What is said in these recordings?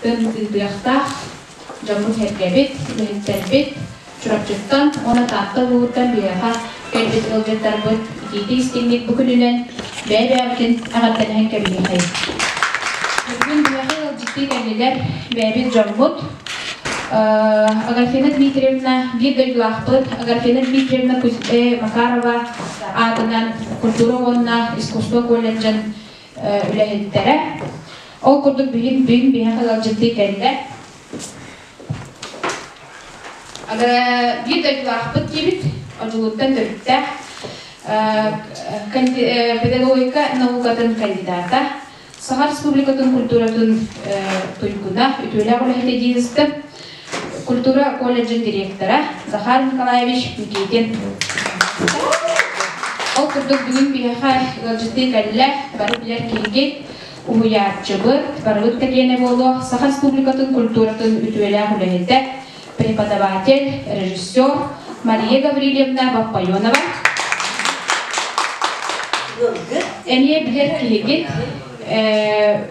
тыытыахтаах дьоммут-сэргэбит, үлэһиттэрбит Чурапчыттан уонна Таатта улууһуттан биһиэхэ кэлбит ыалдьыттарбыт итиитик-истиҥник бу күнүнэн бэйэ-бэйэбитин эҕэрдэлэһэн кэбиһиэхэйиҥ. Бүгүн биһиэхэ ыалдьыттыы кэллилэр бэйэбит дьоммут Агафина Дмитриевна биир дойдулаахпыт Агафина Дмитриевна Макарова аатынан культура уонна искусство колледжын үлэһиттэрэ. Ол курдук бүгүн бүгүн биһиэхэ ыалдьыттыы кэллэ. Биир дойдулаахпыт диэбит, Одьулууттан төрүттээх педагогика наукатын кандидата, Саха Республикатын культуратын туйгуна, үтүөлээх үлэһитэ дии сыстым, культура колледжын директора Захар Николаевич Никитин. Ол курдук бүгүн биһиэхэ ыалдьыттыы кэллэ, бары билэр киһигит, уһуйааччыбыт, барыбыт тэкиэнэ буолуох Саха Республикатын культуратын үтүөлээх үлэһитэ, преподаватель, режиссер Мария Гаврильевна Баппайонова. Эмиэ билэр киһигит,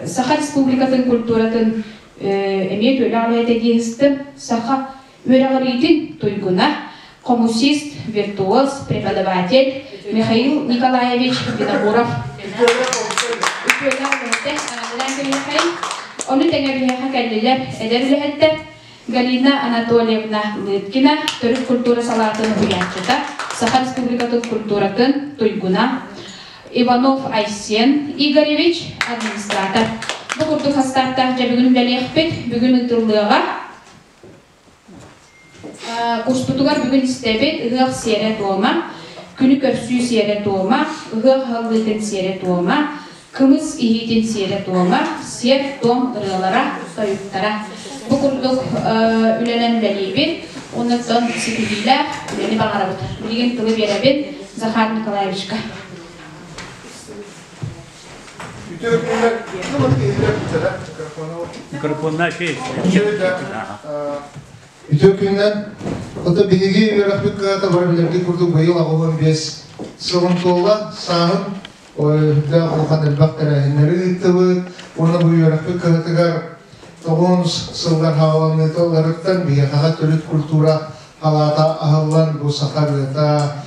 Саха Республикатын культуратын эмиэ үтүөлээх үлэһитэ дии сыстым, Саха үөрэҕириитин туйгуна, хомусист, виртуоз, преподаватель Михаил Николаевич Винокуров. Үтүөлээх үлэһиттэр аҕаллаан кэбиһиэхэйин. Ону тэҥэ биһиэхэ кэллилэр эдэр үлэһиттэр Галина Анатольевна Лыткина, төрүт культура салаатын уһуйааччыта, Саха Республикатын культуратын туйгуна, Иванов Айсен Игоревич, администратор. Бу курдук хастааттаах дьэ бүгүн үлэлиэхпит, бүгүн ыытыллыаҕа. Курспутугар бүгүн истэбит ыһыах сиэрэ-туома, күнү көрсүү сиэрэ-туома, ыһыах аһыллыытын сиэрэ-туома, кымыс иһиитин сиэрэ-туома, сиэр-туом ырыалара, тойуктара. Бу курдук үлэнэн үлэлиибит. Оннуттан ситиһиилээх үлэни баҕарабыт. Билигин тылы биэрэбин Захар Николаевичка. Үтүө күннэр. Ото биһиги үөрэхпит кыһата бары билэргит курдук быйыл 85 сылын туолла. Сааһын үрдээх улахан элбэх тэрээһиннэри ыыттыбыт. Уонна бу үөрэхпит кыһатыгар тоҕус сыллар хааланыыталарыттан биһиэхэҕэ төрүт культура халаата аһыллан бу саха ырыата,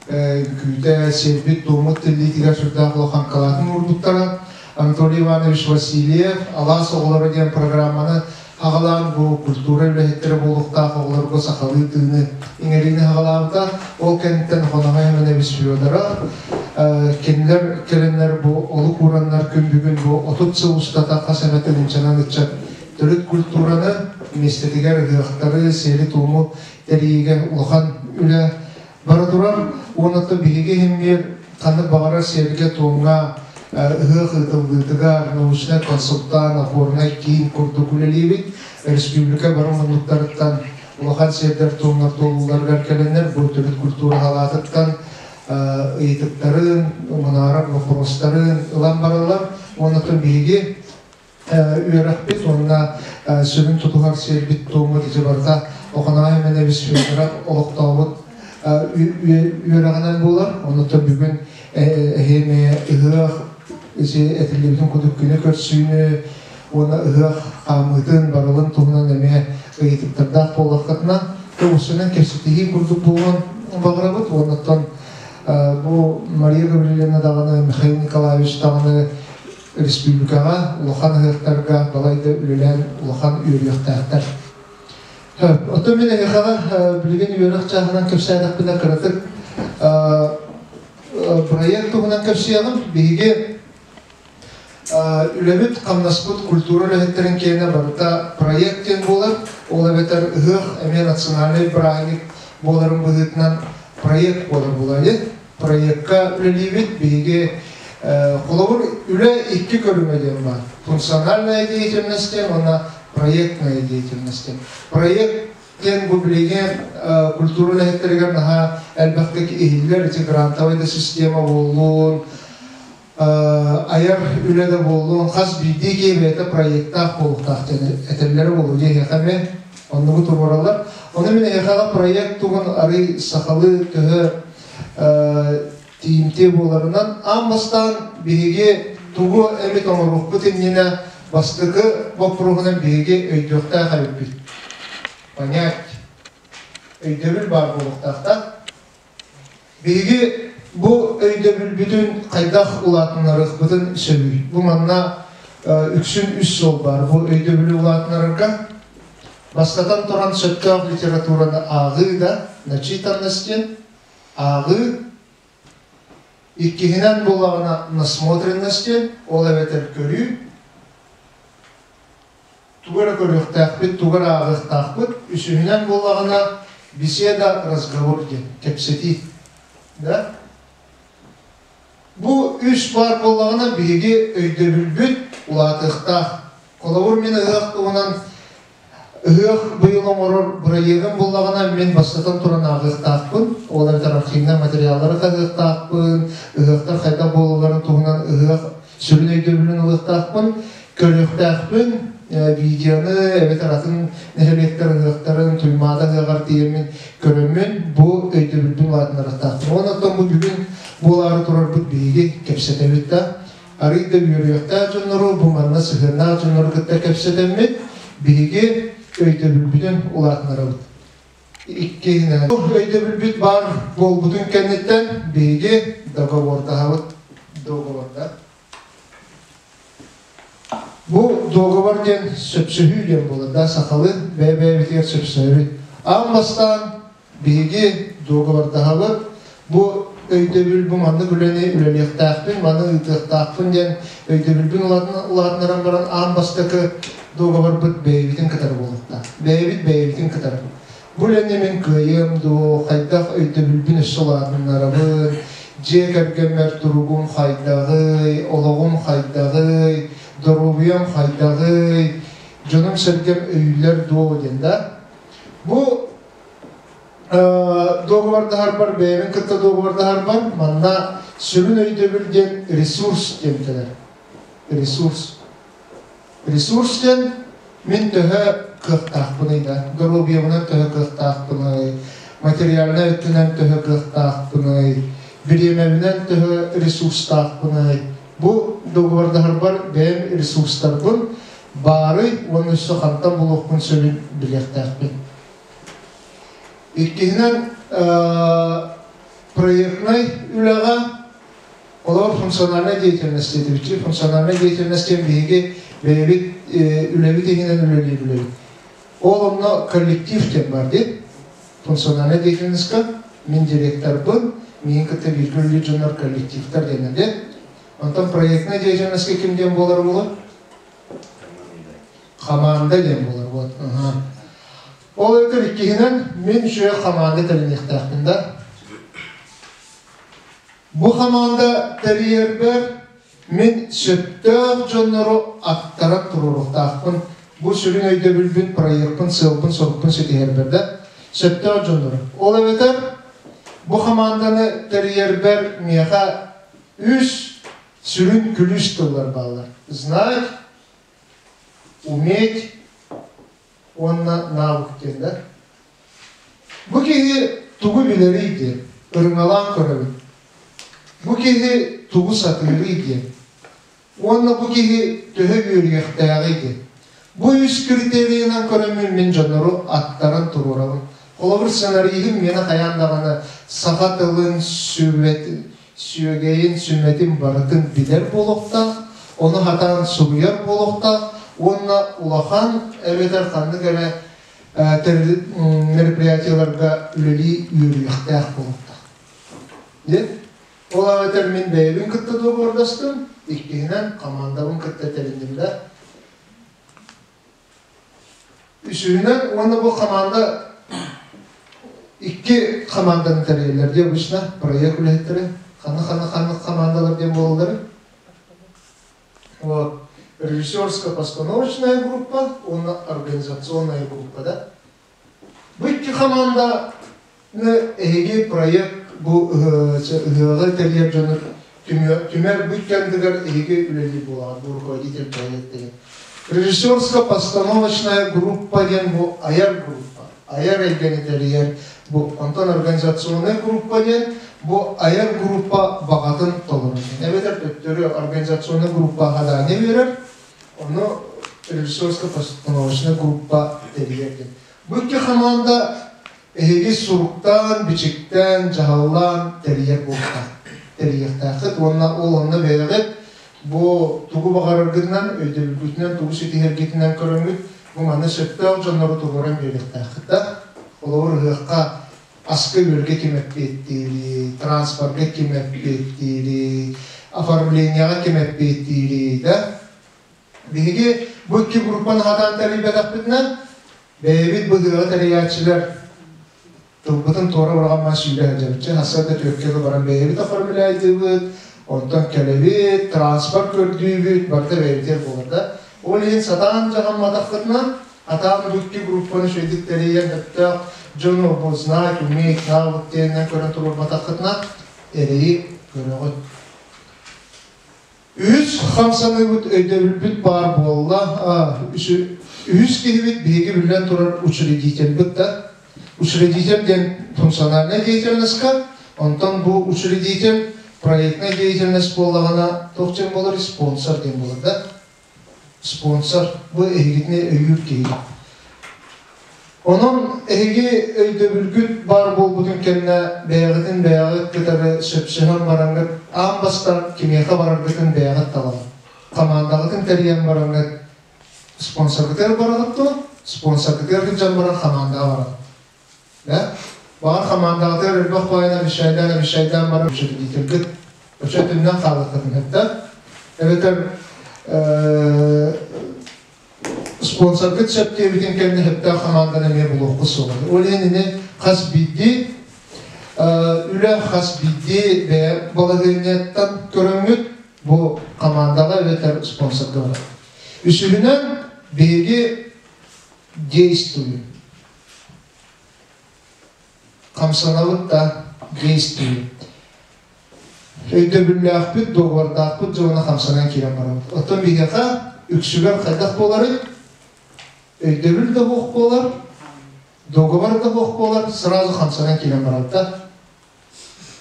үҥкүүтэ, сиэрбит-туоммут тиллиитигэр сүрдээх улахан кылаатын уурбуттара. Анатолий Иванович Васильев «Алаас оҕолоро» диэн программаны аҕалаан бу культура үлэһиттэрэ буолуохтаах оҕолорго сахалыы тыыны иҥэриини аҕалаабыта. Ол кэнниттэн Хоноһо Эмэнэбис Федоров кинилэр кэлэннэр бу олук уураннар күн бүгүн бу 30 сыл устата хас эмэ тыһыынчанан ыччат төрүт культураны миэстэтигэр ыһыахтары, сиэри-туому тэрийиигэ улахан үлэ Бара турар уонна биһиги иһиммиэр ханнык баҕарар сиэргэ-туомҥа ыһыах ыытыллыытыгар научнай консультант, опорнай киин курдук үлэлиибит. Республика бары муннуктарыттан улахан сиэрдэр-туомнар туолууларыгар кэлэннэр бу төрүт культура салаатыттан ыйытыктарын, мунаарар боппуруостарын ылан бараллар. Уонна биһиги үөрэхпит уонна сүрүн тутуһар сиэрбит-туоммут ити барыта Охоноой Мэнэбис Федоров олохтообут үөрэҕинэн буолар. Оннуттан бүгүн эһиэми ыһыах ити этиллибитин курдук күнү көрсүүнү уонна ыһыах хаамыытын барылын туһунан эмиэ ыйытыктардаах буоллаххытына тубусунан кэпсэтиһии курдук буолуон баҕарабыт. Уоннаттан бу Мария Гаврильевна даҕаны, Михаил Николаевич даҕаны республикаҕа улахан ыһыахтарга балайда үлэлээн улахан үөрүйэхтээхтэр. Оттон мин эһиэхэҕэ билигин үөрэх чааһынан кэпсээтэхпинэ кыратык проект туһунан кэпсиэҕим. Биһиги үлэбит, хамнаспыт культура үлэһиттэрин киэнэ барыта проект диэн буолар. Ол эбэтэр ыһыах эмиэ национальнай бырааһынньык буоларын быһыытынан проект буолар буолар. Проекка үлэлиибит. Биһиги холобур үлэ икки көрүҥэ диэн баар. Функциональная деятельность диэн уонна проектная деятельность диэн. Проект диэн бу билигин культура үлэһиттэригэр наһаа элбэхтик иһиллэр ити грантовай да система буоллун, айар үлэ да буоллун, хас биирдии киһи бэйэтэ проектаах буолуохтаах диэн этэллэрэ буолуо диэхэ эмиэ оннугу туруораллар. Ону мин эһиэхэҕэ проект тугун арый сахалыы төһө тиийимтиэ буоларынан аан бастаан биһиги тугу эмит оҥоруохпут иннинэ. Бастакы боппуруоһунан биһиги өйдүөхтээх эбиппит. Понять. Өйдөбүл баар буолуохтаах. Биһиги бу өйдөбүлбүтүн хайдах улаатыннарыахпытын сөбүй? Бу манна үксүн үс суол баар. Бу өйдөбүлү улаатыннарарга бастатан туран сөптөөх литератураны ааҕыы да, начитанность диэн ааҕыы. Иккиһинэн буоллаҕына насмотренность диэн, ол эбэтэр көрүү. Тугу эрэ көрүөхтээхпит, тугу эрэ ааҕыахтаахпыт. Үсүһүнэн буоллаҕына беседа, разговор диэн, кэпсэтии. Да? Бу үс баар буоллаҕына биһиги өйдөбүлбүт улаатыахтаах. Холобур, мин ыһыах туһунан ыһыах быйыл оҥорор бырайыагым буоллаҕына мин бастатан туран ааҕыахтаахпын, ол эбэтэр архивнай материаллары хаһыахтаахпын, ыһыахтар хайдах буолалларын туһунан ыһыах сүрүн өйдөбүлүн ылыахтаахпын, көрүөхтээхпин, видеоны эбэтэр атын нэһилиэктэр ыһыахтарын Туймаада ыһыаҕар тиийэммин көрөммүн бу өйдөбүлбүн улаатыннарыахтаахпын. Уонна оттон бу бүгүн буолаары турарбыт биһиги кэпсэтэбит да, арыый да үөрүйэхтээх дьоннору, бу манна сыһыаннаах дьоннору кытта кэпсэтэммит, биһиги өйдөбүлбүтүн улаатыннарабыт. Иккиһинэн, өйдөбүлбүт баар буолбутун кэнниттэн биһиги договордаһабыт. Договорда. Бу договор диэн сөпсөһүү диэн буолар да, сахалыы бэйэ-бэйэбитигэр сөпсөһөбүт. Аан бастаан биһиги договордаһабыт. Бу өйдөбүл бу маннык үлэни үлэлиэхтээхпин, маны ыытыахтаахпын диэн өйдөбүлбүн улаатыннаран баран аан бастакы договорбыт бэйэбитин кытары буолуохтаах. Бэйэбит бэйэбитин кытары. Бу үлэни мин кыайыам дуо, хайдах өйдөбүлбүн өссө улаатыннарабын, дьиэ кэргэммэр туругум хайдаҕый, олоҕум хайдаҕый, доруобуйам хайдаҕый, дьонум-сэргэм өйүүллэр дуо диэн да. Бу договордаһарбар, бэйэбин кытта договордаһарбар манна сүрүн өйдөбүл диэн ресурс диэн кэлэр. Ресурс. Ресурс диэн мин төһө кыахтаахпыный да, доруобуйабынан төһө кыахтаахпыный, материальнай өттүнэн төһө кыахтаахпыный, бириэмэбинэн төһө ресурстаахпыный. Бу договордаһарбар бэйэм ресурстарбын баарый уонна өссө хантан булуохпун сөбүн билиэхтээхпин. Иккиһинэн, проектнай үлэҕэ олор функциональная деятельность диэтибит. Функциональная деятельность диэн биһиги бэйэбит үлэбит иһинэн үлэлиир үлэбит. Ол онно коллектив диэн бар диэн. Функциональная деятельностька мин директорбын, миигин кытта бииргэ үлэлиир дьоннор коллективтар диэн диэн. Онтон проектная деятельностька ким диэн буолар буолар? Хамаанда диэн буолар вот. Ол эбэтэр иккиһинэн мин үчүгэй хамаанда тэриниэхтээхпин да. Бу хамаанда тэрийэрбэр мин сөптөөх дьоннору аттаран туруоруохтаахпын. Бу сүрүн өйдөбүлбүн, проекпын, сыалбын-сорукпун ситиһэрбэр да сөптөөх дьоннору. Ол эбэтэр бу хамаанданы тэрийэрбэр миэхэ үс сүрүн күлүүс тыллар бааллар. Знать, уметь уонна навык диэн да. Бу киһи тугу билэрий диэн ырыҥалаан көрөбүн. Бу киһи тугу сатыырый диэн уонна бу киһи төһө үөрүйэхтээҕий диэн. Бу үс критерийынан көрөммүн мин дьоннору аттаран туруорабын. Холобур, сценариһым миэнэ хайаан даҕаны саха тылын сүбэтин, сүөгэйин, сүмэтин барытын билэр буолуохтаах, ону хатаан суруйар буолуохтаах уонна улахан эбэтэр ханнык эрэ мероприятиеларга үлэлии үөрүйэхтээх буолуохтаах. Диэн ол эбэтэр мин бэйэбин кытта договордастым, иккиһинэн командабын кытта тэринним да. Үсүһүнэн уонна бу команда икки команданы тэрийэллэр дии обычно проект үлэһиттэрэ ханна-ханна-ханнык командалар диэн буолаллар. Вот. Режиссерско-постановочная группа уонна организационная группа да. Бу икки команданы эһиги проект бу ыһыаҕы тэрийэр дьону түмэр бу икки ардыгар эһиги үлэлиир буолаҕыт бу руководитель проект деген. Режиссерско-постановочная группа диэн бу айар группа, айар эйгэни тэрийэр бу онтон организационная группа диэн бу айар группа баҕатын толорор. Эбэтэр төттөрү организационная группа задание берер, Ону режиссерско-постановочнай группа тэрийэр диэн. Бу икки хамаанда эһиги суруктаан, бичиктээн, дьаһаллаан тэрийэр буолуохтаах. Тэрийиэхтээххит уонна ол онно бэйэҕит бу тугу баҕараргытынан, өйдөбүлгүтүнэн, тугу ситиһэргитинэн көрөҥҥүт бу манна сөптөөх дьоннору туруоран биэриэхтээххит да. Холобур, ыһыахха аска-үөлгэ ким эппиэттиирий, транспорга ким эппиэттиирий, оформлениеҕа ким эппиэттиирий да. Биһиги бу икки группаны хатаан тэрийбэтэхпитинэ, бэйэбит быһыыга тэрийээччилэр тылбытын туора быраҕан сүүрэ сылдьабыт. Чэ, сарсыарда түөркэ баран бэйэбит оформляйдыыбыт, онтон кэлэбит, транспорт көрдүүбүт, барыта бэйэбитигэр буолар да. Ол иһин сатаан дьаһамматаххытына, Атаан бу икки группаны үчүгэйдик тэрийэн сөптөөх дьону бу знать, уметь, навык диэнинэн көрөн туруорбатаххытына эрэйи көрөҕүт. Үһүс хамсаныыбыт өйдөбүлбүт баар буолла. Үһүс киһибит биһиги биллэн турар учредительбит да. Учредитель диэн функциональная деятельностька, онтон бу учредитель проектная деятельность буоллаҕына туох диэн буолар спонсор диэн буолар да. Спонсор бу эһигитини өйүүр киһи. Онон эһиги өйдөбүлгүт баар буолбутун кэннэ бэйэҕитин бэйэҕит кытары сөпсөһөн бараҥҥыт аан бастаан кимиэхэ бараргытын бэйэҕит талан, хамаандаҕытын тэрийэн бараҥҥыт спонсоргытыгар бараҕыт дуо? Спонсоргытыгар сылдьан баран хамаандаҕа бараҕыт. Да? Баҕар хамаандаҕытыгар элбэх баайын обещайдаан обещайдаан баран учредительгыт очо түннэн хаалыаххытын сөп да? Эбэтэр спонсоргыт сөп диэбитин кэннэ сөптөөх хамаанданы эмиэ булуоххут суоҕа. Ол иһин ини хас биирдии үлэ хас биирдии бэйэ балаһыанньаттан көрөҥҥүт бу хамаандаҕа эбэтэр спонсорга барар. Үсүһүнэн биһиги действуем. Хамсанабыт да действуем. Өйдөбүллээхпит, договордаахпыт дьоно хамсанан киирэн барабыт. Оттон биһиэхэ үксүгэр хайдах буоларый? Өйдөбүл да буох буолар, договор да буох буолар, сразу хамсанан киирэн барабыт да.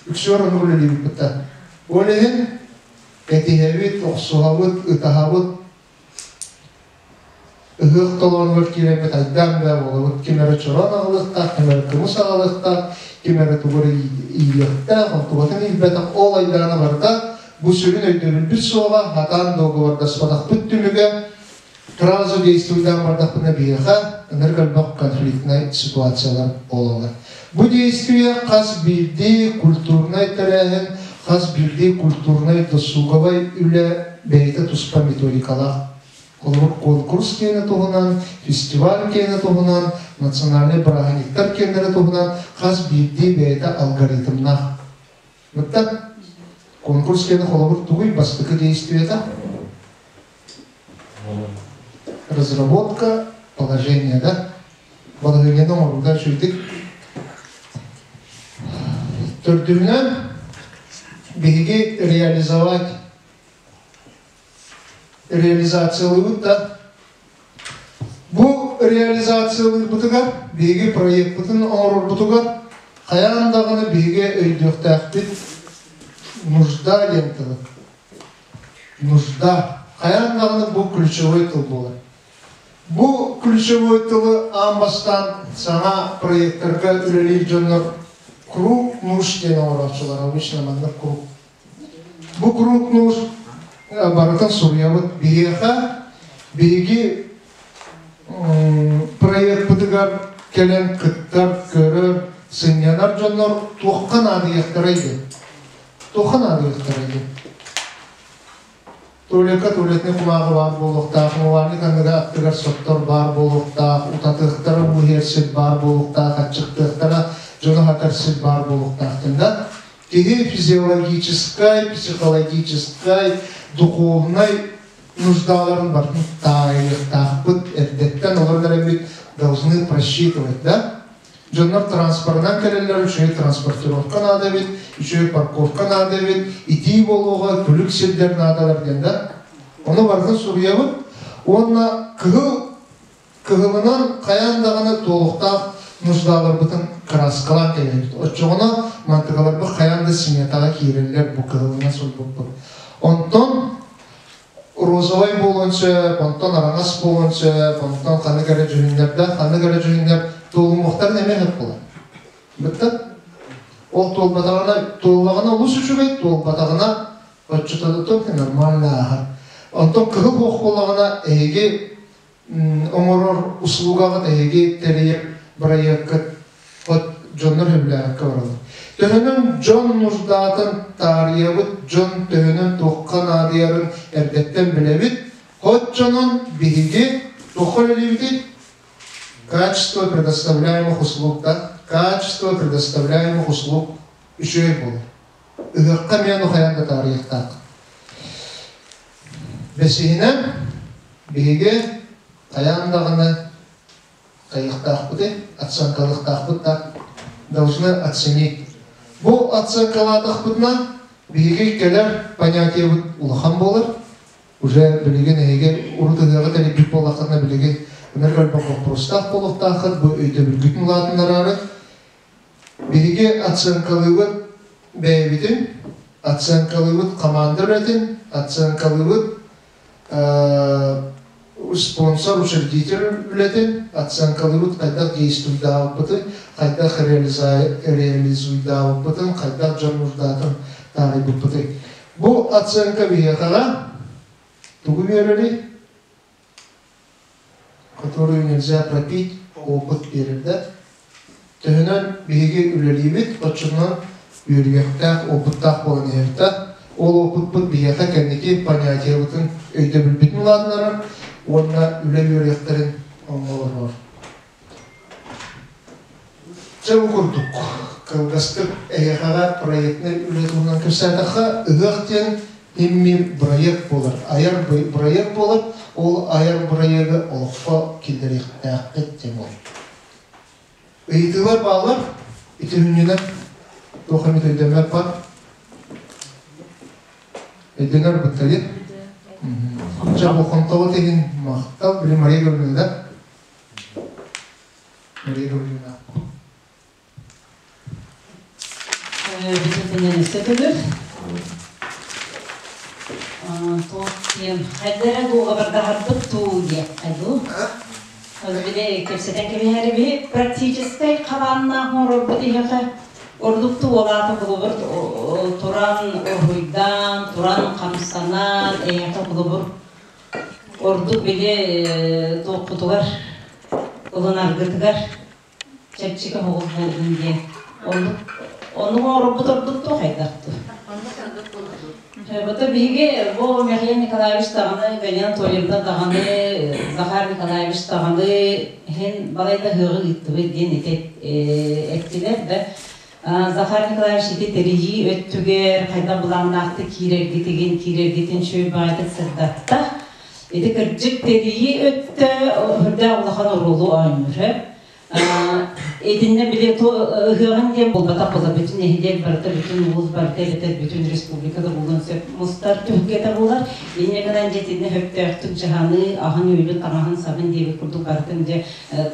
Үксүгэр оннук үлэлиибит да. Ол иһин этиһэбит, охсуһабыт, ытаһабыт, Ыһыах толоонугар киирэммит айдаан бээ буолабыт, ким эрэ чороон аҕалыахтаах, ким эрэ кымыс аҕалыахтаах, ким эрэ тугу эрэ иилиэхтээх, онтубатын иилбэтэх, ол айдаана барыта бу сүрүн өйдөбүлбүт суоҕа, хатаан дуогабардаспатахпыт түмүгэ сразу действуйдаан бардахпына биһиэхэ ынырык элбэх конфликтнай ситуациялар буолаллар. Бу действие хас биирдии культурнай тэрээһин, хас биирдии культурнай досуговай үлэ бэйэтэ туспа методикалаах. Холобур, конкурс киэнэ туһунан, фестиваль киэнэ туһунан, национальнай бырааһынньыктар киэннэрэ туһунан хас биирдии бэйэтэ алгоритмнаах. Мытта конкурс киэнэ холобур тугуй бастакы действиета? Разработка положения, да? Балаһыанньаны оҥорууга үчүгэйдик. Төрдүһүнэн, биһиги реализовать реализациялыыбыт да бу реализациялыырбытыгар биһиги проекпытын оҥорорбутугар хайаан даҕаны биһиги өйдүөхтээхпит нужда диэн тылы нужда хайаан даҕаны бу ключевой тыл буолар бу ключевой тылы аан бастаан саҥа проекттарга үлэлиир дьоннор круг нужд диэн оҥорооччулар обычно маннык круг Бу круг нужд барытын суруйабыт. Биһиэхэ биһиги проекпытыгар кэлэн кыттар, көрөр, сынньанар дьоннор туохха наадыйыахтарай диэн. Туохха наадыйыахтарай диэн. Туалекка туалетнай кумааҕы баар буолуохтаах, умывальник анныга аттыгар соттор баар буолуохтаах, утатыахтара уу иһэр сир баар буолуохтаах, аччыктыахтара дьону аһатар сир баар буолуохтаах диэн да. Киһи физиологическай, психологическай, духовнай нуждаларын барытын таайыахтаахпыт, эрдэттэн олорон эрэммит должны просчитывать, да? Дьоннор транспорынан кэлэллэр, үчүгэй транспортировка наада эбит, үчүгэй парковка наада эбит, итии буолуоҕа, күлүк сирдэр наадалар диэн да. Ону барытын суруйабыт уонна кыһыл кыһылынан хайаан даҕаны туолуктаах нуждаларбытын кырааскалаан кэлэбит. Оччоҕуна мантыкаларбыт хайаан да сметаҕа киирэллэр бу кыһылынан суруйбуппут. Онтон Розовай буолуон сөп, онтон араҥас буолуон сөп, онтон ханнык эрэ дьүһүннэрдээх, ханнык эрэ дьүһүннэр туолумуохтарын эмиэ сөп буолар. Бытта ол туолбатаҕына, туоллаҕына олус үчүгэй, туолбатаҕына оччотоотон нормально ааһар. Онтон кыһыл буох буоллаҕына эһиги оҥорор услугаҕыт эһиги тэрийэр бырайыаккыт от дьоннор сөбүлээбэккэ бараллар. Төһөнөн дьон нуждаатын таарыйабыт, дьон төһөнөн туохха наадыйарын эрдэттэн билэбит, оччонон биһиги туохха үлэлиибитий? Качество предоставляемых услуг, да? Качество предоставляемых услуг үчүгэй буолар. Ыһыахха эмиэ ону хайаан да таарыйыахтаах. Бэсиһинэн, биһиги хайаан даҕаны хайыахтаахпытый, оценкалыахтаахпыт да должны оценить. Бу оценкалаатахпытына биһиги кэлэр понятиебыт улахан буолар. Уже билигин эһиги урут ыһыаҕы тэрийбит буоллаххытына билигин ынырык элбэх боппуруостаах буолуохтааххыт, бу өйдөбүлгүтүн улаатыннараары. Биһиги оценкалыыбыт бэйэбитин, оценкалыыбыт команда үлэтин, оценкалыыбыт спонсор, учредитель үлэтин, оценкалыыбыт хайдах действуйдаабыппытын, хайдах реализуйдаабыппытын, хайдах дьон нуждатын таарыйбыппытын. Бу оценка биһиэхэҕэ тугу биэрэрий? Которую нельзя пропить, опыт биэрэр да. Төһөнөн биһиги үлэлиибит, оччонон үөрүйэхтээх, опыттаах буолан иһэбит да. Ол опыппыт биһиэхэ кэнники понятиебытын, өйдөбүлбүтүн улаатыннарар уонна үлэ үөрүйэхтэрин оҥорор. Дьэ бу курдук кылгастык эһиэхэҕэ проектнай үлэ туһунан кэпсээтэххэ, ыһыах диэн иммир бырайыак буолар, айар бырайыак буолар, ол айар бырайыагы олоххо киллэриэхтээххит диэн буолар. Ыйытыылар бааллар, ити хүннүнэн туох эмит өйдөммөт бар. Өйдөнөр быттайы. Дьэ бу хонтобут иһин махтал, били Мария Гавриловна. Мария Гавриловна. Бүтүнэн өссө Туох диэн хайдара дуогабардаһарбыт дуу диэххэ дуу. Ол били кэпсэтэн кэбиһэри практическай хабааннаах оҥорорбут иһэхэ ордук туолаата холобур туран уруһуйдаан, туран хамсанан, эйиэхэ холобур Ордук били туохпутугар, ылынаргытыгар чэпчэки оһоҕус буоллун диэн. Оннук оннук оҥорорбут ордук туох хайдах дуу? Бото биһиги бу Михаил Николаевич даҕаны, Галина Анатольевна даҕаны, Захар Николаевич даҕаны иһин балайда ыһыаҕы ыыттыбыт диэн ити эттилэр да. Захар Николаевич ити тэрийии өттүгэр хайдах былааннаахтык киирэргитигин, киирэргитин үчүгэй баҕайытык сырдатта. Ити кырдьык тэрийии өттө үрдээх улахан оруолу оонньуур. Итиннэ били ыһыаҕын диэн буолбатах буолар бүтүн нэһилиэк барыта, бүтүн улуус барыта эбэтэр бүтүн республика да буолуон сөп мустар түһүлгэтэ буолар. Инньэ гынан дьэ итиннэ сөптөөхтүк дьаһаныы, аһын-үөлүн, таҥаһын-сабын диэбит курдук барытын дьэ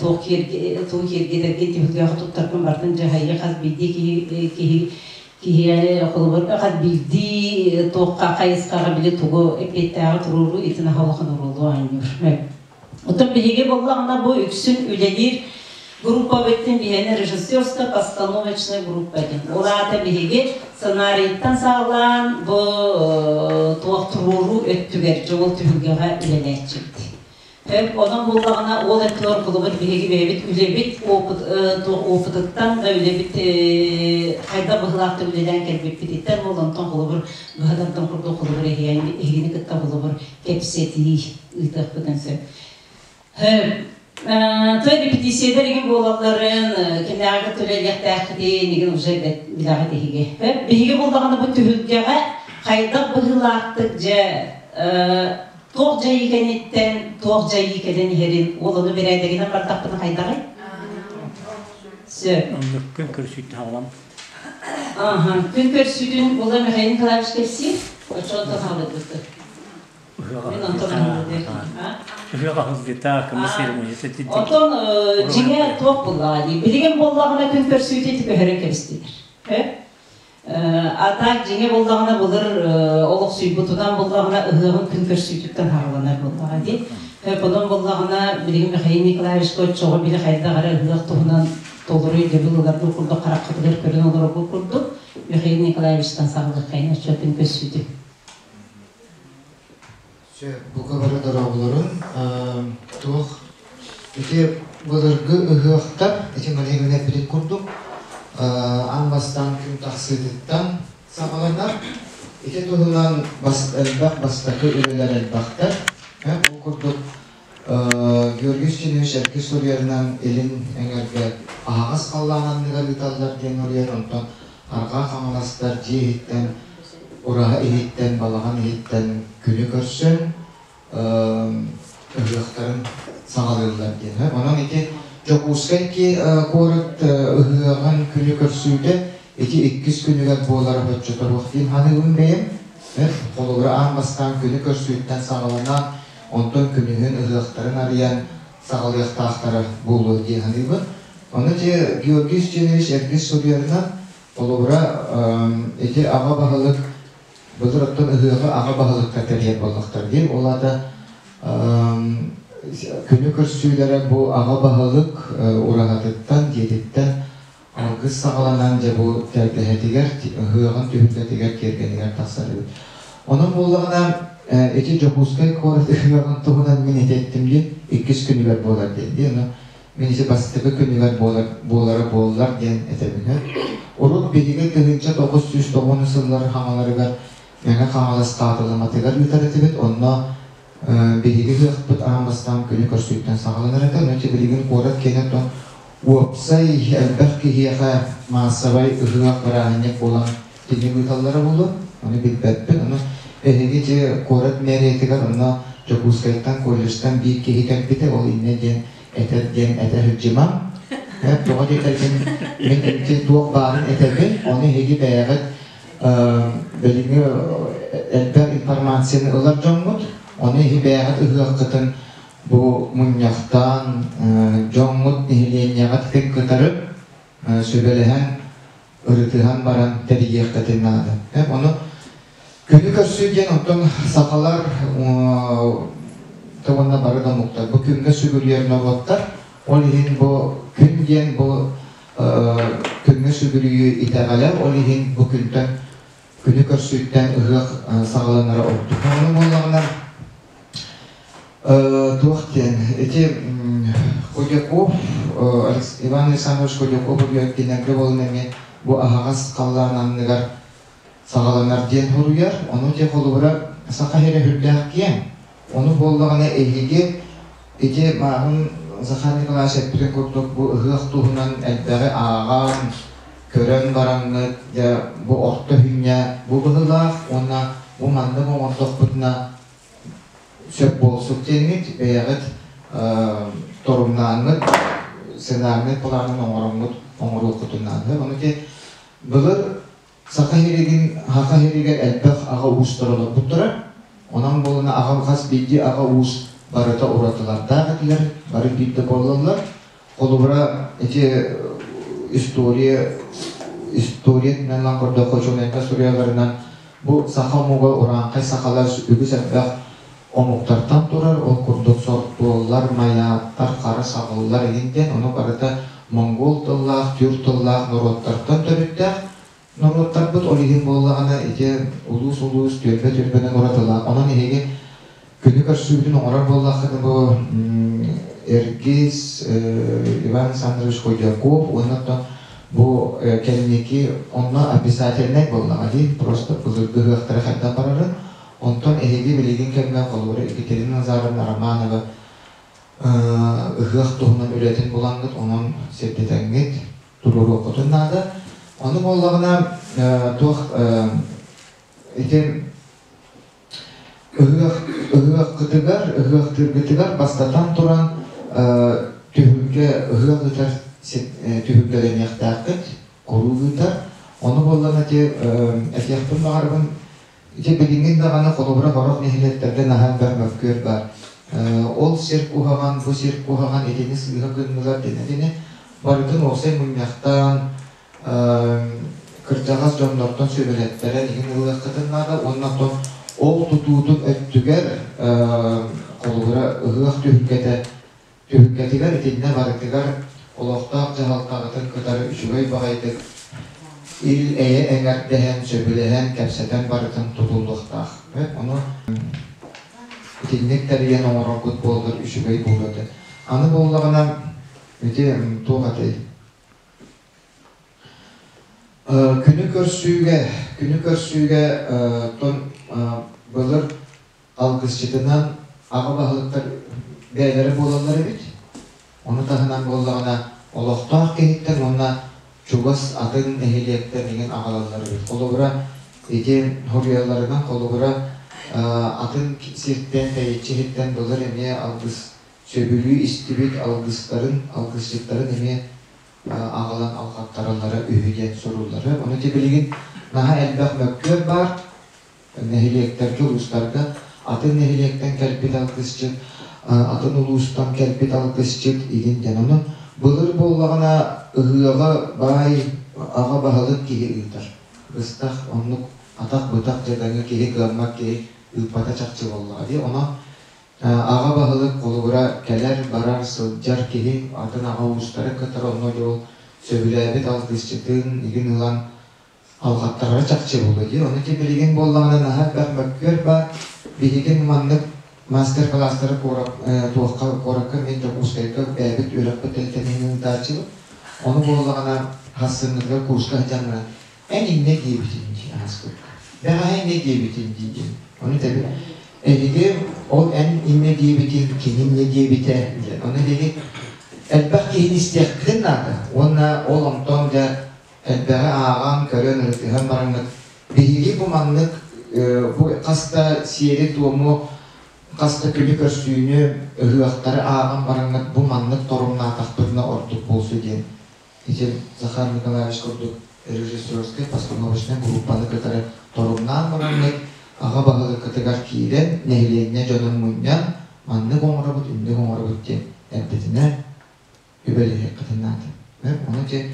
туох киэргэтэргин түһүлгэҕэ туттаргын барытын дьаһайыы хас биирдии киһи киһи киһи холобур хас биирдии туохха хайысхаҕа били тугу эппиэттээҕи туруоруу итин аһа улахан оруолу оонньуур. Оттон биһиги буоллаҕына бу үксүн үлэлиир группа бүттүн биһиэнэ режиссерско-постановочная группа диэн. Ол аата биһиги сценарийтан саҕалаан бу туох туруоруу өттүгэр дьоҕул түһүлгэҕэ үлэлээччибит. Сөп, онон буоллаҕына ол өттүгэр холобур биһиги бэйэбит үлэбит опыт опытыттан да үлэбит хайдах быһыылаахтык үлэлээн кэлбиппититтэн ол онтон холобур быһа тардан курдук холобур эһигини кытта холобур кэпсэтии ыытыахпытын сөп. Той репетициялар игин буолалларын, кимнээҕи кытта үлэлиэхтээххитин игин уже билэҕит иһиги. Биһиги буоллаҕына бу түһүлгэҕэ хайдах быһыылаахтык дьэ Туох дьайыы кэнниттэн туох дьайыы кэлэн иһэрин уол ону бэрээдэгинэн бардахпына хайдаҕый? Сөп. Оннук күн көрсүүтүн хаалам. Аха, күн көрсүүтүн була Михаил Николаевич кэпсиир. Оччоттон хаалыппыт. Мин онтон Ыһыаҕа аһыллыыта, кымыс церемонията Онтон дьиҥэ туох буллаҕа дии. Билигин буоллаҕына күн көрсүүтэ ити көһөрөн кэбистилэр. А так дьиҥэ буоллаҕына былыр олохсуйбутунан буоллаҕына ыһыаҕын күн көрсүүтүттэн хааланар буоллаҕа дии. Онон буоллаҕына билигин Михаил Николаевичка оччоҕо били хайдах эрэ ыһыах туһунан толору өйдөбүл ыларбыт курдук хараххытыгар көрөн олорорбут курдук Михаил Николаевичтан саҕалыаххайын оччо күн көссүүтү. Бука бары дорооболорун туох ити былыргы ыһыахтар ити Мария эппитин курдук аан бастаан күн тахсыытыттан саҕаланар. Ити туһунан элбэх бастакы үлэлэр элбэхтэр. Ол курдук Георгий Устинович эрки суруйарынан илин эҥэргэ аһаҕас халлаан анныгар ыыталлар диэн уруйар, онтон арҕаа хаҥаластар дьиэ иһиттэн, ураһа иһиттэн, балаҕан иһиттэн күнү көрсөн ыһыахтарын саҕалыыллар диэн. Онон ити Дьокуускай куорат ыһыаҕын күнү көрсүүтэ ити иккис күнүгэр буолара оччоторуох диэн саныыбын бэйэм. Холобура, аан бастаан күнү көрсүүттэн саҕаланан, онтон күнүһүн ыһыахтарын арыйан саҕалыахтаахтара буолуо дии саныыбын. Ону ити Георгий Устинович Эргис суруйарынан, холобура, ити аҕа баһылык былыр оттон ыһыаҕы аҕа баһылыктар тэрийэр буоллахтар дии. Ол аата күнү көрсүүлэрэ бу аҕа баһылык ураһатыттан, дьиэтиттэн алгыс саҕаланан дьэ бу тэлгэһэтигэр, ыһыаҕын түһүлгэтигэр, тиэргэнигэр тахсар эбит. Онон буоллаҕына ити Дьокуускай куорат ыһыаҕын туһунан мин ити эттим диэн иккис күнүгэр буолар диэн дии. Ону мин ити бастакы күнүгэр буолар буолара буоллар диэн этэбин. Урут биһиги 1990 сыллар хаҥаларыгар Мэҥэ Хаҥалас Хаатылыматыгар ыытар этибит. Онно биһиги ыһыахпыт аан бастаан күнү көрсүүттэн саҕаланар этэ. Онон билигин куорат киэнэ оттон уопсай элбэх киһиэхэ маассабай ыһыах бырааһынньык буолан тиник ыыталлара буолуо. Ону билбэппин. Ону эһиги дьэ куорат мэриятыгар онно Дьокуускайтан колледжтан биир киһи кэлбитэ, ол инньэ диэн этэр диэн этэ сылдьымаҥ. Тоҕо диэтэргин мин ити туох баарын этэбин, ону эһиги бэйэҕит билиҥҥи элбэх информацияны ылар дьоҥҥут, ону иһи бэйэҕит ыһыаххытын бу мунньахтаан дьоҥҥут нэһилиэнньэҕит кытары сүбэлэһэн, ырытыһан баран тэрийиэххитин наада. Ону күнү көрсүү диэн оттон сахалар уонна бары да омуктар бу күҥҥэ сүгүрүйэр норуоттар, ол иһин бу күн диэн бу күҥҥэ сүгүрүйүү итэҕэлэ, ол иһин бу күнтэн күнү көрсүүттэн ыһыах саҕаланара ордук. Ону буоллаҕына туох диэн ити Худяков Иван Александрович Худяков кинилэргэ буолан эмиэ бу аһаҕас халлаан анныгар саҕаланар диэн суруйар. Ону те холобура саха сирэ сүрдээх киэҥ. Ону буоллаҕына эһиги ити мааҕын Захар Николаевич эппитин курдук бу ыһыах туһунан элбэҕи ааҕан, көрөн бараҥҥыт дьэ бу орто хүнньэ бу быһыылаах уонна бу маннык оҥордохпутуна сөп буолсук диэҥҥит бэйэҕит торумнааҥҥыт сценарнай планын оҥороҥҥут оҥоруоххутун наада. Ону ити былыр Саха сиригин Саха сиригэр элбэх аҕа уустар олорбуттара. Онон буолана аҕам хас биирдии аҕа уус барыта уратылардаах этилэр, бары биирдэ буоллаллар. Холобура, ити история история ылан көрдөххө, учуонайдар суруйалларынан бу саха омуга урааҥхай сахалар үгүс элбэх омуктартан турар, ол курдук сортуоллар, майааттар, хара саҕыллар игин диэн, ону барыта монгол тыллаах, түүр тыллаах норуоттартан төрүттээх норуоттарбыт, ол иһин буоллаҕына ити улуус-улуус, түөлбэ-түөлбэнэн уратылаах. Онон эһиги күнү көрсүүбүтүн оҥорор буоллаххытына бу Эргис, Иван Александрович Худяков уонна оттон бу кэнники онно обязательнай буоллаҕа дии, просто былыргы ыһыахтары хайдах барарын. Онтон эһиги билигин кэмҥэ холобура Екатерина Назаровна Романова ыһыах туһунан үлэтин булаҥҥыт, онон сирдэтэҥҥит туруоруоххутун наада. Ону буоллаҕына туох ити ыһыах ыһыаххытыгар, ыһыахтыыргытыгар бастатан туран түһүлгэ ыһыах ыытар түһүлгэлэниэхтээххит, куруук ыытар. Ону буоллаҕына ити этиэхпин баҕарабын Ити билиҥҥин даҕаны холобура сорох нэһилиэктэргэ наһаа элбэх мөккүөр баар. Ол сир куһаҕан, бу сир куһаҕан, итини сыыһа гыннылар диэн итини барытын уопсай мунньахтаан, Кырдьаҕас дьоннортон сүбэлэттэрэн иһин ылыаххытын наада уонна оттон ол тутуутун өттүгэр холобура ыһыах түһүлгэтэ түһүлгэтигэр итиннэ барытыгар олохтоох дьаһалтаҕытын кытары үчүгэй баҕайытык ил-эйэ эҥэрдэһэн, сөбүлэһэн, кэпсэтэн барытын тутуллуохтаах. Ону итинник тэрийэн оҥороргут буоллар үчүгэй буолуо этэ. Аны буоллаҕына ити туох этэй? Күнү көрсүүгэ, күнү көрсүүгэ тон былыр алгысчытынан аҕа баһылыктар бэйэлэрэ буолаллар эбит. Ону таһынан буоллаҕына олохтоох киһиттэн уонна чугас атын нэһилиэктэн иҥин аҕалаллар эбит. Холобура, ити хоруйалларынан холобура атын сиртэн, тэйиччи иһиттэн былыр эмиэ алгыс сөбүлүү истибит алгыстарын, алгысчыттарын эмиэ аҕалан алҕаттараллара үһү диэн суруллара. Ону ити билигин наһаа элбэх мөккүөр баар. Нэһилиэктэргэ, улуустарга атын нэһилиэктэн кэлбит алгысчыт, атын улуустан кэлбит алгысчыт игин диэн. Ону былыр буоллаҕына ыһыаҕа баай аҕа баһылык киһи ыытар. Быстах оннук атах-бытах дьадаҥы киһи кыаммат киһи ыыппата чахчы буоллаҕа дии. Онон Аҕа баһылык холобура кэлэр-барар, сылдьар киһи атын аҕа уустары кытары онно дьол сөбүлээбит алгысчытын игин ылан алҕаттарара чахчы буолуо дии. Ону ити билигин буоллаҕына наһаа элбэх мөккүөр баар. Биһигин маннык мастер-класстары туохха куоракка мин Дьокуускайга бэйэбит үөрэхпит тэрилтэтин ыытааччыбыт. Ону буоллаҕына хассыҥҥытыгар курска сылдьан баран эн иннэ диэбитин дии ааспыкка. Бэҕэһээ иннэ диэбитин дии диэн. Ону тэбит эһиги ол эн иннэ диэбитин, кини иннэ диэбитэ диэн. Ону эһиги элбэх киһини истиэххитин наада. Уонна ол онтон дьэ элбэҕи ааҕан, көрөн, ырытыһан бараҥҥыт биһиги бу маннык бу хас да сиэри-туому, хас да күнү көрсүүнү, ыһыахтары ааҕан бараҥҥыт бу маннык торумнаатахпытына ордук буолсу диэн Ити Захар Николаевич курдук режиссерскай постановочнай группаны кытары торумнаан бараммыт, аҕа баһылыккытыгар киирэн, нэһилиэнньэ дьонун мунньан, маннык оҥоробут, инник оҥоробут диэн эрдэтинэ үбэлиһиэххитин наада. Ону ити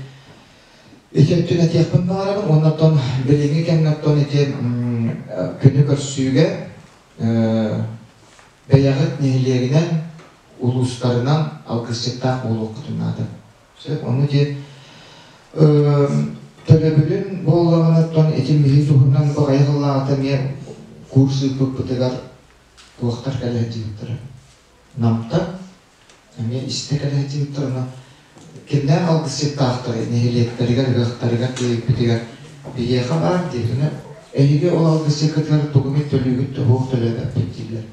ити өттүн этиэхпин баҕарабын уонна оттон билиҥҥи кэмҥэ оттон ити күнү көрсүүгэ бэйэҕит нэһилиэгинэн, улуустарынан алгысчыттаах буолуоххутун наада. Сөп, ону диэн төлөбүрүн буоллаҕына ити миһи туһунан баҕайы сыллааҕыта эмиэ курс ыыппыппытыгар туохтар кэлэ сылдьыбыттара. Намтан эмиэ истэ кэлэ сылдьыбыттар, ону кимнээх алгысчыттаахтарый нэһилиэктэригэр, ыһыахтарыгар тиийбитигэр биһиэхэ баар диэтинэ эһиги ол алгысчыккытыгар тугу эмит төлүүгүт туһуох төлөөбөппүт дииллэр.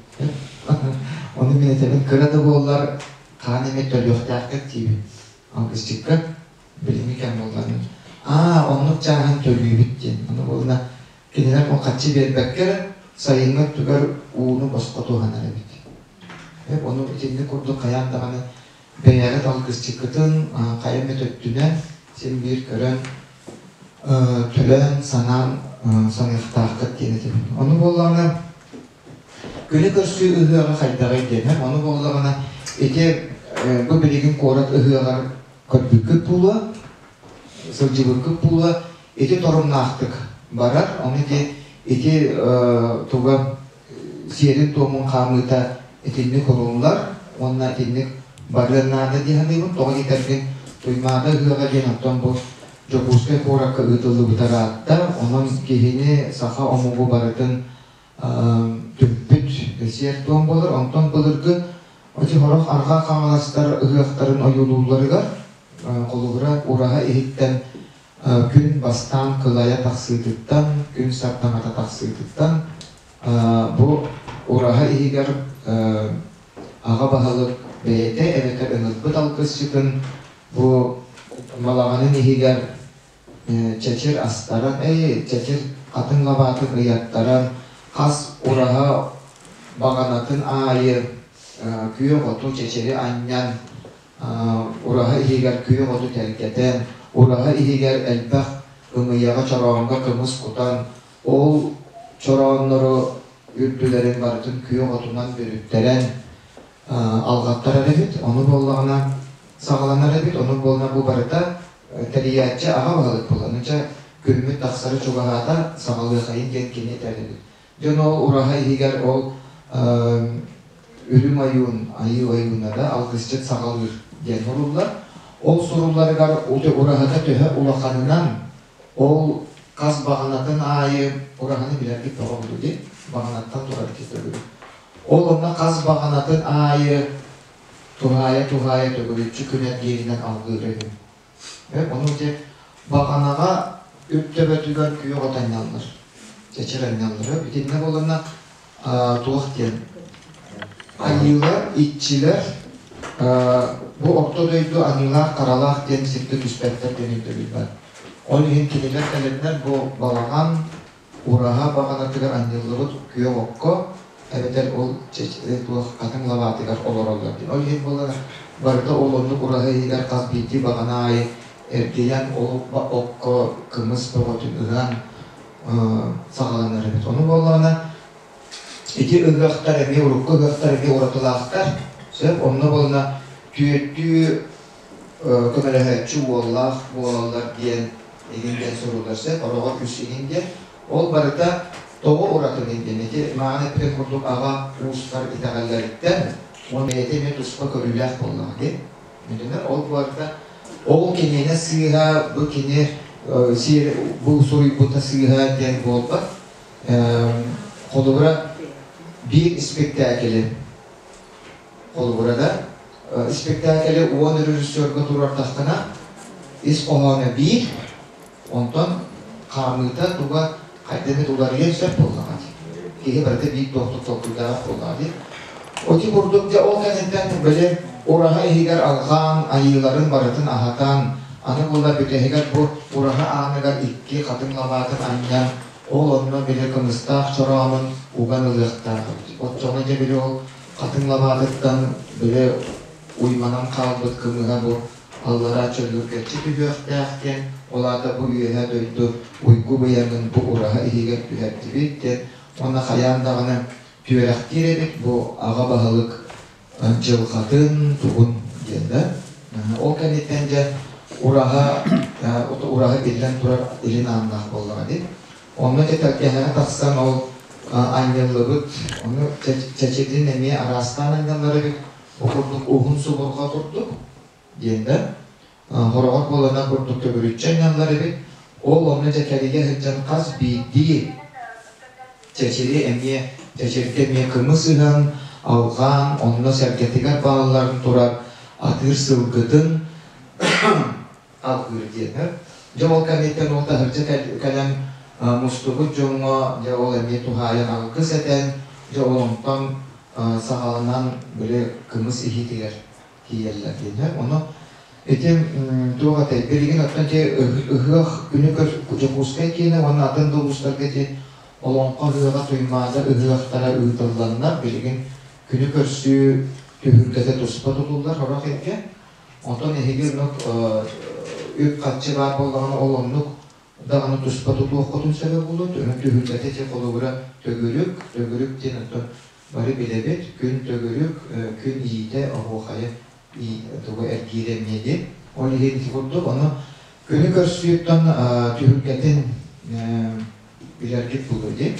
Ону мин этэбин кыра да буоллар хаан эмит төлүөхтээххит диибин. Алгысчыкка билиҥҥи кэм буоллаҕына аа оннук чааһын төлүүбүт диэн. Ону буолна кинилэр ол хаччы биэрбэккэ эрэ сайыҥҥы өттүгэр ууну босхо туһанар эбит. Ону итинник курдук хайаан даҕаны бэйэҕит алгысчыккытын хайа эмит өттүнэн син биир көрөн төлөөн санаан саныахтааххыт диэн этэбин. Ону буоллаҕына Күнү көрсүү ыһыаҕа хайдаҕый диэн, ону буоллаҕына ити бу билигин куорат ыһыаҕар көрбүккүт буолуо, сылдьыбыккыт буолуо, ити торумнаахтык барар, ону ити ити туга сиэрин-туомун хаамыыта итинник уруллар уонна итинник барыан наада дии саныыбын. Тоҕо диэтэргин Туймаада ыһыаҕа диэн оттон бу Дьокуускай куоракка ыытыллыбыта ыраатта, онон киһини саха омугу барытын түмпүт сиэр-туом буолар. Онтон былыргы ити сорох арҕаа хаҥаластар ыһыахтарын ойуулуулларыгар холобура ураһа иһиттэн күн бастаан кылайа тахсыытыттан, күн сардаҥата тахсыытыттан бу ураһа иһигэр аҕа баһылык бэйэтэ эбэтэр ыҥырбыт алгысчытын бу балаҕанын иһигэр чэчир астаран, чэчир хатыҥ лабаатын ыйаттаран, хас ураһа баҕанатын аайы күөх оту чэчири анньан, ураһа иһигэр күөх оту тэлгэтэн, ураһа иһигэр элбэх ымыйаҕа чорооҥҥо кымыс кутан, ол чорооннору үрдүлэрин барытын күөх отунан бүрүттэрэн алҕаттарар эбит. Ону буоллаҕына саҕаланар эбит, ону буолна бу барыта тэрийээччи аҕа баһылык буолан. Чэ, Күммүт тахсара чугаһаата, саҕалыахайын диэн кини этэр эбит. Дьон ол ураһа иһигэр ол үрүҥ ойуун, айыы ойууна да алгысчыт саҕалыыр диэн суруллар. Ол сурулларыгар ураһата төһө улаханынан ол хас баҕанатын аайы ураһаны билэргит тоҕо буолуо дии, баҕанаттан турар киһи. Ол онно хас баҕанатын аайы туһаайа-туһаайа төгүрүччү күн эргииринэн алгыыр үһү. Ону ити баҕанаҕа үп төбөтүгэр күөх от анньаллар, чэчир анньаллар. Итиннэ буоллаҕына туох диэн айыылар, иччилэр бу орто дойду аныылаах-харалаах диэн сиргэ түспэттэр диэн өйдөбүл баар. Ол иһин кинилэр кэлэннэр бу балаҕан ураһа баҕанатыгар анньыллыбыт күөх окко эбэтэр ол туох хатыҥ лабаатыгар олороллор диэн. Ол иһин буоллар барыта ол оннук ураһа иһигэр хас биирдии баҕана аайы эргийэн ол окко кымыс бөҕөтүн ыһан саҕаланар эбит. Ону буоллаҕына ити ыһыахтар эмиэ урукку ыһыахтар эмиэ уратылаахтар. Сөп, онно буоллаҕына түөртүү көмөлөһөөччү уоллаах буолаллар диэн игин диэн суруллар сөп, ороҕор үс игин диэн. Ол барыта тоҕо уратыный диэн ити мааны эппитин курдук аҕа уустар итэҕэллэриттэн уонна бэйэтэ эмиэ туспа көрүүлээх буоллаҕа дии. Итиннэ ол барыта ол киниэнэ сыыһа, бу кини сиэр бу суруйбута сыыһа диэн буолбат. Холобура биир испиктээкили холобура да испиктээкили 10 режиссерга туруордаххына ис хоһооно биир, онтон хаамыыта туга хайда эмит уларыйан сөп буоллаҕа дии. Киһи барыта биир туохтук толкуйдаах буоллаҕа дии. Ити курдук дьэ ол кэнниттэн били ураһа иһигэр алҕаан, айыыларын барытын аһатан, аны буолла бүтэһигэр бу ураһа ааныгар икки хатыҥ лабаатын анньан, ол онно били кымыстаах чороонун уган ылыахтаах эбит. Оччоҕо дьэ били ол хатыҥ лабаатыттан били уйманан хаалбыт кымыһа бу аллараа чөллүргэччи түһүөхтээх диэн, ол аата бу үөһэ дойду уйгу быйаҥын бу ураһа иһигэр түһэрдибит диэн, уонна хайаан даҕаны түөрэхтиир эбит бу аҕа баһылык дьылҕатын, тугун диэн да. Ол кэнниттэн дьэ ураһа ураһа биллэн турар илин ааннаах буоллаҕа дии. Онно дьэ тэлгэһэҕэ тахсан ол анньыллыбыт, ону чэчирин эмиэ араастаан анньаллар эбит, бу курдук уһун субурҕа курдук диэн да. Хороҕор буолана курдук төгүрүччү анньаллар эбит. Ол онно дьэ кэлигэ сылдьан хас биирдии чэчири эмиэ чэчиргэ эмиэ кымыс ыһан, алҕаан, онно сэргэтигэр баалларын турар атыыр сылгытын алгыыр диэн. Дьэ ол кэнниттэн ол таһырдьа кэлэн мустубут дьоҥҥо дьэ ол эмиэ туһаайан алгыс этэн, дьэ ол онтон саҕаланан били кымыс иһиитигэр тиийэллэр диэн. Ону ити туох этэй билигин оттон ити ыһыах күнү Дьокуускай киэнэ уонна атын да улуустарга ити Олоҥхо ыһыаҕа Туймаада ыһыахтара ыытылланнар билигин күнү көрсүү түһүлгэтэ туспа тутуллар сорох илгэ. Онтон эһиги оннук үп-харчы баар буоллаҕына ол оннук даҕаны туспа тутуоххутун сөбө буолуо. Түһүлгэтэ ити холобура төгүрүк, төгүрүк диэн оттон бары билэбит, күн төгүрүк, күн иитэ, оһуохайа тугу эргиирэ эмиэ диэн. Ол иһин ити курдук, ону күнү көрсүүттэн түһүлгэтин билэргит буолуо дии.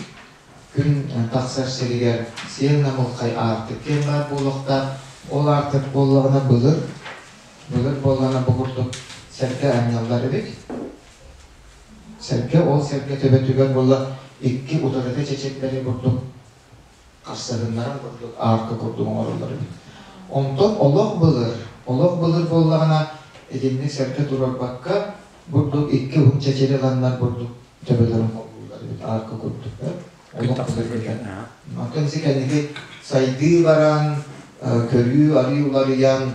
Күн тахсар сиригэр сиэн намылхай аартык диэн баар буолуохтаах. Ол аартык буоллаҕына былыр, былыр буоллаҕына бу курдук сэргэ анньаллар эбит. Сэргэ, ол сэргэ төбөтүгэр буолла икки утарыта чэчирдэри курдук харсыһыннаран курдук аарка курдук оҥороллор эбит. Онтон олох былыр, олох былыр буоллаҕына итинник сэргэ туруорбакка бурдук икки уһун чэчири ыланнар бурдук төбөлөрүн холбууллар эбит аарка курдук. Олох былыр. Онтон ити кэнники сайдыы баран, көрүү арыы уларыйан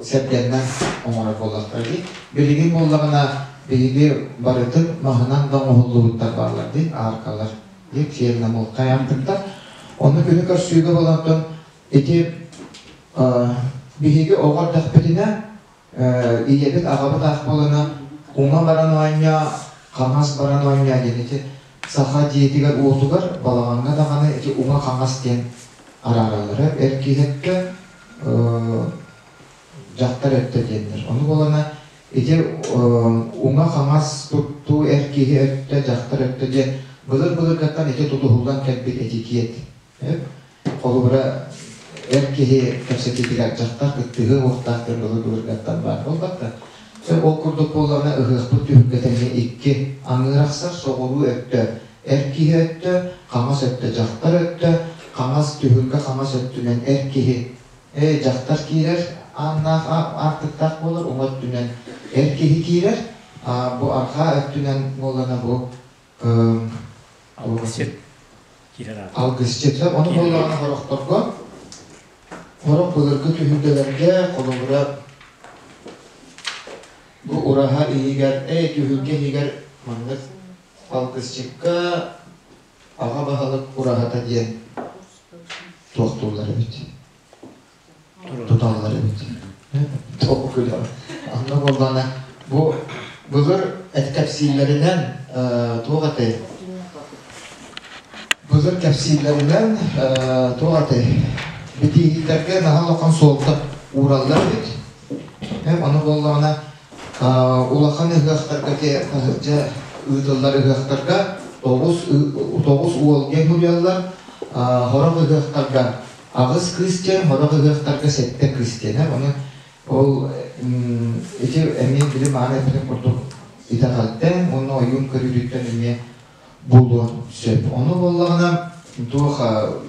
сэргэннэн оҥорор буоллахтара дии. Билигин буоллаҕына биһиги барытын маһынан да оҥоһуллубуттар бааллар дии, ааркалар дии, сиэлнамылхай аартыктар. Ону күнү көрсүүгэ болонтон ити биһиги оҕо эрдэхпитинэ ийэбит аҕабыт аах буолана уҥа баран оонньоо, хаҥас баран оонньоо диэн ити саха дьиэтигэр уотугар балаҕаҥҥа даҕаны ити уҥа-хаҥас диэн араараллара. Эр киһи өттө, дьахтар өттө диэннэр. Ону буолана Ити уҥа-хаҥас туттуу эр киһи өттө, дьахтар өттө диэн былыр-былыргаттан ити тутуһуллан кэлбит этикет. Холобура, эр киһи кэпсэтиитигэр дьахтар кыттыһыы уохтаах диэн былыр-былыргаттан баар буолбатта. Ол курдук буоллаҕына ыһыахпыт түһүлгэтэ эмиэ икки аҥыы арахсар, соҕуруу өттө эр киһи өттө, хаҥас өттө дьахтар өттө, хаҥас түһүлгэ хаҥас өттүнэн эр киһи дьахтар киирэр ааннаах аартыктаах буолар, уҥа өттүнэн эр киһи киирэр, бу арҕаа өттүнэн буоллаҕына бу Алгысчыт киирэр аата. Алгысчыт. Ону буоллаҕына сорохторго сорох былыргы түһүлгэлэргэ холобура бу ураһа иһигэр, түһүлгэ иһигэр маннык алгысчыкка аҕа баһылык ураһата диэн туохтууллар эбит. Туталлар эбит. Тоҕо күлэҕин? Онно буоллаҕына бу былыр кэпсииллэринэн туох этэй? Былыр кэпсииллэринэн туох этэй? Битииһиттэргэ наһаа улахан суолта уураллар эбит. Ону буоллаҕына улахан ыһыахтарга таһырдьа ыытыллар ыһыахтарга тоҕус уол диэн суруйаллар. Сорох ыһыахтарга аҕыс кыыс диэн, сорох ыһыахтарга сэттэ кыыс диэн. Ону ол ити эмиэ били мааны эппитим курдук итэҕэлтэн уонна ойуун көрүүтүттэн эмиэ буолуон сөп. Ону буоллаҕына туох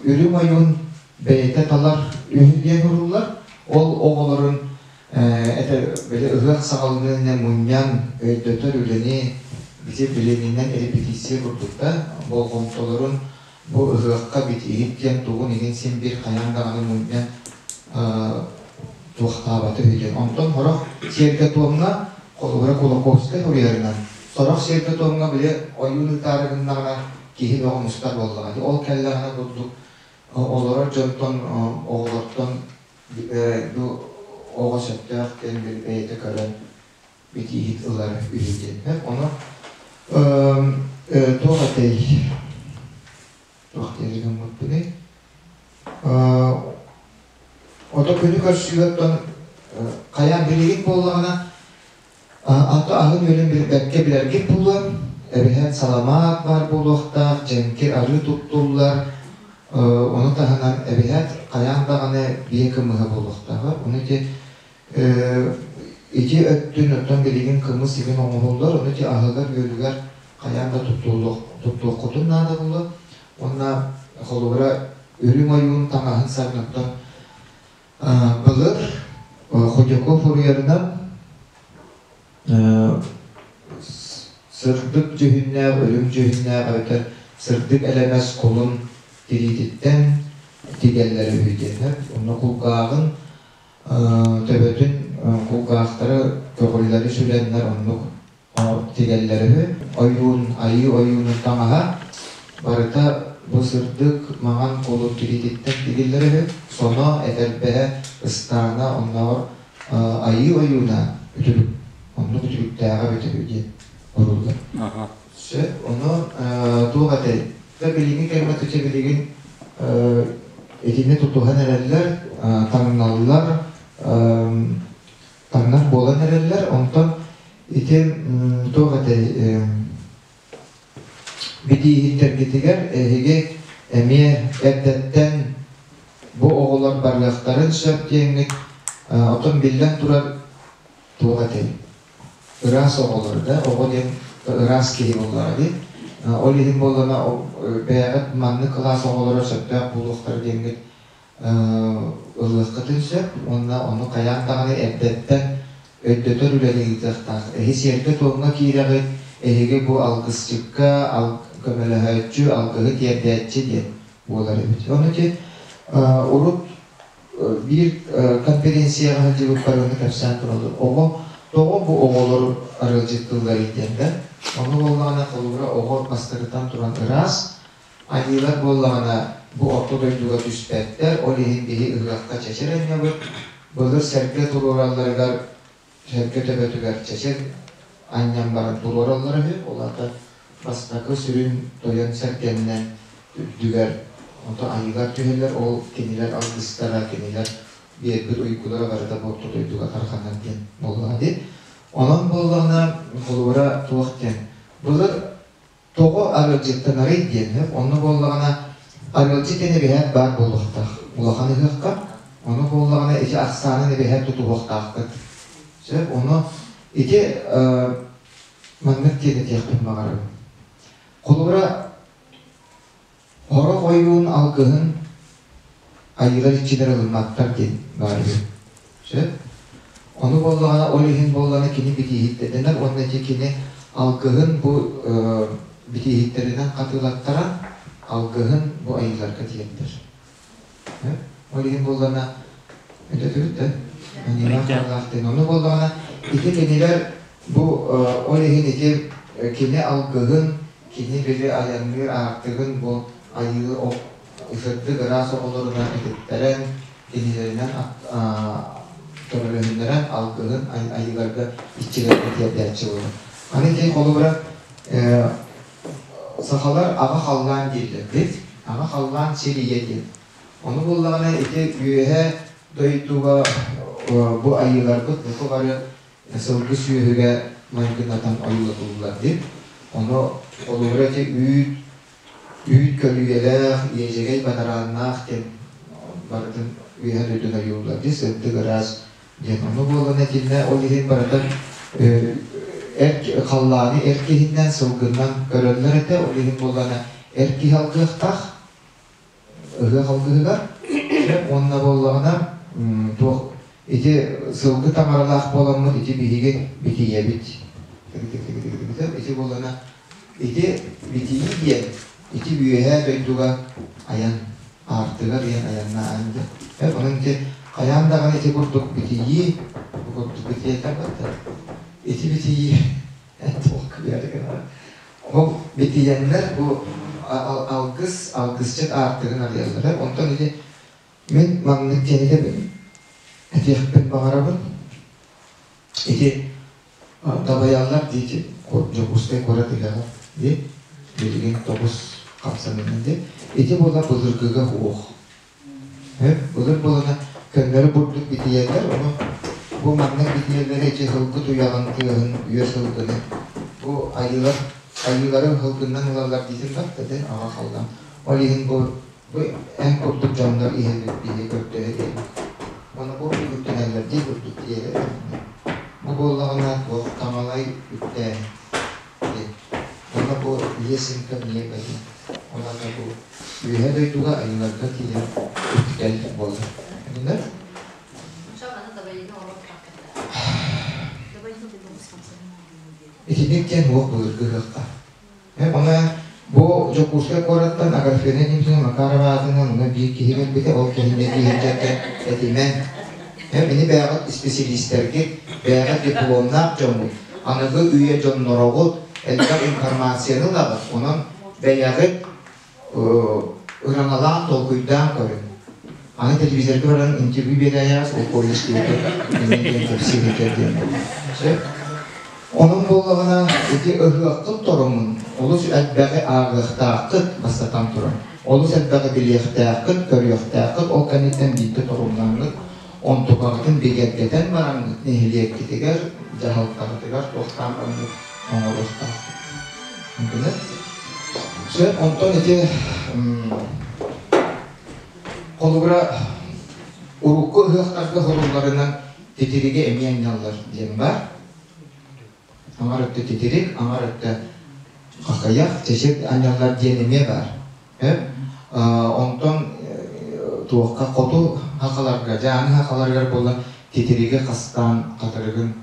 үрүҥ ойуун бэйэтэ талар үһү диэн суруллар. Ол оҕолорун это били ыһыах саҕаланыан мунньан өйдөтөр үлэни бити билиминэн репетиция курдук да болҕомтолорун бу ыһыахха битииһит диэн тугун иһин син биир хайаан даҕаны мунньан туохтаабата үһү диэн. Онтон сорох сиэргэ-туомҥа холобура Кулаковскай суруйарынан сорох сиэргэ-туомҥа били ойуун ыытаары гыннаҕына киһи бөҕө мустар буоллаҕа. Ол кэллэҕинэ курдук олорор дьонтон оҕолортон бу оҕо сөптөөх диэн бэйэтэ көрөн битииһит ылар үһү диэн. Ону туох этэй? Туох диэри гыммыппыный? Ото күнү көрсүүгэ хайаан билигин буоллаҕына ато аһын-үөлүн билбэккэ билэргит буолуо. Эбэһээт саламаат баар буолуохтаах, дьэҥкир арыы туттуллар. Ону таһынан эбэһээт хайаан даҕаны биэ кымыһа буолуохтааҕа. Ону ити ити өттүн оттон билигин кымыс игин оҥоһуллар, ону ити аһыгар-үөлүгэр хайаан да туттуоххутун наада буолуо. Уонна холобура үрүҥ ойуун таҥаһын сарныттан былыр Худяков уруйарынан сырдык дьүһүннээх, үрүҥ дьүһүннээх эбэтэр сырдык элэмэс кулун тириититтэн тигэллэрэ үһү диэн. Онно кулгааҕын төбөтүн кулгаахтара көҕүллэри сүлэннэр оннук тигэллэр үһү. Ойуун, айыы ойуунун таҥаһа барыта бу сырдык маҥан кулун тириититтэн тигиллэр үһү. Соно, этэрбэһэ, ыстаана, оннооҕор айыы ойууна үтүлүк, оннук үтүлүктээҕэ эбитэ үһү диэн уруллар. Сөп, ону туох этэй? Билиҥҥи кэмҥэ туча билигин итини тутуһан эрэллэр, таҥналлар, таҥнар буолан эрэллэр. Онтон ити туох этэй битииһиттэргитигэр эһиги эмиэ эрдэттэн бу оҕолор барыахтарын сөп диэҥҥит, оттон биллэн турар туох этэй ыраас оҕолор да оҕо диэн ыраас киһи буоллаҕа дии. Ол иһин буоллаҕына бэйэҕит маннык кылаас оҕолоро сөптөөх буолуохтара диэҥҥит ылыаххытын сөп уонна ону хайаан даҕаны эрдэттэн өйдөтөр үлэни ыытыахтаах. Эһи сиэргэ-туомҥа киирэҕит, эһиги бу алгысчыкка көмөлөһөөччү, алгыһы тиэрдээччи диэн буолар эбит. Ону ити урут биир конференцияҕа сылдьыбыппар ону кэпсээн тураллар. Оҕо тоҕо бу оҕолор арыалдьыттыылларый диэн да. Ону буоллаҕына холобура оҕо бастакытан туран ыраас, Айыылар буоллаҕына бу орто дойдуга түспэттэр, ол иһин биһи ыһыахха чэчир анньабыт, былыр сэргэ туруоралларыгар сэргэ төбөтүгэр чэчир анньан баран туруораллара үһү, ол аата бастакы сүрүн тойон сэргэннэн үрдүгэр онтон айыылар түһэллэр, ол кинилэр алгыстара, кинилэр биэрбит уйгулара барыта бу орто дойдуга тарҕанар диэн буоллаҕа дии. Онон буоллаҕына холобура туох диэн былыр тоҕо арыалдьыттанарый диэн сөп. Онно буоллаҕына арыалдьыт диэн эбэһээт баар буолуохтаах улахан ыһыахха. Ону буоллаҕына ити ахсаанын эбэһээт тутуһуохтааххыт. Сөп. Ону ити маннык диэн этиэхпин баҕарабын. Холобура Сорох ойуун алгыһын айыылар иччилэр ылымматтар диэн баар үһү. Сөп? Ону буоллаҕына, ол иһин буоллаҕына кини битииһиттэринэн уонна ити кини алгыһын бу битииһиттэринэн хатылаттаран алгыһын бу айыыларга тиэрдэр. Ол иһин буоллаҕына, өйдөтүбүт да? Аньыылаах хаалаах диэн. Ону буоллаҕына, ити кинилэр бу ол иһин ити кини алгыһын, кини били айанныыр аартыгын бу айыы сырдык ыраас оҕолорунан этиттэрэн, кинилэринэн көмөлөһүннэрэн алгыһын айыыларга иччилэргэ тиэрдээччи буолар. Аны ити холобура Сахалар аҕа халлаан дииллэр бит. Аҕа халлаан сир ийэ диэн. Ону буоллаҕына ити үөһэ дойдуга бу айыыларбыт бука бары сылгы сүөһүгэ майгынатан ойуулатыллар диэн. Ону холобура ити үүт үүт көлүйэлээх, иэдьэгэй бадарааннаах диэн барытын үөһэ дойдуну ойууллар дии сырдык ыраас диэн. Ону буолан итиннэ ол иһин барыта эр халлааны эр киһиннэн сылгыннан көрөллөр этэ. Ол иһин буоллаҕына эр киһи алгыахтаах ыһыах алгыһыгар уонна буоллаҕына туох ити сылгы таҥаралаах буоламмыт ити биһиги битийэбит ити буоллаҕына ити битийии диэн ити үөһээ дойдуга айан аартыгар диэн айаннаан диэн онон ити хайаан даҕаны ити курдук битийии бу курдук битийэллэр батта ити битийии туох күлээри гынара Ол битийэннэр бу алгыс, алгысчыт аартыгын арыйаллара. Онтон ити мин маннык диэн этэбин, этиэхпин баҕарабын. Ити дабайаллар диэки Дьокуускай куорат ыһыаҕар дии, билигин тоҕус хамсаныынан дии. Ити буола былыргыга уох. Былыр буолана көннөрү бурдук битийэллэр, ону бу маннык битийэллэри ити сылгы туйаҕын тыаһын үөр сылгыны бу айыылар айыылары сылгыннан ылаллар диэтим да этэ аҕа халлаан. Ол иһин бу бу эн курдук дьоннор иһэллэр биһи көрдөһө диэбит. Ону бу үктэнэллэр дии курдук диэри Бу буоллаҕына туох таҥалай үктээһин диэн. Уонна бу лесенка эмиэ бэлиэ. Уонна бу үөһэ дойдуга айыыларга тиийэн үктэл буолар. Иннинэ? Итинник диэн уох былыргы ыһыахха. Онон бу Дьокуускай куораттан Агафья Дмитриевна Макарова аатынан онно биир киһи кэлбитэ, ол киһини киһиргэтэ этимэн. Мини бэйэҕит исписэлиистэргит, бэйэҕит дипломнаах дьоммут, аныгы үйэ дьоннороҕут, элбэх информацияны ылаҕыт, онон бэйэҕит ыраҥалаан, толкуйдаан көрүҥ. Аны телевизорга баран интервью биэрээйэҕис, ол колледж киһитэ иннин диэн кэпсиир диэн. Сөп? Онон буоллаҕына ити ыһыаххыт торумун олус элбэҕи ааҕыахтааххыт бастатан туран. Олус элбэҕи билиэхтээххит, көрүөхтээххит, ол кэнниттэн биирдэ торумнаҥҥыт, онтукаҕытын бигэргэтэн бараҥҥыт нэһилиэккитигэр, дьаһалтаҕытыгар туохтаан бараҥҥыт оҥоруохтааххыт. Үҥкүнэр. Сөп, онтон ити холобура урукку ыһыахтарга сурулларынан титириги эмиэ анньаллар диэн баар. Аҥар өттө титирик, аҥар өттө хахыйах, чэчир анньаллар диэн эмиэ баар. Онтон туохха хоту хахаларга, дьааҥы хахаларыгар буолла титириги хастаан хатырыгын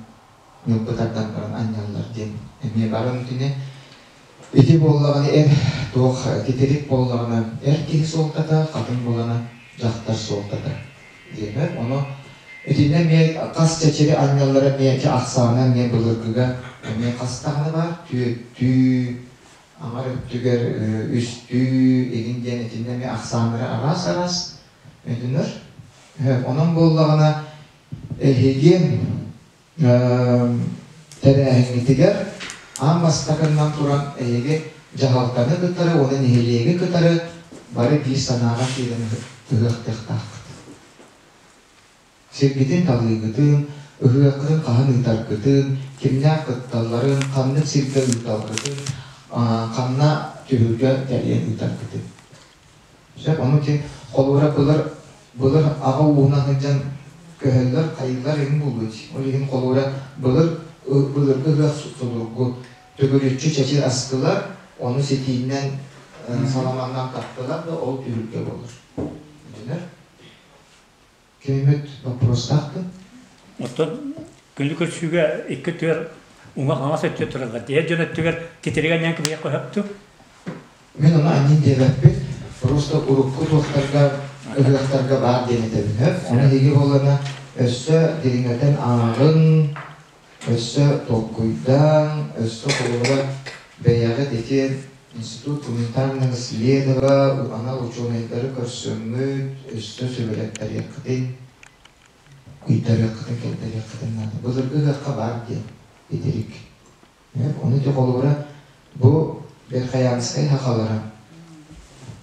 ньылбы тардан баран анньаллар диэн эмиэ баар. Итини ити буоллаҕына эр туох титирик буоллаҕына эр киһи суолтата, хатыҥ буолана дьахтар суолтата диэмэр. Ону итиннэ эмиэ хас чэчири анньаллара эмиэ ити ахсаана эмиэ былыргыга эмиэ хас даҕаны баар түөртүү аҥар өттүгэр үстүү игин диэн итиннэ эмиэ ахсааннара араас-араас өйдөнөр. Онон буоллаҕына эһиги тэрээһиҥҥитигэр аан бастакыннан туран эһиги дьаһалтаны кытары уонна нэһилиэги кытары бары биир санааҕа киирэн ыһыахтыахтааххыт. Сиргитин талыыгытын, Ыһыаххытын хаһан ыытаргытын, кимнээх кытталларын, ханнык сиргэ ыыталгытын, ханна түһүлгэ тэрийэн ыытаргытын. Сөп, ону ти холобура былыр былыр аҕа ууһунан сылдьан көһөллөр, хайыылар иһин буолуо дии. Ол иһин холобура былыр былыргы ыһыах судургу төгүрүччү чэчир астылар, ону ситииннэн саламаннан таттылар да ол түһүлгэ буолар. Дэнэр. Киммит боппуруостаах да? Оттон күнү көрсүүгэ икки өттүгэр уҥа-хаҥас өттү тураллар. Диһэр дьон өттүгэр титиригэ анньан кимиэхэ көһөптү? Мин ону анньын диэбэппин. Просто урукку туохтарга, ыһыахтарга баар диэн этэбин. Ону эһиги буоллана өссө дириҥэтэн ааҕыҥ, өссө толкуйдааҥ, өссө холобура бэйэҕит ити Институт гуманитарного исследования анал учуонайдары көрсөҥҥүт, өссө сүбэлэттэриэххитин, ыйдарыаххытын, кэлтэриэххитин наада. Былыргы ыһыахха баар диэн итирик. Ону ити холобура бу Верхоянскай хахалара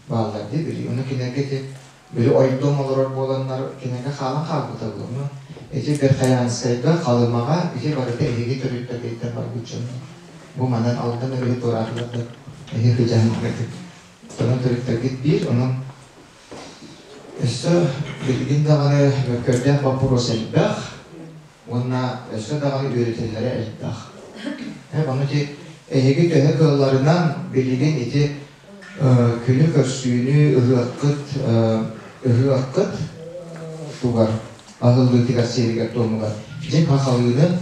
бааллар дии били. Ону кинилэргэ ити били ойдом олорор буоланнар кинилэргэ хаалан хаалбыта буолуо. Ити Верхоянскайга, Халымаҕа ити барыта эһиги төрүттэргиттэн барбыт дьоннор. Бу манан Алдан өрүһү туораатылар да эһиги дьаһаннаргыт. Онон төрүттэргит биир, онон өссө билигин даҕаны мөккүөрдээх боппуруос элбэх уонна өссө даҕаны үөрэтэллэрэ элбэх. Ону ити эһиги төһө кыалларынан билигин ити күнү көрсүүнү ыһыаххыт ыһыаххыт тугар аһыллыытыгар сиэригэр-туомугар дьиҥ хахалыыны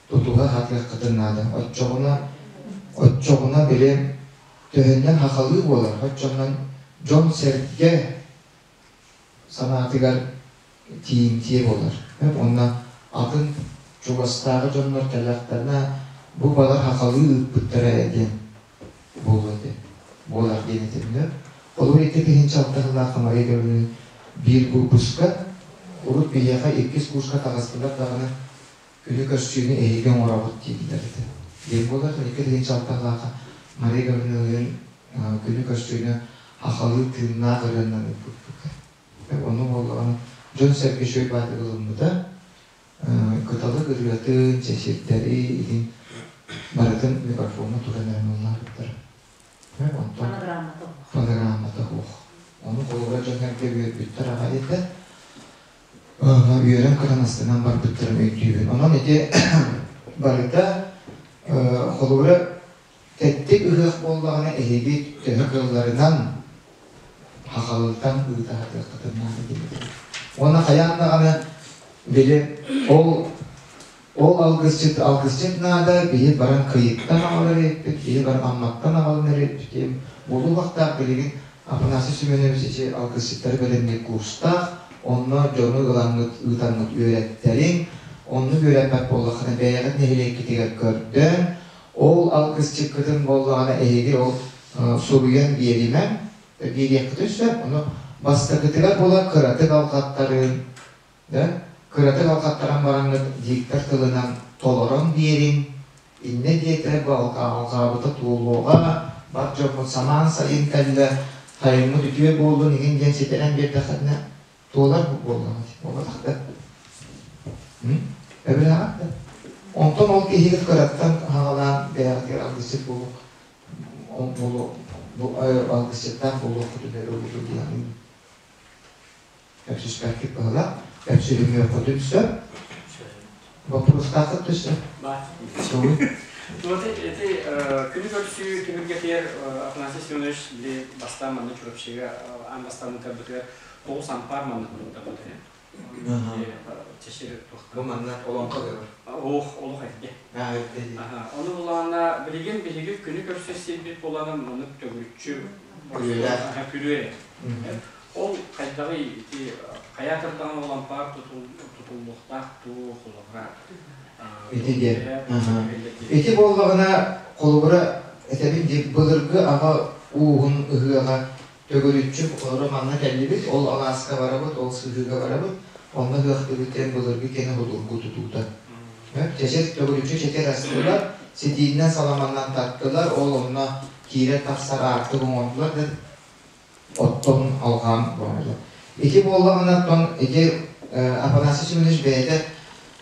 тутуһа сатыаххытын наада. Оччоҕуна оччоҕуна били төһөннөн хахалыы буолар, оччонон дьон-сэргэ санаатыгар тиийимтиэ буолар. Уонна атын чугастааҕы дьоннор кэллэхтэринэ бу балар хахалыы ыыппыттара ээ диэн буолуо этэ. Буолар диэн этиннэ. Холобур икки тыһыынча алта сыллаахха Мария Гавриловна биир курска, урут биһиэхэ иккис курска таҕыстылар даҕаны күнү көрсүүнү эһиги оҥороҕут дииллэр этэ. Диэн буолар, 2 тыһыынча алта сыллаахха Мария Гавриловналыын күнү көрсүүнү хахалыы тыыннаах ырыаннан ыыппыппыт. Ону буоллаҕына дьон-сэргэ үчүгэй баатыгы ылыммыта. Кыталык ырыатын, чэчирдэри иһин барытын микрофоҥҥа туран эрэн ыллаабыттара. Онтон фонограммата суох. Ону холобура дьон-сэргэ үөрбүттэр аҕай этэ. Үөрэн көрөн астынан барбыттарын өйдүүбүн. Онон ити барыта холобура тэттик ыһыах буоллаҕына эһиги төһө кыалларынан хахалытан ыыта сатыаххытын наада диэн. Уонна хайаан даҕаны били ол ол алгысчыт алгысчыт наада биһи баран Кыйыттан аҕалар эбиппит, биһи баран Амматтан аҕалан эбиппит диэн буолуохтаах билигин Афанасий Семенович ити алгысчыттары бэлэмниир курстаах, онно дьону ыламмыт, ыытаммыт үөрэттэриҥ, оннук үөрэппэт буоллаххына бэйэҕит нэһилиэккитигэр көрдөөн, ол алгысчыккытын буоллаҕына эһиги ол суруйан биэримэҥ, биэриэххитин сөп, ону бастакытыгар буолар кыратык алҕаттарын, да, кыратык алҕаттаран бараҥҥыт диктор тылынан толорон биэриҥ, иннэ диэтэ бу алҕаабыта туолуоҕа, бар дьоммут самаан сайын кэллэ, сайыммыт үтүө буоллун игин диэн ситэрэн биэрдэххитинэ туолар буоллаҕа буолбатах да эбилээҕит да онтон ол киһигит кыраттан хаҕалаан бэйэҕитигэр алгысчыт буолуох алгысчыттаах буолуоххутун эрэ буолуо диэҕин Өпсүспэккит быһыылаах. Өпсүһүмүөххүтүн сөп. Боппуруостааххыт да сөп. Сугуй. Вот эти күнү көрсүү түһүлгэтигэр Афанасий Семенович били бастаан манна Чурапчыга аан бастаан ыытарбытыгар тоҕус ампаар манна ыытарбыт үһү. Чэчир Бу манна олоҥхо дьоно. Ох, олох эрдэ. Ону булаана билигин биһиги күнү көрсө сирбит буланан маннык төгүрүччү күрүө. Ол хайдаҕый ити хайаатар даҕаны ол ампаар тутуллуохтаах дуу, холобура? Ити диэн. Ити буоллаҕына, холобура, этэбин дии, былыргы аҕа ууһун ыһыаҕа төгүрүччү холобура манна кэллибит, ол алааска барабыт, ол сыһыыга барабыт, онно ыһыахтыыбыт диэн былыргы кини судургу тутуута. Чэчир төгүрүччү чэчир астылар, ситииннэн саламаннан таттылар, ол онно киирэр-тахсар аартык оҥордулар да оттон алҕаан буолар. Ити буоллаҕына, оттон ити Афанасий Семенович бэйэтэ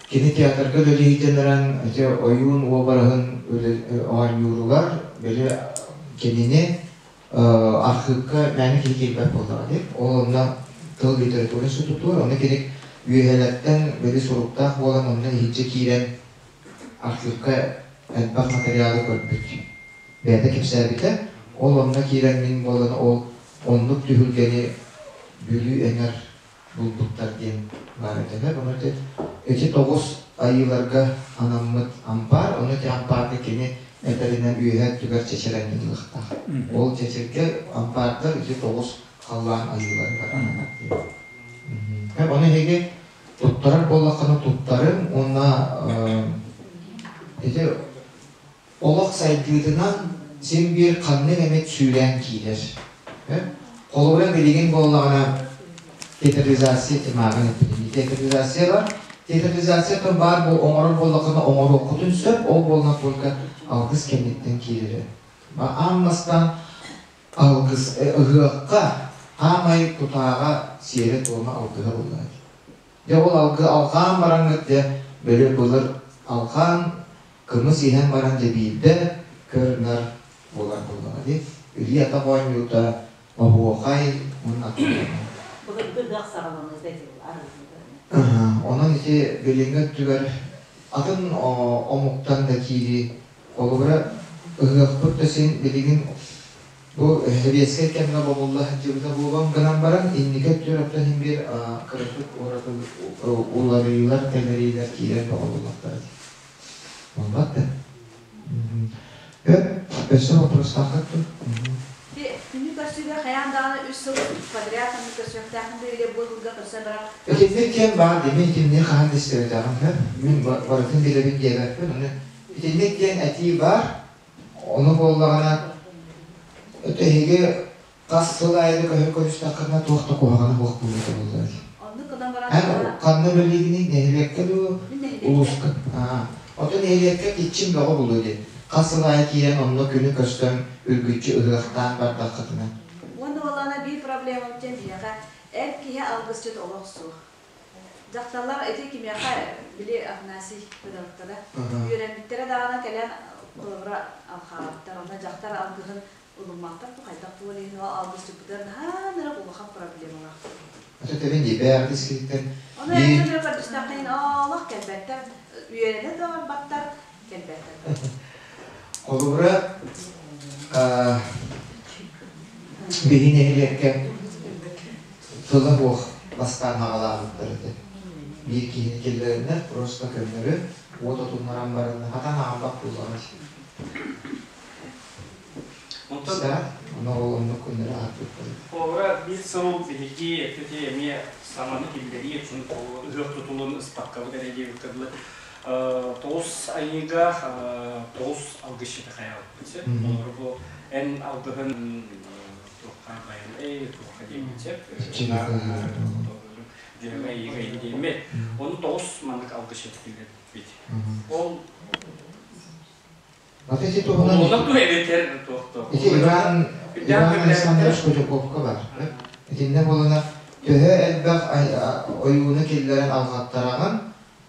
Кини театрга үлэлиһитинэрэн ити ойуун уобараһын оонньууругар били кинини архыыпка мээнэ киһи киирбэт буоллаҕа дии. Ол онно тыл литература институтугар, онно кини үөһэлэртэн били суруктаах буолан онно иһирдьэ киирэн архыыпка элбэх материалы көрбүт. Бэйэтэ кэпсээбитэ. Ол онно киирэн мин буолан ол оннук түһүлгэни Бүлүү эҥэр булбуттар диэн баар этэ. Ону ити тоҕус айыыларга анаммыт ампаар, ону ити ампаарга кини этэринэн үөһэ өттүгэр чэчирэннилыахтаах. Ол чэчиргэ ампаардар ити тоҕус халлаан айыыларыгар ананар диэн. Ону эһиги туттарар буоллаххына туттарыҥ уонна ити олох сайдыытынан син биир ханнык эмит сүүрээн киирэр. Холобура билигин буоллаҕына театрализация тимааҕын эппитим. Театрализация бар. Театрализация баар оҥорор буоллаххына оҥоруоххутун сөп, ол буолла только алгыс кэнниттэн киирэрэ. Аан бастаан алгыс ыһыахха аамай тутааҕа сиэрэ-туома алгыһа буолла. Дьэ ол алгы алҕаан бараҥҥыт дьэ бөлө былыр алҕаан кымыс иһэн баран дьэ биирдэ көр-нар буолар буоллаҕа дии. Илии-атах оонньуута, оһуохай уонна Былыргы ыһыах саҕаланыыта ити Онон ити билиҥҥи өттүгэр атын омуктан да киирии холобура ыһыахпыт да син билигин бу сэбиэскэй кэмҥэ бобулла сылдьыбыта буолуон гынан баран инники өттүгэр оттон иһин биир кыратык уларыйыылар тэлэриилэр киирэр бөҕө буоллахтара дии. Буолбат да? Өссө вопростааххыт дуо? Күнү көрсүүгэ хайаан даҕаны үс сыл подряд оннук көрсүөхтээххин да или бу сылга көрсөн баран Итинник диэн баар дии, мин итинник хаһан да истибэтэҕим сөп. Мин барытын билэбин диэбэппин, ону итинник диэн этии баар. Ону буоллаҕына эһиги хас сыл аайы да көһөн көрүстэххинэ туох да куһаҕана суох буолуо буоллар дии. Оннук гынан баран Эн ханна үлэлиигиний? Нэһилиэккэ дуу, Мин нэһилиэккэ. Улууска? Оттон нэһилиэккэ киччим бөҕө булуо диэн. Хас сыл аайы киирэн онно күнү көстөн үргүччү ыһыахтаан бардаххытына. Уонна буоллаҕына биир проблемам диэн биһиэхэ эр киһи алгысчыт олох суох. Дьахталлар ити кимиэхэ били Афанасий Федоровтара үөрэммиттэрэ даҕаны кэлэн холобура алхаабыттар. Онно дьахтар алгыһын ылымматтар бу хайдах буолар иһин ол алгысчыппытыгар наһаа нырык улахан проблемалаах. Ата тэбин дии бэйэҕит искириттэн Ону эрдэ көрдүстэххин олох кэлбэттэр, үөрэнэ да барбаттар, кэлбэттэр. Холобура биһи нэһилиэккэ тыла суох бастаан аҕалаабыттар этэ. Биир киһини киллэрэннэр просто көннөрү уот отуннаран баран хатан аҕалбат буоллаҕа. Онтон Ону ол оннук күннэри аһарбыттар. Холобура, биир сыл биһиги эппити эмиэ саҥаны киллэрии үчүн ыһыах тутулун ыспаккабыт эрэ диэбиккэ дылы тоҕус айыыга тоҕус алгысчыты хайаабыппыт сөп. Олору бу эн алгыһын туохха байан эй туохха диэбит сөп. Дьүөгэ айыыга диэммит. Ону тоҕус маннык алгысчыты киллэрбит. Ол Вот эти туһунан ити Иван Иван Александрович Кутуковка бар. Итиннэ буолана төһө элбэх ойууну киллэрэн алҕаттараҕын,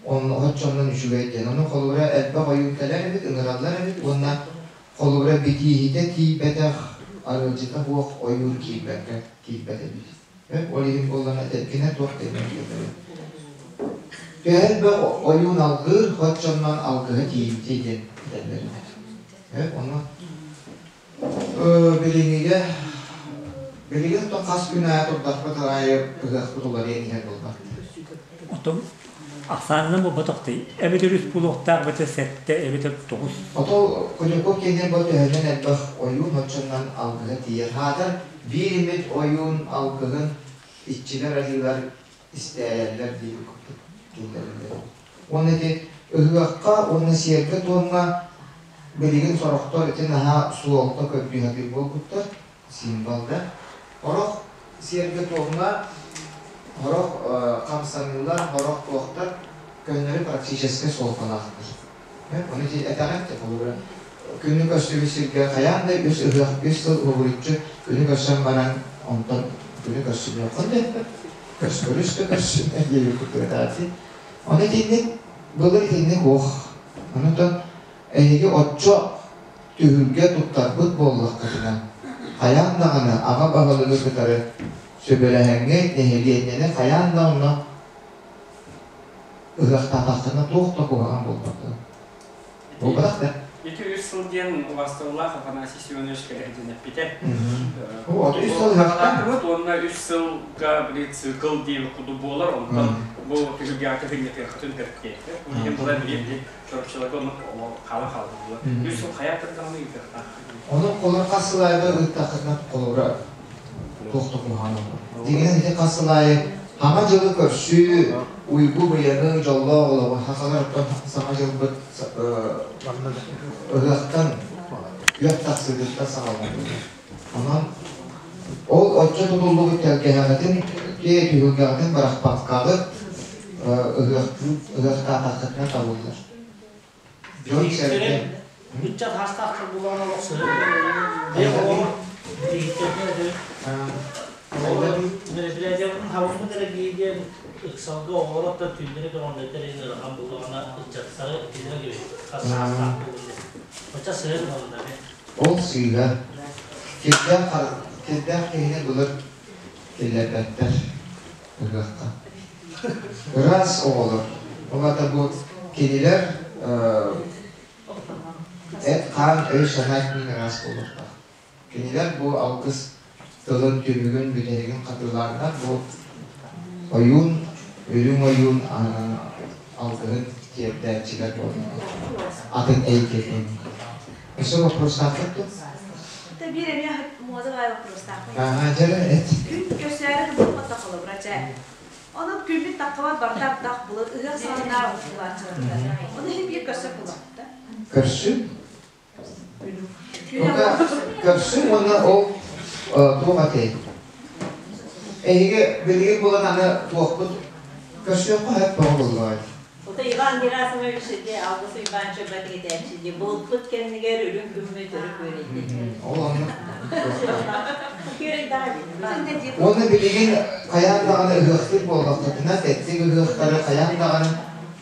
оччоннон үчүгэй диэн. Ону холобура элбэх ойуун кэлэр эбит, ыҥыраллар эбит уонна холобура битииһитэ тиийбэтэх, арыалдьыта суох ойуун киирбэккэ киирбэт эбит. Ол иһин буоллаҕына этэргинэ туох диэн Төһө элбэх ойуун алгыыр, оччоннон алгыһа тиийимтиэ диэн этэллэр. Ону билиҥҥигэ билигин то хас күн аайы турдахпыт аайы ыһыахпыт уларыйан иһэр буолбат. Отон ахсаанынан буолбатахтый. Эбэтэр үс буолуохтаах, эбэтэр сэттэ, эбэтэр тоҕус. Ото Кутуков киэнин бу төһөнөн элбэх ойуун оччоннон алгыһа тиийэр. Хаатар биир эмит ойуун алгыһын иччилэр арыылар истээрэллэр диир курдук киллэрэллэр. Уонна ити ыһыахха уонна сиэргэ-туомҥа билигин сорохтор ити наһаа суолта көрдүү сатыыр буолбуттар, символ да. Сорох сиэргэ-туомҥа сорох хамсаныылар, сорох туохтар көннөрү практическай суолталаахтар. Ону ити этэҕин холобура күнү көрсүбүт сиргэ хайаан да үс ыһыах үс сыл уһугуруччу күнү көрсөн баран онтон күнү көрсүмүөххүн да көрүс да көрсүмэ диэбит курдук этээти. Ону итинник. Былыр итинник ох. Онон эһиги оччо түһүлгэ туттарбыт буоллаххытына, хайаан даҕаны аҕа баһылыгы кытары сүбэлэһэҥҥит, нэһилиэнньэни хайаан да онно ыһыахтаатаххына туох да куһаҕан буолбат. Буолбатах да? Ити үс сыл диэн убастабыллаах Афанасий Семенович кэлэһдин эппитэ. Вот үс сыл ыһыахтаатыбыт. Уонна үс сылга били цикл диэбит курдук буолар, онтон бу түһүлгэҕэ тыһынньатыаххытын төрүттиэхтэр. Ол иһин була били чорчуларга оннук хаала хаалбыт. Үс сыл хайаатар даҕаны ыытыахтаах. Ону холор хас сыл аайы ыыттаххытына холобура туох да куһаҕан буолбат. Дьиҥинэн ити хас сыл аайы Саҥа дьылы көрсүү, уйгу-быйаҥы, дьоллоох олоҕу сахалар оттон Саҥа дьылбыт ыһыахтан күөх тахсыытыттан саҕаланар. Онон ол оччо тутуллубут тэлгэһэҕитин, түһүлгэҕитин бырахпаккаҕыт ыһыахтаатаххытына табыллар. Дьон-сэргэ Ыччат хастаахтар булан олох сыһыан Мероприятиябытын хабыммыт эрэ диэн ыксалга оҕолор түүннэри көҕүллэтэр иһин ыарахан буллаҕына ыччаттары итиннэ кэбиһ хас саастаах буолун Оччо сыһыан буолла Ол сыыһа. Кирдээх кирдээх киһини былыр киллэрбэттэр ыһыахха. Ыраас оҕолор. Ол аата бу кинилэр эт-хаан, өй-санаа өттүнэн ыраас буолуохтаах. Кинилэр бу алгыс тылын түмүгүн, бүтэһигин хатылааннар бу ойуун, үрүҥ ойуун алгыһын тиэрдээччилэр буолаллар. Атын эйгэтин. Өссө вопростааххыт дуо? Это биир эмиэ муода вопростаахпын. Ааһа, дьэ эт. Күн көрсөөрү гыммыт да холобура чэ. Онон күммүт таххабат барда ардах булат ыһыах саҕана булааччыларда. Ону иһин биир көрсө булапта. Көрсүн. Көрсүн уонна ол туох этэй? Эһиги билигин булан аны туохпут көрсүөххэ сөп тоҕо буллаҕай? Ото Иван Герасимович ити Алгыс Уйбаанча бэтиэтээччи дии булпут кэннигэр үрүҥ күммүт өрө күөрэйдэ. Ол оннук. Уонна билигин хайаан даҕаны ыһыахтыыр буоллаххытына, тэттик ыһыахтары хайаан даҕаны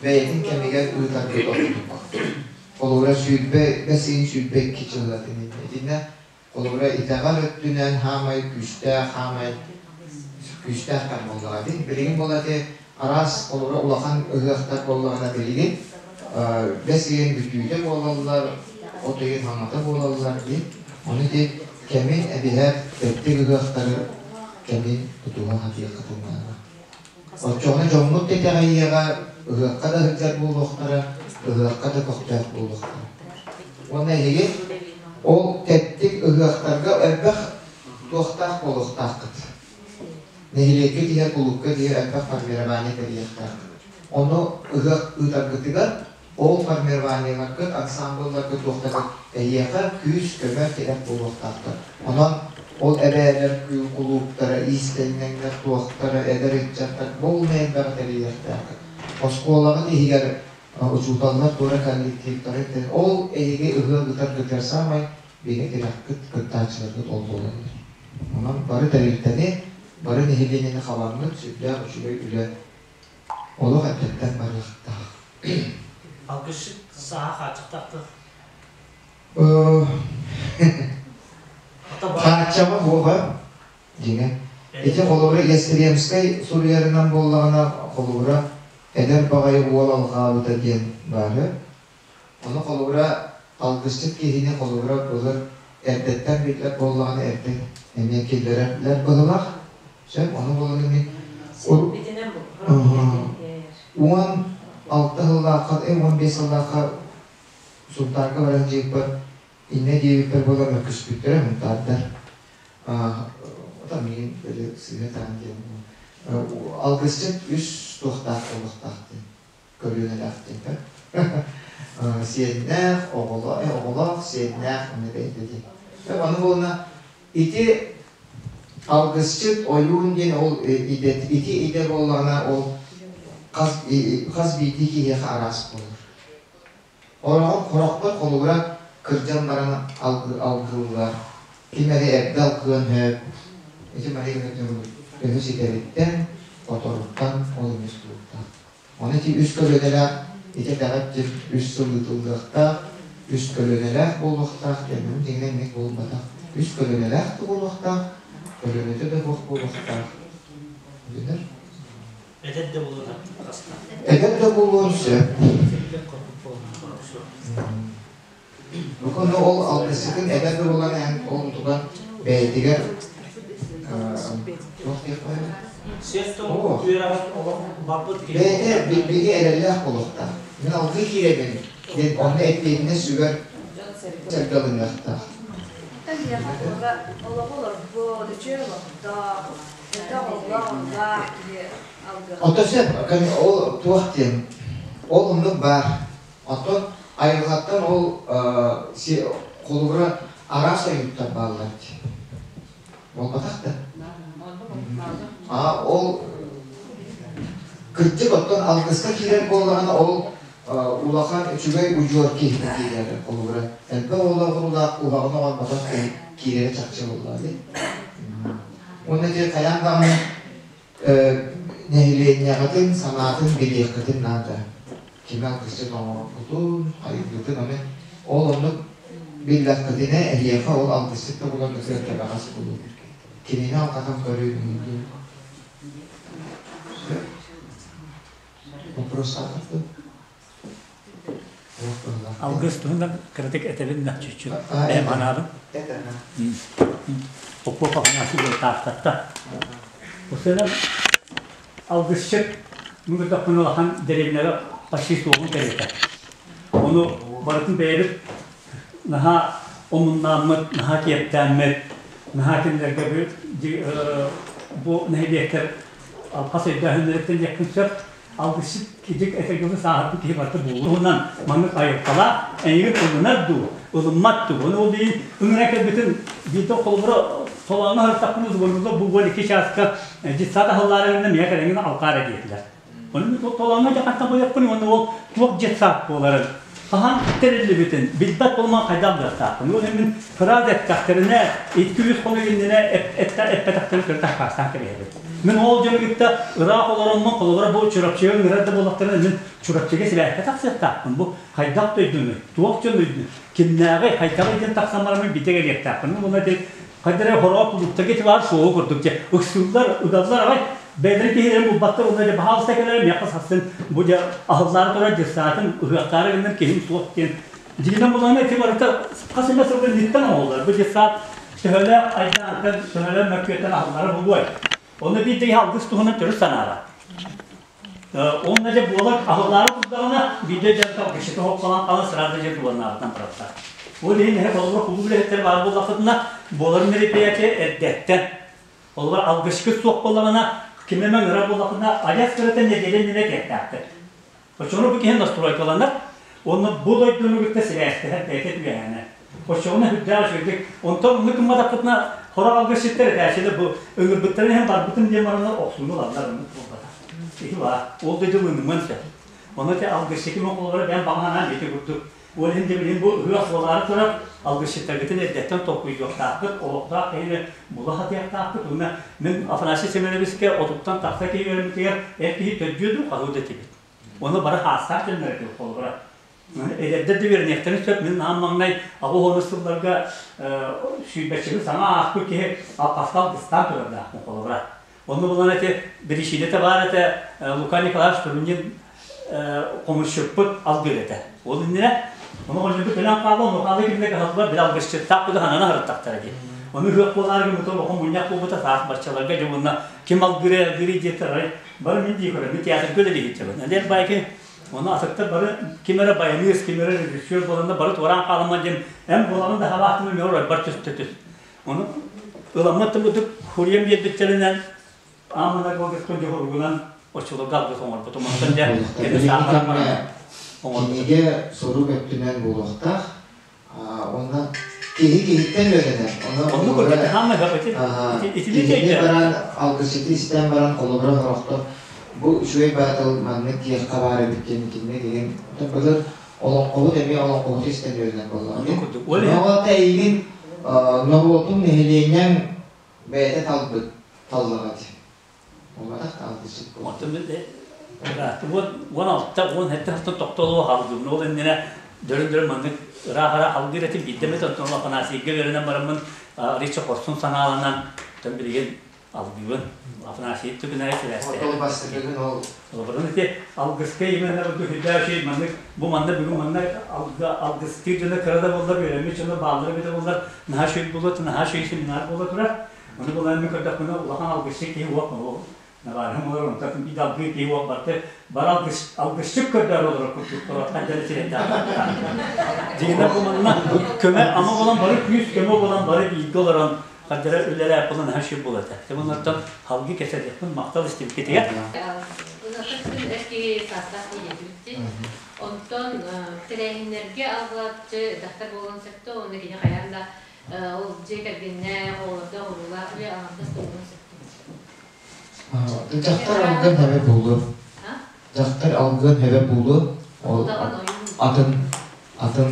бэйэтин кэмигэр ыытаргыт ордук. Холобура, 25 22 дьыллатын иннинэ холобура, итэҕэл өттүнэн хаамай күүстээх, хаамай күүстээх кэм буоллаҕа дии. Билигин буолла ити араас холобура улахан ыһыахтар буоллаҕына билигин бэс ыйын бүтүүтэ буолаллар, от ыйын хаҥата буолаллар дии. Ону ити кэмин эбиһээт тэттик ыһыахтары кэмин тутуһа сатыаххытын наада. Оччоҕуна дьоммут да итэҕэйиэҕэ, ыһыахха да сылдьар буолуохтара, ыһыахха да көхтөөх буолуохтара. Уонна эһиги ол тэттик ыһыахтарга элбэх туохтаах буолуохтааххыт. Нэһилиэккэ тиһэр, кулуупка тиһэр элбэх формирование тэрийиэхтээххит. Ону ыһыах ыытаргытыгар ол формированиеларгыт, ансамблларгыт туохтаргыт эһиэхэ күүс-көмө, тирэх буолуохтаахтар. Онон ол эбээлэр кулууптара, иистэнньэҥнэр туохтара, эдэр ыччаттар полный элбэҕи тэрийиэхтээххит. Оскуолаҕыт иһигэр учууталлар туора коллективтары ол эһиги ыһыах ыытаргытыгар саамай бигэ тирэххит, кыттааччыларгыт ол буолаллар. Онон бары тэрилтэни, бары нэһилиэнньэни хабаҥҥыт сүрдээх үчүгэй үлэ олох эрдэттэн барыахтаах. Алгысчыт сааһа хааччахтаахтык. Хааччаҕа буола дьиҥэ. Ити холобура Ястремскай суруйарынан буоллаҕына холобура эдэр баҕайы уол алҕаабыта диэн баары. Ону холобура алгысчыт киһини холобура былыр эрдэттэн биллэр буоллаҕына эрдэ эмиэ киллэрэллэр быһылаах. Сөп, ону буолан мин 16 сыллаахха, 15 сыллаахха Сунтаарга баран дьиэппэр иннэ диэбиппэр буолан мөккүспүттэрэ мунтаардар. Ота миигин били сыыһа таан диэн алгысчыт үс туохтаах буолуохтаах диэн көлүөнэлээх диэн сиэннээх, оҕолоох, сиэннээх эмэ бэйэтэ диэн. Ону буолна ити алгысчыт ойуун диэн ол идэ ити идэ буоллаҕына ол хас хас биирдии киһиэхэ араас буолар. Ороҕор хорохтор холобура кырдьан баран алгыыллар. Ким эрэ эрдэ алгыан сөп. Ити Мария төһө ситэриттэн, хоторуттан ол эмиэ тутулуктаах. Ону ити үс көлүөнэлээх Ити этэҕит диэн үс сыл ыытыллыахтаах, үс көлүөнэлээх буолуохтаах диэн дьиҥинэн инник буолбатах. Үс көлүөнэлээх да буолуохтаах, көлүөнэтэ да суох буолуохтаах. Билэр? Эдэр да буолуон хаста. Эдэр да буолуон сөп. Бу ол алгысчытын эдэр да буолан эн ол тутан бэйэтигэр туох диэх Сиэстон үөрэҕин олох барбыт киһи. Бэйэтэ биһиги эрэллээх буолуохтаах. Мин алгыы киирэбин диэн онно эппиэтинэс сүгэр сэргэ ылыныахтаах. Олоҕу олорбут, үчүгэй олохтоох, элбэх оҕолоох киһи алгыах. Ото сөп, ол туох диэн, ол оннук баар. Оттон айылҕаттан ол холобура араас ойууттар бааллар дии. Буолбатах да? А ол кырдьык оттон алгыска киирэр буоллаҕына ол улахан үчүгэй удьуор киһитэ киирэр холобура элбэх оҕолоох уһаҕын оҕорботох киһи киирэрэ чахчы буоллаҕа дии. Уонна дьэ хайаан даҕаны нэһилиэнньэҕитин санаатын билиэххитин наада. Кими алгысчыт оҥорбутун, хайыыргытын аны ол оннук биллэххитинэ эһиэхэ ол алгысчыт да булан ытыар кэбэҕэс буолуо. Кинини алҕатан көрүү диэн. Вопрос аатырды. Алгыс туһунан кыратык этэбин да чүччү. Бэйэм анаабын. Попов Афанасий Тааттатта. Осынан алгысчыт мүгүтөхпүн улахан дэриэбинэҕэ почти суоҕун кэриэтэ. Ону барытын бэйэбит наһаа омуннааммыт, наһаа киэптээммит, наһаа кинилэргэ бу нэһилиэктэр алҕас өйдөөһүннэриттэн диэхпин сөп. Алгысчыт кидик этэргэ сааһырбыт киһи барыта буолуоҕунан маннык айылҕалаах эйигин ылынар дуу, ылыммат дуу. Ону ол иһин ыҥыра кэлбитин биирдэ холобура толооҥҥо сырыттахпына звоннулар бу уон икки чааска детсад аһыллаары гынна миэхэ кэлэҥҥин алҕаара диэтилэр. Ону мин толооҥҥо дьэ хантан буолуохпун уонна ол туох детсад буоларын хаһан тэриллибитин билбэт буолуман хайдах быахтаахпын. Ол иһин мин кыра эттэхтэринэ икки-үс хонук иннинэ эппэтэхтэрин төрүт аккаастаан кэбиһэбин. Мин ол дьону кытта ыраах олороммун, холобура бу Чурапчыга ыҥырар да буоллахтарына, мин Чурапчыга сибээскэ тахсыахтаахпын. Бу хайдах дойдунуй, туох дьон дойдунуй, кимнээҕий, хайдаҕый диэн тахсан бараммын биирдэ кэлиэхтээхпин. Уонна ити хайда эрэ хороҕо кулууптарга ити баар суоҕу курдук дьэ ыксыыллар, ыгаллар аҕай бэйэлэрин киһилэрин булбаттар уонна дьэ баһаалыста кэлэрэ миэхэ сарсын бу дьэ аһыллаары турар дьыссаатын ыһыахтаары гынным киһим суох диэн дьиҥинэн булана ити барыта хас эмэ сылга инниттэн оҥоһуллар. Бу дьыссаат төһөлөөх айдаантан, төһөлөөх мөккүөттэн аһыллара буолуой? Онно биир да алгыс туһунан төрүт санаабат. Онно дьэ буолар аһыллаары турдаҕына биирдэ дьэ алгысчыты хоппалаан хаалан сразу дьэ дубаннаабытынан бараллар. Ол иһин эһэ холобура кулууп үлэһиттэрэ баар буоллаххытына буолар мероприятие эрдэттэн. Холобура алгысчыт суох буоллаҕына ким эмэ ыҥырар буоллаххытына адьас кырата нэдиэлэ иннинэ этиэхтээхтэр. Оччоҕуна бу киһи настройкаланар уонна бу дойдуну кытта сибээстэһэр бэйэтэ түгэһээнэ. Оччоҕуна сүрдээх үчүгэйдик онтон оннук гымматахпытына сорох алгысчыттар этээччилэр бу ыҥырбыттарын иһин барбытым диэн бараннар охсууну ылаллар оннук буолбатах. Ити баар. Ол дойду ылынымыан сөп. Ону ити алгысчыты оҕолоро бэйэм баҕа санаам ити курдук. Ол иһин да билигин бу ыһыах буолаары турар алгысчыттаргытын эрдэттэн толкуйдуохтаахпыт, олохтоох киһини була сатыахтаахпыт. Уонна мин Афанасий Семеновичка отуттан тахса киһи үөрэммитигэр эр киһи төрдүө дуу, хаһыы да этибит. Ону бары хаастаах дьоннор этибит холобура. Эдэрдэр да үөрэниэхтэрин сөп. Мин аан маҥнай аҕыс уонус сылларга сүүрбэччэни саҥа ааспыт киһи алҕаска алгыстаан турардаахпын холобура. Онно булан эти биричиинэтэ баар этэ Лука Николаевич Турунин хомусчуппут алгыыр этэ. Ол иннинэ ону хонньугу төлөөн хаалла, ону хаалла кинилэр кыһаллар били алгысчыттаах куду ханана сырыттахтара дии. Ону ыһыах буолаары гыммыта олохон мунньах буолбута саас барчаларга дьэ уонна ким алгыыры алгыыры диэтэр арай бары мин дии көрөммүт театрга үлэлиһиччэбин. Эн байки ону атыттар бары ким эрэ баянист, ким эрэ режиссер буоланна бары туораан хаалама диэн эн буолаҕын да халаахтымы мөр оройбар түстэ түс. Ону ыламмыт тымытык хуруйан биэрбиттэринэн аамына кылгастан дьоһуругунан оччолорго алгыс оҥорбутум. Онтон дьэ кини саахаран баран оҥорбутум. Кинигэ сурук өттүнэн буолуохтаах. Уонна киһи киһиттэн үөрэнэр. Оннук курдук хаамай Итини баран алгысчыты истэн баран холобура сорохтор бу үчүгэй баатыл маннык диэххэ баар эбит диэн итиннэ деген былыр олоҥхобут эмиэ олоҥхобут истэн үөрэнэр буоллаҕа. Оннук курдук. Оҕото эйигин норуотуҥ нэһилиэнньэҥ бэйэтэ талбыт таллаҕа дии. Буолбатах да алгысчыт буолар. Оттон 16, 17 сылтан тохтолуо халгыбын. Ол иннинэ дөрүн-дөрүн маннык ыраах-ыраах алгыыр этим. Биирдэ эмит онтон Афанасийга үөрэнэн бараммын арыычча хорсун санааланан, оттон билигин алгыыбын. Афанасий түгүнэри сибээстэһэр. Ол бастакыгын ол Олорон ити алгыска именно бу хүллээчи маннык бу манна бүгүн манна алгыстыыр дьоно кыра да буоллар үөрэммит дьоно бааллара эбитэ буоллар наһаа үчүгэй буолуо наһаа үчүгэй семинар буола турар. Ону булан мин көрдөхпүнэ улахан алгысчыт киһи уох Наварым олор онтон биир алгыы киһи уох барты бар алгыс алгысчыт көрдөөр олорор курдук туруохтан дьэ сирэйдээх. Дьиҥинэ бу манна көмө ама болан бары күүс көмө болан бары бииргэ олорон хардара үлэлээх болан наһаа үчүгэй буолар этэ. Тымыннартан халгы кэсэдиэхпин махтал истибиккитигэр. Ынахтын эр киһи саастаах диэтибит Онтон тэрээһиннэргэ алгылааччы дьахтар буолуон сөптө уонна кини хайаан да ол дьиэ кэргэннээх, оҕолордоох, уруулаах үлэ аҥардас да буолуон сөптө. Дьахтар алгыан хэбэ буолуо. Дьахтар алгыан хэбэ буолуо. Ол атын атын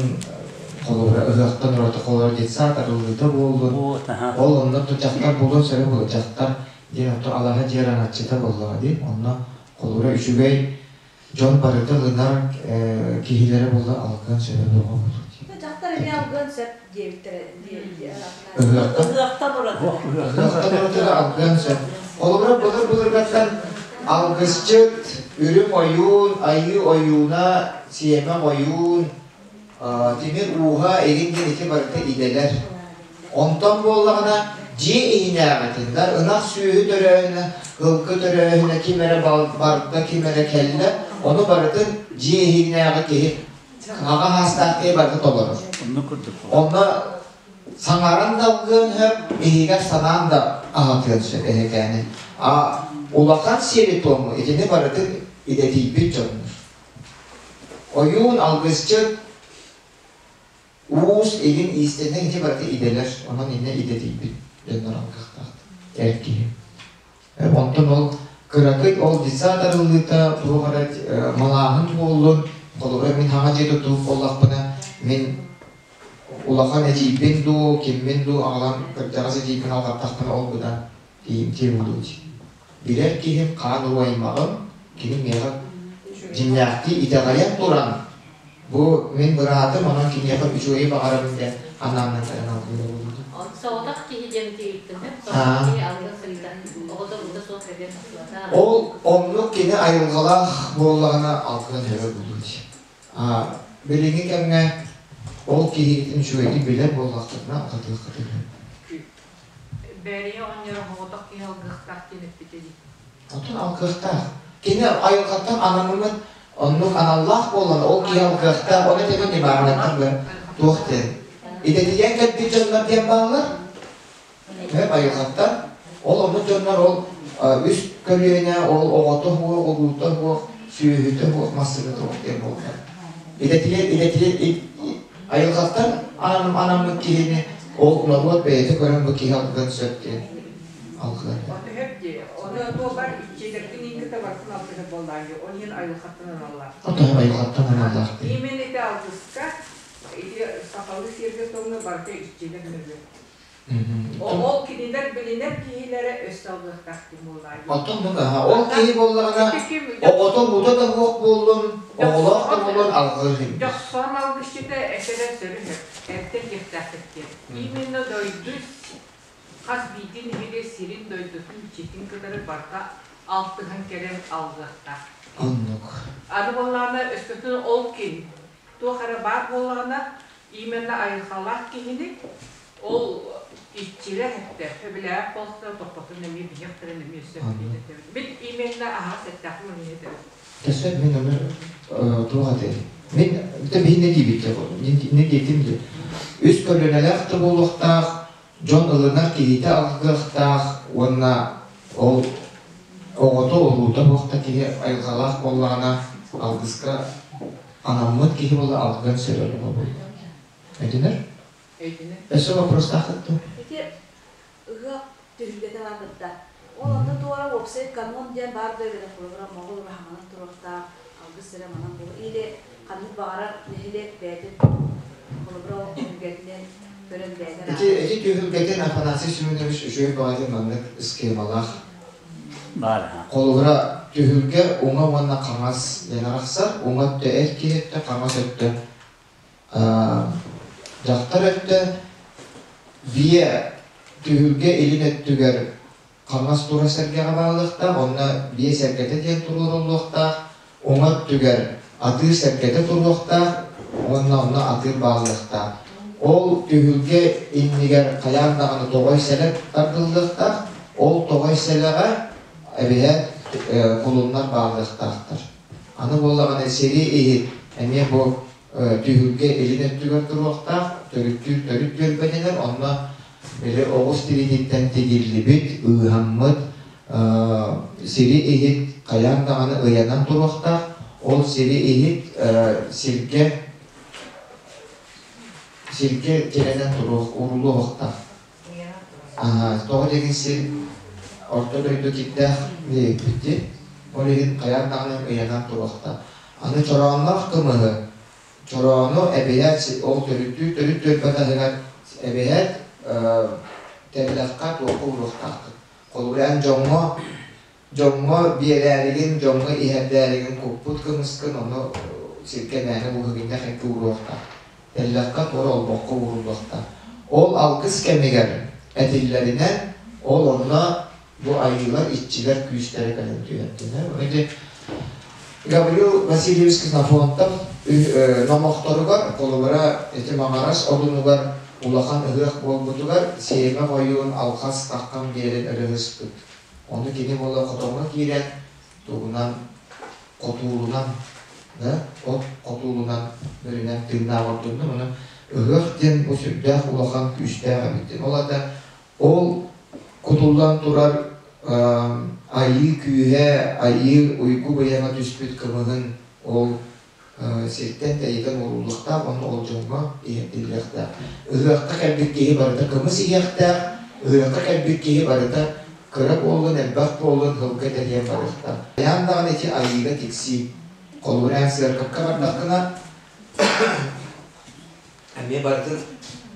холобура ыһыахтан ураты холобура детсад арыллыыта буоллун. Ол онно дьахтар буолуон сөбө буолуо. Дьахтар диэн ото алаһа дьиэ араҥаччыта буоллаҕа дии. Онно холобура үчүгэй дьон барыта ылынар киһилэрэ буолла алгыан сөбө буолуо. Дьахтар эмиэ алгыан сөп диэбиттэрэ. Ыһыахтан Ыһыахтан ураты. Ыһыахтан ураты алгыан сөп. Холобура былыр-былыргаттан алгысчыт, үрүҥ ойуун, айыы ойууна, сиэмэх ойуун, тимир ууһа игин диэн ити барыта идэлэр. Онтон буоллаҕына дьиэ иһинээҕитин да ынах сүөһү төрөөһүнэ, ылгы төрөөһүнэ ким эрэ барда, ким эрэ кэллэ, ону барытын дьиэ иһинээҕи киһи аҕа саастаах киһи барыта толорор. Онно саҥаран да алгыан сөп, иһигэр санаан да аһатыан сөп эһэкээни. А улахан сиэри-туому итини барытын идэтийбит дьоннор. Ойуун, алгысчыт, уус, игин иистэнньэҥ ити барыта идэлэр, онон иннэ идэтийбит дьоннор алгыахтаахтар. Эр киһи. Онтон ол кыракый ол детсад арыллыыта туох эрэ малааһын буоллун, холобура мин хаҥа дьиэ тутуу буоллахпына, мин улахан эдьиийбин дуу, киммин дуу аҕалан кырдьаҕас эдьиийбин алҕаттахпына ол быдан тиийимтиэ буолуо дии. Билэр киһим хаан уруу аймаҕым, кини миэхэ дьиҥнээхтии итэҕэйэн туран, бу мин быраатым, онон киниэхэ үчүгэйи баҕарабын диэн анааннан кэлэн алгыыра буолуо. Соҕотох киһи диэн тиийиттин, соҕотох киһи алгын сылдьар, оҕото урда суох эбиэн тахсыбата. Ол оннук кини айылҕалаах буоллаҕына алгыан өрө булуо дии. Билиҥҥи кэмҥэ ол киһигитин үчүгэйдик билэр буоллаххытына алгатыаххытын сөп. Бээрийэ оҕонньоро соҕотох киһи алгыахтаах диэн эппитэ дии. Оттон алгыахтаах. Кини айылҕаттан ананыммыт оннук аналлаах буолан ол киһи алгыахтаах, ону тэбэн Ивановнаттан баар туох диэн. Идэтийэн кэлбит дьоннор диэн бааллар. Эп айылҕаттан. Ол оннук дьоннор ол үс көлүөнэ, ол оҕото суох, улуута суох, сүөһүтэ суох, массыыната суох диэн буоллар. Идэтийэн, идэтийэн айылҕаттан анаммыт киһини ол норуот бэйэтэ көрөн бу киһи алгыан сөп диэн алгыан. Төһөп дии. Оны туобар иччилэргин иҥките барсын алтыһы буоллаан дии. Ол иһин айылҕаттан аналлаах. Отоһу айылҕаттан аналлаах дии. Именно ити алгыска ити сахалыы сиэргэ туомҥа барыта иччилэр нөҥүө. Ол кинилэр билинэр киһилэрэ өссө алгыахтаах дии буоллаа дии. Оттон бу ол киһи буоллаҕына оҕото уута да суох буоллун, оҕолоох да буоллун алгыыр иһин. Дьохсоон алгысчыта этэрэ сөрү сөп, эрдэ диэхтээххит диэн. Именно дойду хас биирдии нэһилиэк сирин дойдутун иччитин кытары барыта алтыһан кэлэн алгыахтаах. Оннук. Аны буоллаҕына өскөтүн ол ким туох эрэ баар буоллаҕына именно айылҕалаах киһини ол иччилэр эттэ сөбүлээх буолса тохтотун эмиэ биһиэхтэрин эмиэ өссө мин именно аһаҕас эттэхпин эмиэ этэбин. Төссө мин ону туох этэй? Мин биһи не диибит не диэтим дии. Үс көлүөнэлээх да буолуохтаах, дьон ылынар киһитэ алгыахтаах уонна ол оҕото уһуута суох да киһи айылҕалаах буоллаҕына алгыска анаммыт киһи буола алгыан сөбө буолла. Өйдөнөр? Өйдөнөр. Өссө вопростаахыт дуо? Ити ыһыах түһүлгэтэ барбыта. Ол онно туора уопсай канон диэн баар да эбэтэр холобура моҕол ураһаманан туруохтаах, алгыс сирэ манан буолуо. Или ханнык баҕарар нэһилиэк бэйэтин холобура ол түһүлгэтинэн көрөн бэйэтэ Ити ити түһүлгэтин Афанасий Семенович үчүгэй баҕайы маннык схемалаах. Баар. Холобура. түһүлгэ уҥа уонна хаҥас диэн арахсар. Уҥа өттө эр киһи өттө, хаҥас өттө дьахтар өттө. Биэ түһүлгэ илин өттүгэр хаҥас тура сэргэҕэ бааллыахтаах, онно биэ сэргэтэ диэн туруоруллуохтаах, уҥа өттүгэр атыыр сэргэтэ туруохтаах уонна онно атыыр бааллыахтаах. Ол түһүлгэ иннигэр хайаан даҕаны тоҕой сэлэ тардыллыахтаах, ол тоҕой сэлэҕэ эбиһээт кулуннар бааллыахтаахтар. Аны буоллаҕына сири иһит эмиэ бу түһүлгэ илин өттүгэр туруохтаах, төрүттүүр төрүт түөлбэтинэн, онно били оҕус тириититтэн тигиллибит, ыыһаммыт сири иһит хайаан даҕаны ыйанан туруохтаах. Ол сири иһит сиргэ сиргэ тирэнэн туруох уурулуохтаах. Тоҕо диэн сир орто дойду кирдээх диэбиппит Ол иһин хайаан даҕаны ыйанан туруохтаах. Аны чороонноох кымыһы, чороону эбиһээт ол төрүттүү төрүт түөлбэ таһыгар эбиһээт тэллэххэ туохха ууруохтааххыт. Холобур, эн дьоҥҥо дьоҥҥо биэрээригин, дьоҥҥо иһэрдээригин куппут кымыскын ону сиргэ мээнэ буһугунньах эккэ ууруохтаах. Тэллэххэ туора олбоххо ууруллуохтаах. Ол алгыс кэмигэр этиллэринэн, ол онно бу айыылар, иччилэр күүстэрэ кэлэн түһэрдилэр. Ити Гаврил Васильевич Ксенофонтов номохторугар, холобура, ити Маҥарас одунугар улахан ыһыах буолбутугар сиэмэх ойуун алҕас таххан биэрэн өрөһүспүт. Ону кини буола хотоҥҥо киирэн тугунан хотуулунан да от хотуулунан бөрүнэн тыыннаах ордуннум. Ону ыһыах диэн бу сүрдээх улахан күүстээх эбит диэн. Ол аата ол кутуллан турар айыы күүһэ, айыы уйгу быйаҥа түспүт кымыһын ол сиртэн тэйитэн ууруллуохтаах уонна ол дьоҥҥо иһэрдиллиэхтээх. Ыһыахха кэлбит киһи барыта кымыс иһиэхтээх, ыһыахха кэлбит киһи барыта кыра буоллун, элбэх буоллун сылга тэрийэн барыахтаах. Хайаан даҕаны ити айыыга тиксии. Холобур, эн сыаркапка бардаххына, эмиэ барытын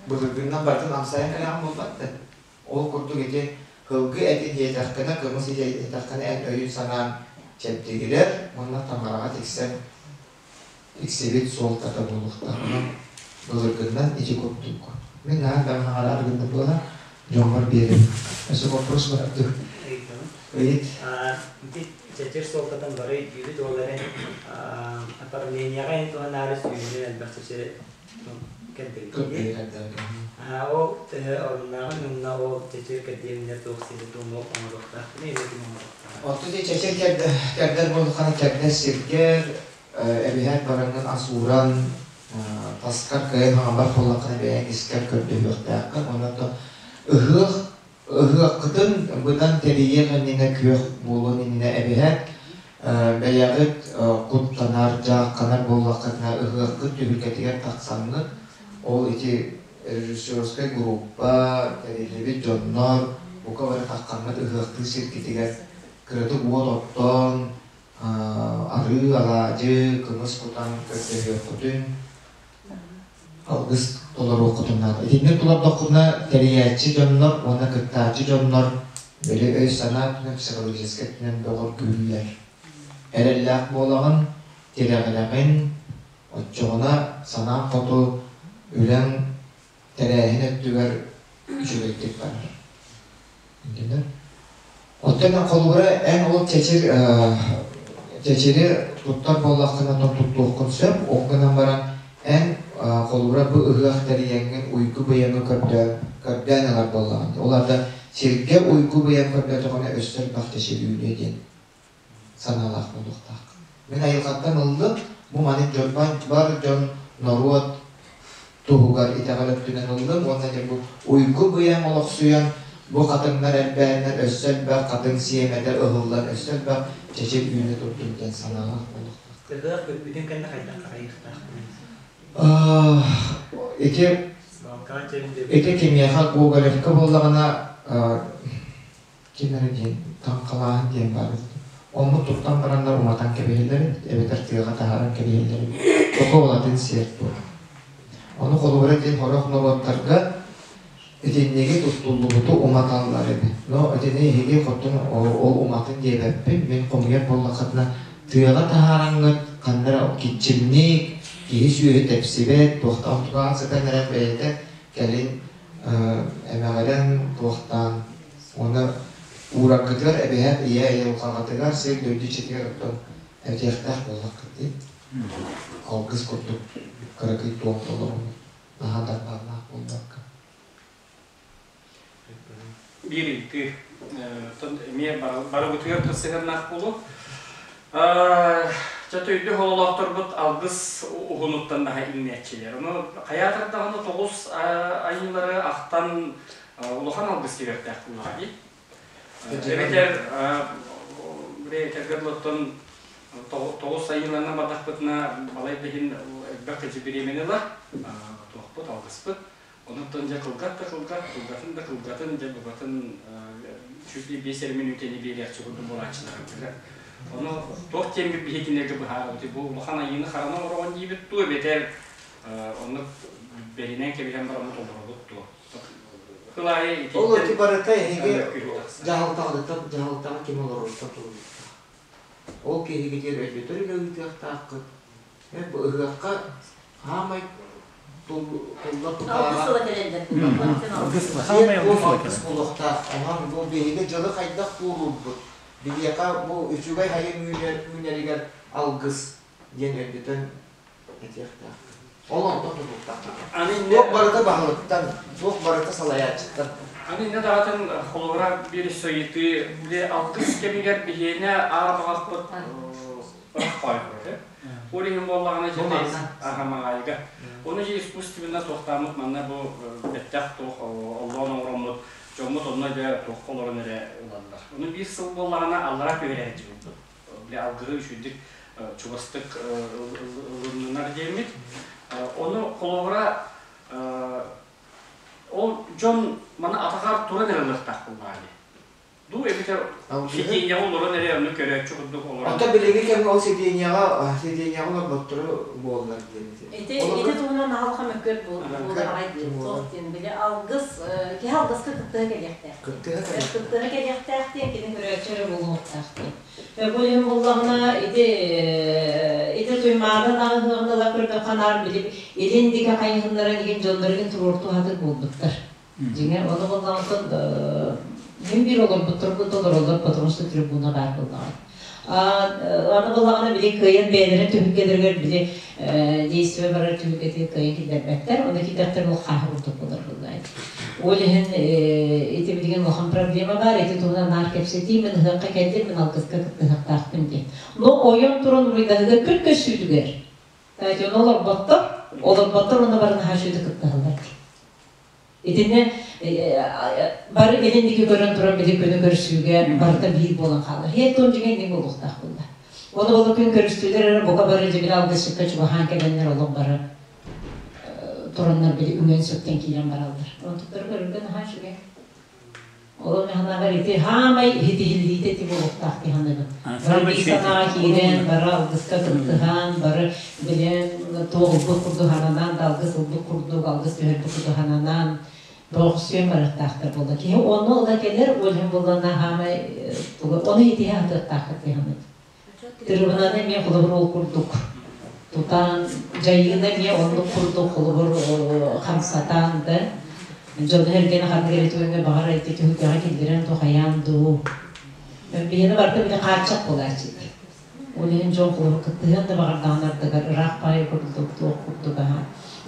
былыргыннан барытын амсайан кэлэҕин буолбат да. Ол курдук ити һылгы этин иэтэххинэ, кымыс иэтэххинэ эн өйүн-санаан чэбдигирэр уонна таҥараҕа тиксэн тиксибит суолтата буолуохтаах. Онон былыргыннан ити курдук. Мин наһаа элбэх хаҥараары гынным буолан, дьоммор биэрэбин. Өссө вопрос бар дуу? Ыйыт. Ити чэчир суолтатын бары өйдүүбүт, ол эрэн оформлениеҕа эн туһанаары сүүһүнэн элбэх чэчири Ол төһө оруннааҕын уонна ол чэчир кэрдиэминэ туох сири-туому оҥоруохтаахпыный эбэтин оҥоруохтаах. Оттон ити чэчир кэрдэр буоллаххына кэрдэр сиргэр эбиһээт бараҥҥын ас ууран таскар кыайан хаҥабар буоллаххына бэйэҥ искэр көрдөһүөхтээххин. Онон ыһыах ыһыаххытын быдан тэрийиэх иннинэ күөх буолуон иннинэ эбиһээт бэйэҕит куттанар, дьаахханар буоллаххытына ыһыаххыт түһүлгэтигэр тахсаҥҥыт ол ити режиссерскай группа, тэриллибит дьоннор бука бары таххаҥҥыт ыһыахтыы сиргитигэр кыратык уот оттоон, арыы, алаадьы, кымыс кутан көрдөһүөххүтүн, алгыс толоруоххутун наада. Итинник толордоххутуна тэрийээччи дьоннор уонна кыттааччы дьоннор били өй-санаа өттүнэн, психологическай өттүнэн бөҕөргүүллэр. Эрэллээх буолаҕын, тирэҕирэҕин, оччоҕуна санаан хоту үлэҥ тэрээһин өттүгэр үчүгэйдик барар. Итиннэ. Оттон холобура эн ол чэчир чэчири туттар буоллаххына оттон туттуоххун сөп. Ол гынан баран эн холобура бу ыһыах тэрийэҥҥин уйгу быйаҥы көрдөөн көрдөөн ылар буоллаҕын. Ол аата сиргэ уйгу быйаҥ көрдөөтөҕүнэ өссө элбэх чэчир үүнүө диэн санаалаах буолуохтаах. Мин айылҕаттан ыллым, бу маннык дьон бар дьон норуот туһугар итэҕэл өттүнэн ыллым уонна дьэ бу уйгу быйаҥ олохсуйан бу хатыҥнар элбээннэр өссө элбэх хатыҥ сиэмэтэ ыһыллан өссө элбэх чэчир үүнэ турдун диэн санаалаах буолуохтаах. Ыһыах бүппүтүн кэннэ хайдах харайыахтаахпыный? Ити ити кимиэхэ Гоголевка буоллаҕына ким эрэ диэн таҥхалааһын диэн баар эбит. Онно туттан бараннар уматан кэбиһэллэр эбит, эбэтэр тыаҕа таһааран кэбиһэллэр эбит. Токо улатын сиэр туох. Ону холобура диэн сорох норуоттарга Итинниги туттуллубуту уматаллар эбит. Но итини эһиги хотун ол уматын диэбэппин, мин хомуйар буоллаххытына тыаҕа таһаараҥҥыт ханна эрэ киччимник, киһи-сүөһү тэпсибэт, туохтаах тутаан сытан эрэн бэйэтэ кэлин эмэҕирэн туохтаан уонна уураргытыгар эбэһээт ийэ айылҕаҕытыгар сир-дойду иччитигэр оттон этиэхтээх буоллаххыт дии. Алгыс курдук кыракый туом толоруммут наһаа дарбааннаах буолбакка. Биир ыйытыы. Эмиэ барыбытыгар да сыһыаннаах буолуо. Чэ төйдө хололоохторбут алгыс уһунуттан наһаа иҥнээччилэр. Ону хайаатар даҕаны тоҕус айыылары ахтан улахан алгыс тириэртээх буоллаҕа дии. Эбэтэр били этэргэ тоҕус айыыларынан бардахпытына балай да иһин элбэх кэчи бириэмэни ылар туохпут алгыспыт. Онуттан дьэ кылгат да кылгат, кылгатын да кылгатын, дьэ букатын чуть ли 5 эрэ мүнүүтэни биэриэхчэ курдук буолааччылар. Ону туох диэммит биһи кинилэргэ быһаарабыт бу улахан айыыны харана оҥороҕун диибит дуо эбэтэр оннук бэринэн кэбиһэн бараммыт олоробут дуо? Кылаайы Ол ити барыта эһиги дьаһалтаҕытыттан дьаһалтаҕа ким олороруттан тутулуктаах. Ол киһигитигэр өйдөтөр үлэ ыытыахтааххыт. Бу ыһыахха хаамай тулла Алгыс ыла кэлэллэр. Сиэр-туом алгыс буолуохтаах. Онон бу биһиги дьылы хайдах туоруурбут, биһиэхэ бу үчүгэй хайын үүнэригэр алгыс диэн өйдөтөн этиэхтээх. Ол онтон тутулуктаах. Туох барыта баһылыктан, туох барыта салайааччыттан. Аны иннэ даҕатын холобура биир өссө ыйытыы, били алгыс кэмигэр биһиэнэ аар баҕахпыт ырах Ол иһин буоллаҕына дьэ аха маҕайга. Ону дьэ искусственно туохтааммыт манна бу бэттэх туох оллоон оҥороммут дьоммут онно дьэ туохха олорон эрэ ылаллар. Ону биир сыл буоллаҕына аллара түһэрээччи били алгыһы үчүгдүк чугастык ылыннынар диэммит. Ону холобура ол дьон маны атаҕар туран эрэ ылыахтаах буоллаҕа дии. Дуу эбэтэр сиденьеҕэ олорон эрэ ону көрөөччү курдук олорон. Оттон билиҥҥи кэмҥэ ол сиденьеҕэ сиденьеҕэ олорботтору буоллар диэн Ити ити туһунан аһылха мөккүөр буолар туох диэн били алгыс киһи алгыска кыттыһа кэлиэхтээх. Кыттыһа кыттыһа кэлиэхтээх диэн кини көрөөччү эрэ буолуохтаах диэн. Бу иһин буллаҕына ити ити Туймаада даҕыһыаҕын ыла көрдөххө наар били илин диэки хайыһыннаран игин дьоннорун туруортуһатык буолбуттар. Дьиҥэ, ону буллаҕыттан мин биир олорбуттарбын да олороллор, потому что трибуна баар буоллаҕа. Аны буллаҕына били кыайан бэйэлэрин түһүлгэлэригэр били действие барар түһүлгэтигэр кыайан киллэрбэттэр. Оны киирдэхтэр ол хааһы курдук буолар буоллаҕа. Ол иһин ити билигин улахан проблема баар, ити туһунан наар кэпсэтии, мин ыһыахха кэллим, мин алгыска кыттыһыахтаахпын диэн. Но ойон туран уруйдаһыга күн көссүүтүгэр, ону олорботтор, олорботтор уонна бары наһаа үчүгэйдик кыттыһаллар. Итиннэ бары илин көрөн туран били күнү көрсүүгэ барыта биир буолан хаалар. Һиэт дьиҥэ инник буолуохтаах буолла. Оны болу күн көрүстүүлэр эрэ бука бары дьибил алгысчыкка чугаһаан кэлэннэр олох бары тураннар били үҥэн сөптөн киирэн бараллар. Онтуктары көрөргө наһаа үчүгэй. Ол ханаабар ити хаамай иһитиһиллиитэ ити буолуохтаах дии саныыбын. Бары биир санааҕа киирэн, бары алгыска кыттыһан, бары билэн, туох ылбыт курдук сананан, да алгыс ылбыт курдук, алгыс түһэрбит курдук сананан, бөҕөхсүйэн барыахтаахтар буолла. Киһи онно ыла кэлэр, ол иһин буоллаҕына хаамай ону иһитиһэ сатыахтааххыт дии саныыбын. Тырыбынаны эмиэ холобур ол курдук тутан, дьайыыны эмиэ оннук курдук холобур хамсатан да, дьону эргэни ханнык эрэ түгэҥҥэ баҕар ити түһүлгэҕэ киллэрэн тухайаан дуу. Биһиэнэ барыта били хааччах буолааччы. Ол иһин дьон холобур кыттыһыан да баҕардаҕын ардыгар ыраах баайы курдук, туох курдук аһа.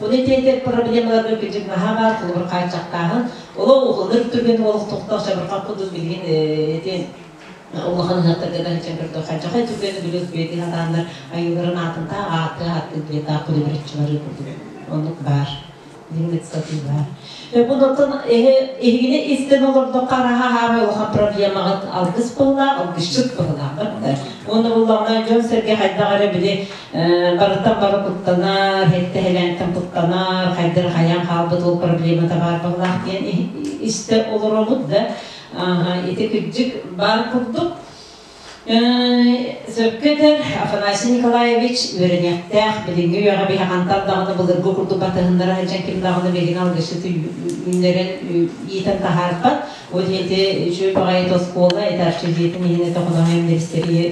Оны ити проблемаларга кырдьык наһаа баар холобур хааччахтааһын. Олох ылыр түргэн олох тохтоох чабырҕах курдук билигин ити улахан ыһыахтарга да сылдьан көрдөххө, дьахай түргэни билиэс бэйэтин сатааннар айыыларын аатын таах ааттыы ааттыы билиэтаах кулибириччи барыы курдук оннук баар. Динник сатыы баар. Бу оттон эһигини истэн олордоххо араха хаамай улахан проблемаҕыт алгыс быһылаах, алгысчыт быһылаах да. Уонна буллаҕына дьон-сэргэ хайдах эрэ били барыттан бары куттанар, һэттэһэлээнтэн куттанар, хайдары хайаан хаалбыт ол проблемата баар быһылаах диэн истэ олоробут да. Ити кырдьык баар курдук. Сөпкө этэр Афанасий Николаевич үөрэниэхтээх билиҥҥи үйэҕэ биһи хантан даҕаны былыргы курдук батыһыннара сылдьан ким даҕаны билигин алгысчыты үүннэрэн иитэн таһаарбат. Ол иһин ити үчүгэй баҕайы оскуола, ити Арчы дьиэтин иһин этэ хонооһойум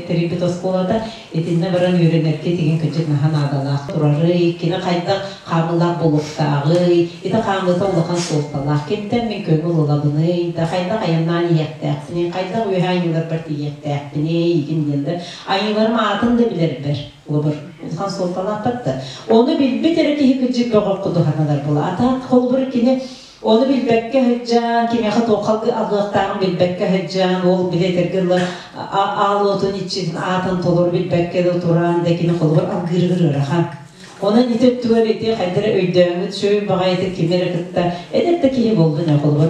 тэрийбит оскуолата Итиннэ баран үөрэнэргэ тигин кырдьык наһаа наадалаах турарый, кини хайдах хаамыылаах буолуохтааҕый, ити хаамыыта улахан суолталаах. Кимтэн мин көҥүл ылабыный, да хайдах айаннаан иһиэхтээхпиний, хайдах үөһэ айыыларбар тиийиэхтээхпиний игин диэн да айыыларым аатын да билэрбэр холобур улахан суолталаахпат да. Ону билбит эрэ киһи кырдьык бөҕөх кудуһаналар була. Ата холобур кини Ону билбэккэ сылдьан, кимиэхэ туохха алгыахтааҕын билбэккэ сылдьан, ол били этэргэ дылы аал уотун иччитин аатын толору билбэккэ да туран, да кини холобур алгыырыгар ыарахан. Онон ити өттүгэр ити хайда эрэ өйдөөҥҥүт сүөй баҕайытык кими эрэ кытта эдэр да киһи буоллун ээ холобур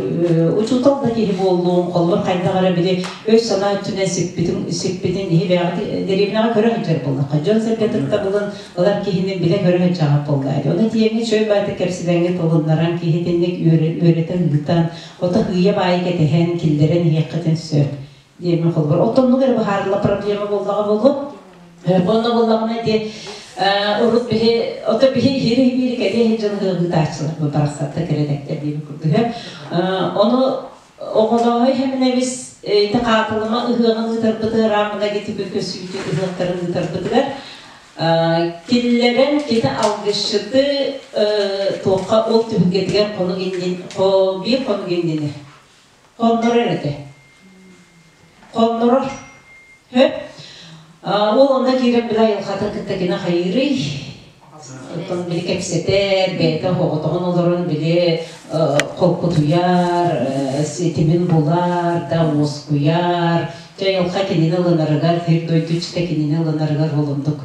учуутал да киһи буоллун холобур хайдах эрэ били өй-санаа өттүнэн сиппитин сиппитин иһи бэйэҕит дэриэбинэҕэ көрө сылдьар буоллахха дьон-сэргэ кыттабылын Ылар киһини билэ-көрө сылдьаҕыт буоллаа дии. Ону тиэмҥэ чөй баайта кэпсэтэҥҥэ толуннаран киһи итинник үөрэтэн ыытан, ото һыыйа баайы кэтэһэн, киллэрэн иһиэххитин сөп диэммин холбор. Оттоннук эрэ быһаарылла проблема буоллаҕа буолуо. Онно буоллаҕына ити урут биһи ото биһи иһири биири кэлиэ сылдьан ыһыаҕыытааччылар бу барахсатта кэрэдэктэр диэбит курдук. Ону Оҕолооһой Хэминэбис ити хаатылыма ыһыаҕын ыытарбытыгар ааммына гитиги көсүүтү ыһыахтарын ыытарбытыгар киллэрэн кини алгысчыты туохха ол түһүлгэтигэр хонук иннин биир хонук иннинэ хоннорор этэ хоннорор Хөп. Ол онно киирэн били айылҕатын кытта кини хайыырый? Оттон били кэпсэтэр, бэйэтэ оҕотоҕун олорон били холкутуйар, ситимин булар, да уоскуйар. Дьэ айылҕа кинини ылынарыгар, сир дойду иччитэ кинини ылынарыгар ол оннук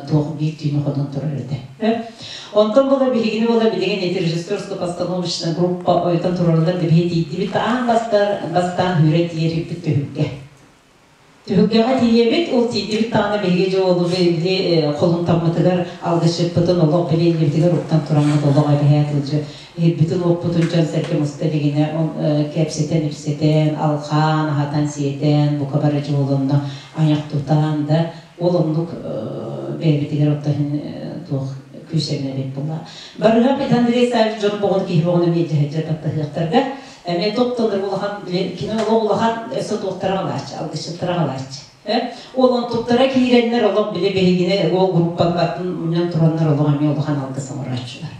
туох биир түүнү хонон турар этэ. Онтон була биһигини була билигин эти режиссерско-постановочная группа ойутан турарылар да биһи тиийдибит аан бастаан үүрэн тиийэрбит түһүлгэ. Түһүлгэҕэ тиийэбит, ол тиийдибит даҕаны биһиги дьэ уолу били холумтаммытыгар алгысчыппытын олох били иннибитигэр уктан тураммыт олох эбэһээт ылдьы иһирбитин-уоппутун дьон-сэргэ муста илигинэ кэпсэтэн-ипсэтэн, алхаан, аһатан-сиэтэн, бука бары дьэ ол онно айах тутан да ол оннук бэйэбитигэр оттон туох күүс эбинэ эбит буолла. Барыһа Петр Андрей Савич дьон боҕун киһи боҕун эмиэ дьэһэдьэ таптаһыахтарга Эмиэ топтонор улахан кини олох улахан өссө туохтара галааччы, алгысчыттара галааччы. Ол онтуктара киирэннэр олох били биһигини ол группан бартын мунньан тураннар олох эмиэ улахан алгыс оҥорооччулар.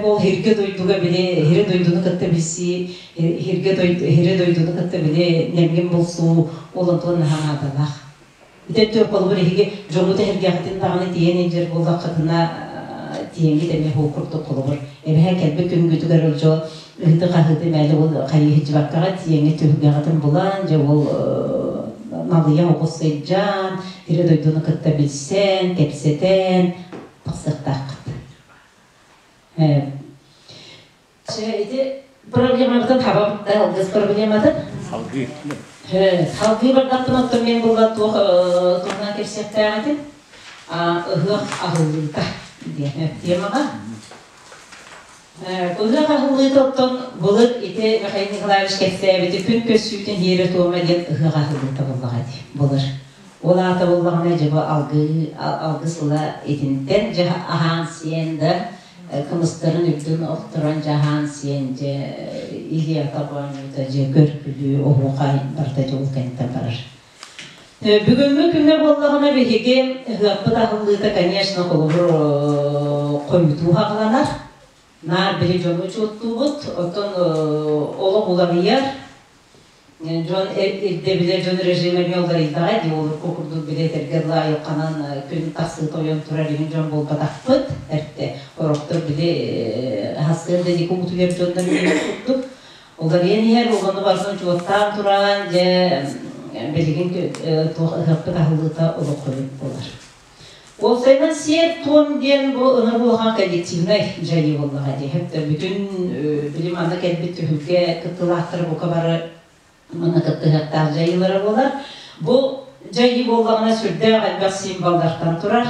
Ол хиргэ дойдуга били хире дойдуну кытта билсии, хиргэ дойду хире дойдуну кытта били нэмгин булсуу ол онтуон наһаа наадалаах. Итэ холобур эһиги дьоҥҥут эһэргээхитин даҕаны тиийэн илдьэр буоллаххытына тиийэҥҥит эмиэ ол курдук холобур эбэһэ кэлбит күҥҥүтүгэр ол дьон ыһыты-хаһыты мээлэ ол хайыы сылдьыбаккаҕа тиийэҥҥит түһүлгэҕитин булан дьэ ол налыйа оҕус сылдьан сири дойдуну кытта билсэн кэпсэтэн тахсыахтааххыт. Чэ, ити проблемабытын хабабыт да, алгыс проблематын. Салгыы. Салгыы бардахпын оттон мен булла туох туһунан кэпсиэхтээх этим. Ыһыах аһыллыыта диэн темаҕа. Ыһыах аһыллыыта оттон былыр ити Михаил Николаевич кэпсээбити күн көссүүтүн иэрэ туома диэн ыһыах аһыллыыта буоллаҕа дии былыр. Ол аата буоллаҕына дьэ бу алгыы алгыс ыла итинтэн дьэ аһаан сиэн да кымыстарын үрдүн охторон дьаһаан сиэн дьэ илии-атах оонньуута дьэ көр-күлүү оһуохай барыта дьол кэнниттэн барар. Бүгүҥҥү күҥҥэ буоллаҕына биһиги ыһыахпыт аһыллыыта, конечно, холобур хойутуу хаҕаланар. Наар били дьону учуоттуубут, оттон олох уларыйар, Дьон ирдэбилэ, дьон режимэ эмиэ уларыйдаҕа дии, ол курдук били этэргэ дылы айылҕанан күн тахсыыта ойон турар иһин дьон буолбатахпыт эртэ. Сорохтор били хассыан да диэки утуйар дьоннор курдук. Уларыйан иһэр, оҕону барытын учуоттаан туран, дьэ билигин туох ыһыахпыт аһыллыыта олоххо эбит буолар. Уопсайынан сиэр-туом диэн бу ынырык улахан коллективнай дьайыы буоллаҕа дии. Хэптэ бүтүн били манна кэлбит түһүлгэ кыттыылаахтара бука бары манна кыттыһыахтаах дьайыылара буолар. Бу дьайыы буоллаҕына сүрдээх элбэх символлартан турар.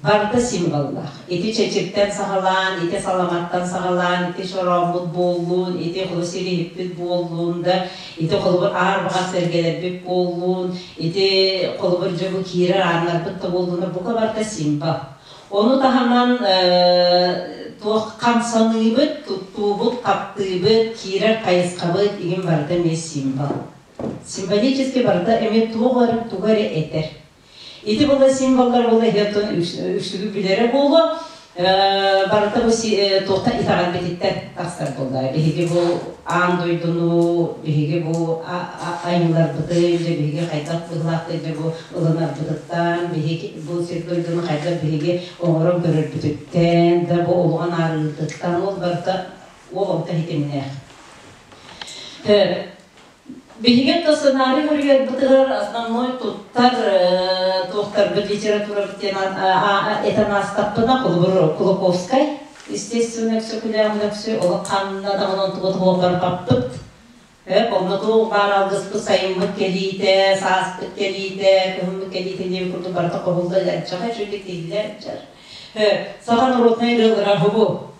Барыта символлаах. Ити чэчиртэн саҕалаан, ити саламаттан саҕалаан, ити чорооммут буоллун, ити холу сириһиппит буоллун да, ити холобур аар баҕар сэргэлэрбит буоллун, ити холобур дьэ бу киирэр ааннарбыт да буоллун, бука барыта символ. Ону таһынан туох хамсаныыбыт, туттуубут, хаптыыбыт, киирэр хайысхабыт игин барыта эмиэ символ. Символически барыта эмиэ туох эрэ тугу эрэ этэр. Ити була символлар була иһиттэн үксүгү билэрэ буолуо. Барыта бу туохтан итэҕэлбититтэн тахсар буолла. Биһиги бу аан дойдуну, биһиги бу айыыларбытын, дьэ биһиги хайдах быһыылаахтык дьэ бу ылынарбытыттан, биһиги бу сир дойдуну хайдах биһиги оҥорон көрөрбүтүттэн, да бу олоҕун аарыытыттан ол барыта ол онто хитимнээх. Биһиги то сценарий суруйарбытыгар основной туттар туохтарбыт литературабыт диэн этэн аастахпына холобур Кулаковскай естественно Өксөкүлээх Өлөксөй олох ханна даҕаны онтубут барбаппыт. Онно туох баар алгыспыт сайыммыт кэлиитэ, сааспыт кэлиитэ, кыһыммыт кэлиитэ диэн курдук барыта хоһулла элчэҕэ үчүгэй тиллэр. Саха народнай ырыалара бу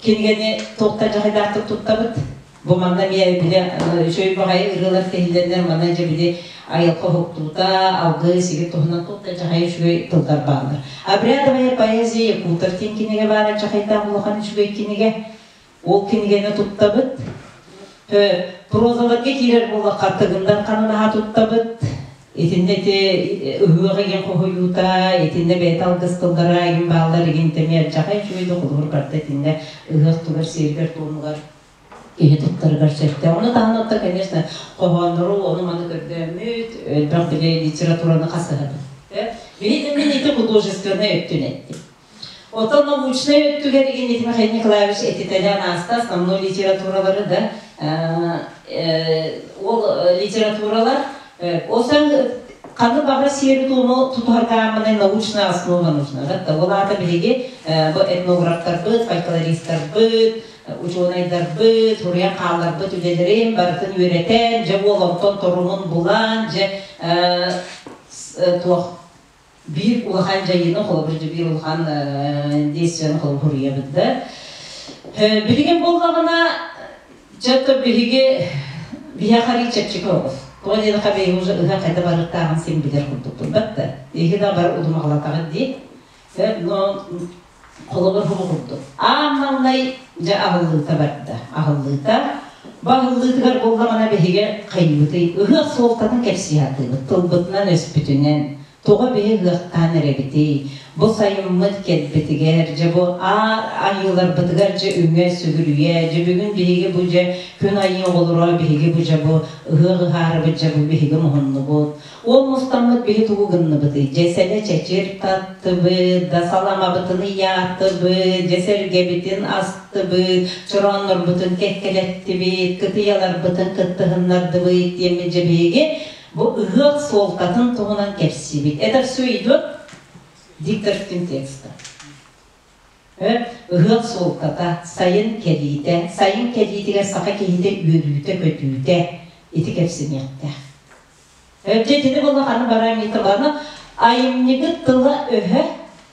кинигэни туохтан дьахайдаахтык туттабыт. Бу манна эмиэ били үчүгэй баҕайы ырыалар тиһиллэннэр манна дьэ били айылҕа уһуктуута, алгыы сигит туһунан туох да дьахай үчүгэй тыллар бааллар. Обрядовая поэзия якутов диэн кинигэ баара дьахайдаах улахан үчүгэй кинигэ. Ол кинигэни туттабыт. Прозаларга киирэр буоллахха тыгындар хананаһа туттабыт. Итиннэ ити ыһыах игин хоһуйуута, итиннэ бэйэтэ алгыс тыллара игин бааллар игин тэмиэр дьахай үчүгэй да холобур барда итиннэ ыһыах тугар сиэригэр туомугар киһи туттарыгар сөптөөх. Ону таһынан оттон, конечно, хоһооннору ону-маны көрдөөммүт, элбэх били литератураны хасыһабыт. Биһиги мин ити художественнай өттүн эттим. Оттон научнай өттүгэр игин Михаил Николаевич этитэлээн ааста основной литературалары да ол литературалар ол ханны баҕар сиэри-туому тутуһарга ааммынай научная основа нужна. Ол аата биһиги бу этнографтарбыт, фольклористарбыт, учуонайдарбыт, суруйан хаалларбыт үлэлэрин барытын үөрэтэн, дьэ уол онтон торумун булан, дьэ туох биир улахан дьайыыны холобур дьэ биир улахан действияны холобур суруйабыт да. Билигин буоллаҕына, дьэ то биһиги биһиэхэ арыый чэпчэки оҕус. Тоҕо диэтэххэ биһиги уже ыһыах хайда барыахтааҕын син билэр курдукпут да. Эһиги да бар удумаҕалатаҕыт дии. Но холобур бу курдук. Аан маҥнай дьэ аһыллыыта барда. Аһыллыыта. Бу аһыллыытыгар буоллаҕына биһиги хайыыбытый? Ыһыах суолтатын кэпсии сатыыбыт. Тылбытынан өспүтүнэн. Тоҕо биһи ыһыахтаан эрэбитий? Бу сайыммыт кэлбитигэр, дьэ бу аар айыыларбытыгар дьэ үҥэ сүгүрүйэ, дьэ бүгүн биһиги бу дьэ күн айыы оҕолоро биһиги бу дьэ бу ыһыах ыһаарыбыт дьэ бу биһиги муһуннубут. Ол мустаммыт биһи тугу гынныбытый? Дьэ сэлэ чэчир таттыбыт, да саламабытын ыйаатыбыт, дьэ сэргэбитин астыбыт, чорооннорбутун кэккэлэттибит, кытыйаларбытын кыттыһыннардыбыт диэммит дьэ биһиги бу ыһыах суолтатын туһунан кэпсиибит. Это все идет дикторским текстом. Ыһыах суолтата, сайын кэлиитэ, сайын кэлиитигэр саха киһитэ үөрүүтэ-көтүүтэ ити кэпсэниэхтээх. Дьэ итини буолла ханна барар мииталана айымньыгыт тыла-өһө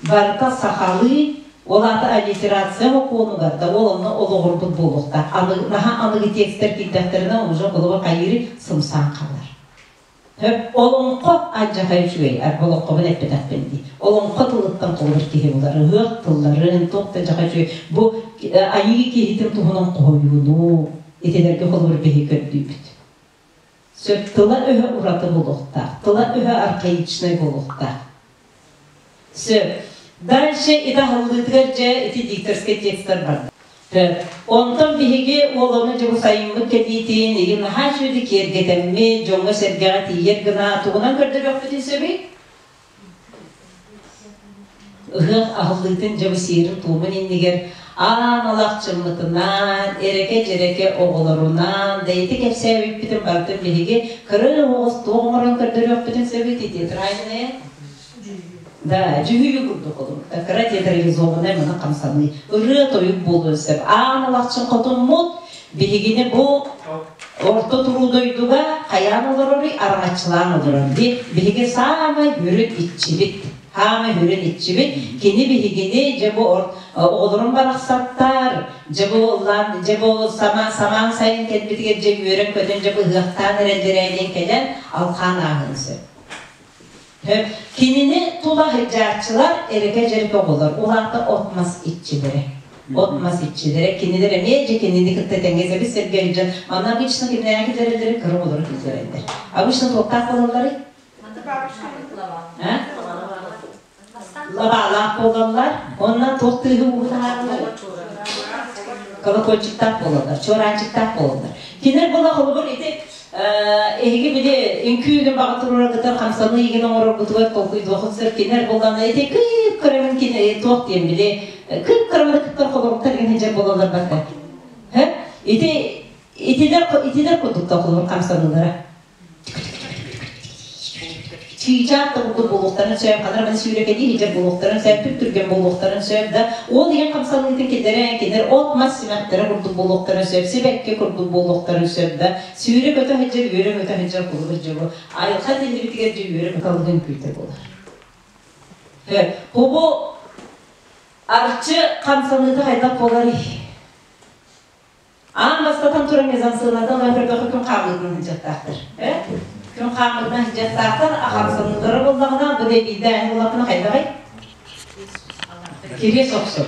барыта сахалыы, ол аата аллитерация бокуонугар да ол онно олоҕурбут буолуохтаах. Аны наһаа аныгы текстэр киирдэхтэринэ уже холобур хайыыры сымсаан хаалар. Олоҥхо алдьархай үчүгэй, олоҥхобун эппэтэхпин дии. Олоҥхо тылыттан холобур киһи булар, ыһыах тылларын, туох да алдьархай үчүгэй. Бу айыы киһитин туһунан хоһуйууну итилэргэ холобур биһи көрдүүбүт. Сөп тыла-өһө ураты буолуохтаах, тыла-өһө архаичнай буолуохтаах. Сөп. Дальше ити аһыллыытыгар дьэ ити дикторскай текстэр барда. Сөп. Онтон биһиги уоланы дьэ бу сайыммыт кэлиитин игин наһаа үчүгэйдик киэргэтэммит, дьоҥҥо-сэргэҕэ тиийэр гына тугунан көрдөрүөхпүтүн сөбүй? Ыһыах аһыллыытын дьэ бу сиэрин-туомун иннигэр аан алахчыммытынан, эрэкэ-дьэрэкэ оҕолорунан да ити кэпсээбиппитин барытын биһиги кыра оҕус туох оҥорон көрдөрүөхпүтүн сөбүй театральная? Да, дьүһүйүү курдук олур. Кыра театрализованная маны хамсаныы. Ырыа-тойук буолуон сөп. Аан алахчын хотуммут биһигини бу орто туруу дойдуга хайаан олороруй, араҥаччылаан олорор. Биһиги саамай үрүт иччибит. Хаамай хүрүн иччибит. Кини биһигини дьэ бу оҕолорум барахсаттар, дьэ бу ыллаан, дьэ бу самаан сайын кэлбитигэр дьэ үөрэн-көтөн дьэ бу ыһыахтаан эрэллэрэ диэн кэлэн алхаан ааһыан сөп. Кинини тула сылдьааччылар эрэкэ-дьэргэ оҕолор, улаата от-мас иччилэрэ. От-мас иччилэрэ, кинилэр эмиэ дьэ кинини кытта тэҥҥэ сэбис-сэргэ илдьэн, манна обычно кимнээҕи киллэрэллэрий? Кыра оҕолору киллэрэллэр. Обычно туохтаах буолалларый? Лабаалаах буолаллар. Онно туох тыаһы ууһу таһаараллар? Колокольчиктаах буолаллар, чуораанчыктаах буолаллар. Кинилэр буола холобур ити эһиги били үҥкүү игин баҕа туруораргытыгар хамсаныы игин оҥороргутугар толкуйдуохут сыр кинилэр буоллаҕына ити кыып кырамын кини туох диэн били кыып кырамын кыттар холоруктар игин сылдьар буолаллар барда. Ити итилэр итилэр курдук холобур хамсаныылара. Чыычаах да курдук буолуохтарын сөп, ханар эмэ сүүрэкэлии сылдьар буолуохтарын сөп, түп-түргэн буолуохтарын сөп да, ол иһин хамсаныытын киллэрэн, кинилэр от-мас симэхтэрэ курдук буолуохтарын сөп, сибэкки курдук буолуохтарын сөп да, сүүрэ-көтө сылдьар, үөрэ-көтө сылдьар кулубут дьолу айылҕа тиллибитигэр дьэ үөрэ калыгын күүтэ буолар. Бу арчы хамсаныыта хайдах буоларый? Аан бастатан туран мезансценатын көрдөххө күн хаамыытынан сылдьыахтаахтар. Күн хаамыытынан сылдьыахтаахтар, хамсаныылара буоллаҕына, бу дэбиирдээһин буоллахпына хайдаҕый? Кириэс охсор.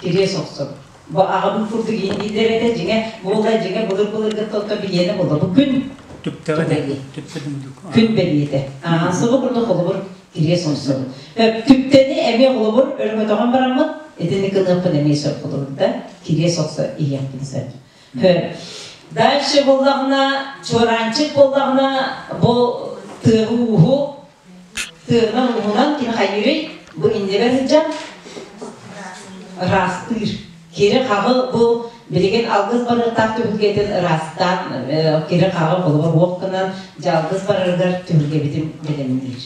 Кириэс охсор. Бу аҕабын курдук ииндииллэр этэ, дьиҥэ, буолла дьиҥэ былыр-былыргыттан оттон билиэнэ буолла. Бу күн күн бэлиэтэ. Аа, субу курдук холобур кириэс охсор. Түптэни эмиэ холобур өрөҥөтөҕөн бараммыт, итини гыныахпын эмиэ сөп холобур да, кириэс охсо иһиэхпин сөп. Дальше буоллаҕына, чуораанчык буоллаҕына, бу тыаһы-ууһу тыаһынан ууһунан кини хайыырый? Бу иннибэр сылдьан ыраастыыр. Кири-хаҕы бу билигин алгыс барыахтаах түһүлгэтин ыраастаан, кири-хаҕы холобур уох гынан, дьэ алгыс барарыгар түһүлгэбитин бэлэмниир.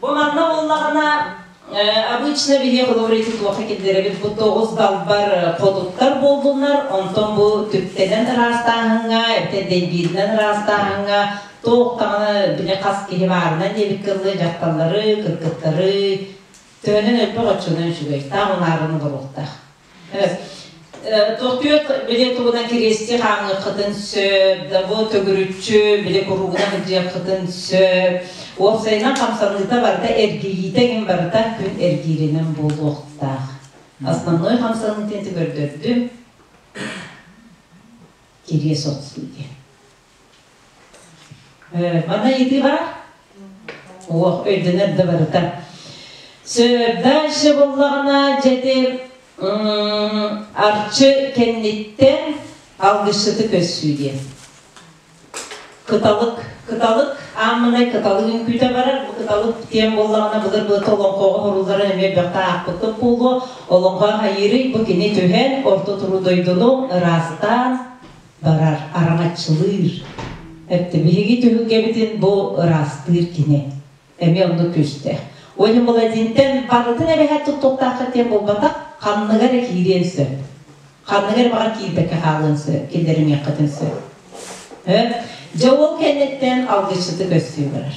Бу манна буоллаҕына, обычно биһиги холобур ити туохха киллэрэбит, бу тоҕус далбар хотуттар буоллуннар, онтон бу түптэнэн ыраастааһыҥҥа, эбэтэр дэйбииринэн ыраастааһыҥҥа туох даҕаны били хас киһи баарынан диэбит кыллыы дьахталлары, кыргыттары төһөнөн элбэх оччонон үчүгэй, таах унааран олоруохтаах. Тохтуйат били тугунан кириэсти хаамыаххытын сөп, да бу төгүрүччү били куруугунан сылдьыаххытын сөп. Уопсайынан хамсаныыта барыта эргийиитэ гин барыта күн эргииринэн буолуохтаах. Основной хамсаныытын көрдөрдүм. Кириэс охсуу диэн. Манна ыйытыы баар? Уох, өйдөнөр да барыта. Сөп, дальше буоллаҕына, дьэти арчы кэнниттэн алгысчыты көссүү диэн. Кыталык, кыталык, ааммынай кыталык үҥкүүтэ барар. Бу кыталык диэн буоллаҕына, былыр былыргы олоҥхоҕо уһурулларын эмиэ бөхтө аахпыккыт буолуо. Олоҥхо хайыырый, бу кини түһэн, орто туруу дойдуну ыраастаан, барар, араҥаччылыыр. Эттэ биһиги түһүлгэбитин бу ыраастыыр кини. Эмиэ оннук күүстээх. Уонна Муладинтэн барытын эбэһээт туттуохтааххыт диэн буолбатах, ханныга эрэ киириэн сөп. Ханныга эрэ баҕар киирбэккэ хаалыан сөп, киллэримиэххитин сөп. Дьэ ол кэнниттэн алгысчыты көссүү барар.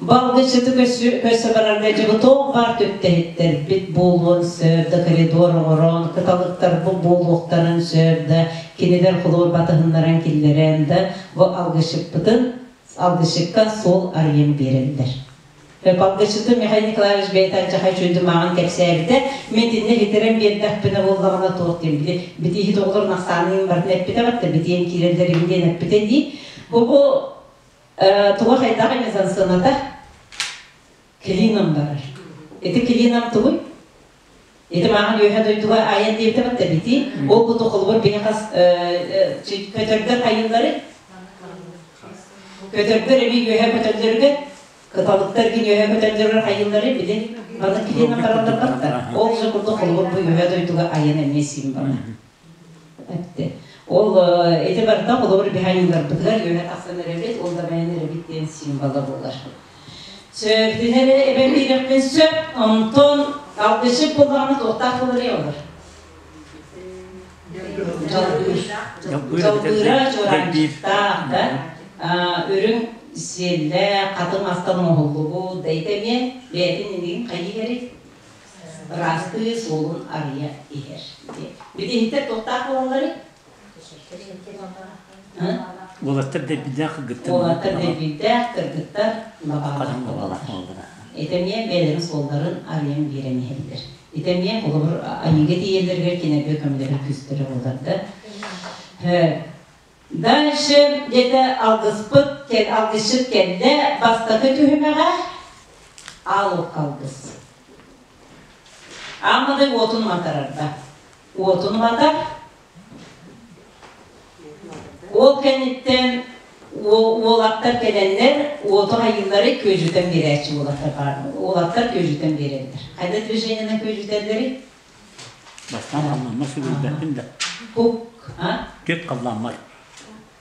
Бу алгысчыты көссө барарга дьэ бу туох баар түптэһиттэрбит буолуон сөп да коридор оҥорон, кыталыктарбыт буолуохтарын сөп да кинилэр холобур батыһыннаран киллэрэн да бу алгысчыппытын алгысчыкка суол арыйан биэрэллэр. Алгысчыты Михаил Николаевич бэйэтэ алдьархай үчүгэйдик мааҕын кэпсээбитэ. Мин итиннэ иһитэрэн биэрдэхпинэ буоллаҕына туох диэн били битииһит оҕолорун ахсааныын барытын эппитэ барта битиэн киирэллэрин диэн эппитэ дии. Бу бу туга хайдах мизансцената клином барар. Ити клином тугуй? Ити мааҕын үөһэ дойдуга айан диэбитэ батта бити. Ол куту холобур биһи хас көтөрдөр хайыллары Көтөрдөр эбии үөһэ көтөллөрүгэр, кыталыктар кин үөһэ көтөллөрүгэр хайыыллары били маны килиэнэн бараллар барда. Ол же курдук холобур бу үөһэ дойдуга айан эмиэ син бара. Этте. Ол ити барыта холобур биһайыыларбытыгар үөһэ тахсан эрэбит, ол да бэйэн эрэбит диэн символа буолар. Сөптүнэ эбэн биэрэхпин сөп, онтон алгысчыт буоллаҕына туохтаах буолар олор? Дьалбыыр. Дьалбыыра чуораанчыктаах да, үрүҥ Сиэллээх, хатыҥ мастан оҥоһуллубут, да ити эмиэ бэйэтин иннигин хайыы иһэрий? Ыраастыы суолун арыйа иһэр. Битиһиттэр туохтаах буолалларый? Уолаттар дэйбидээх кыргыттар. Уолаттар дэйбидээх кыргыттар лабаалаах буолаллар. Ити эмиэ бэйэлэрин суолларын арыйан биэрэн иһэллэр. Ити эмиэ холобур айыыга тиийэллэригэр кинилэргэ көмөлөһөр күүстэрэ буолар да. Дальше где-то алгыспыт, алгысчыт кэллэ, бастакы түһүмэҕэ аал уокка алгыс. Аамадай уотун уматарарда. Уотун уматар. Ол кэнниттэн уолаттар кэлэннэр уоту айыылары күөдьүтэн биэрээччи уолаттар баар. Уолаттар күөдьүтэн биэрэллэр. Хайда движениенан күөдьүтэллэрий? Бастаан халлааммар сүгүрүйбэппин да. Хук, а? Күп халлааммар.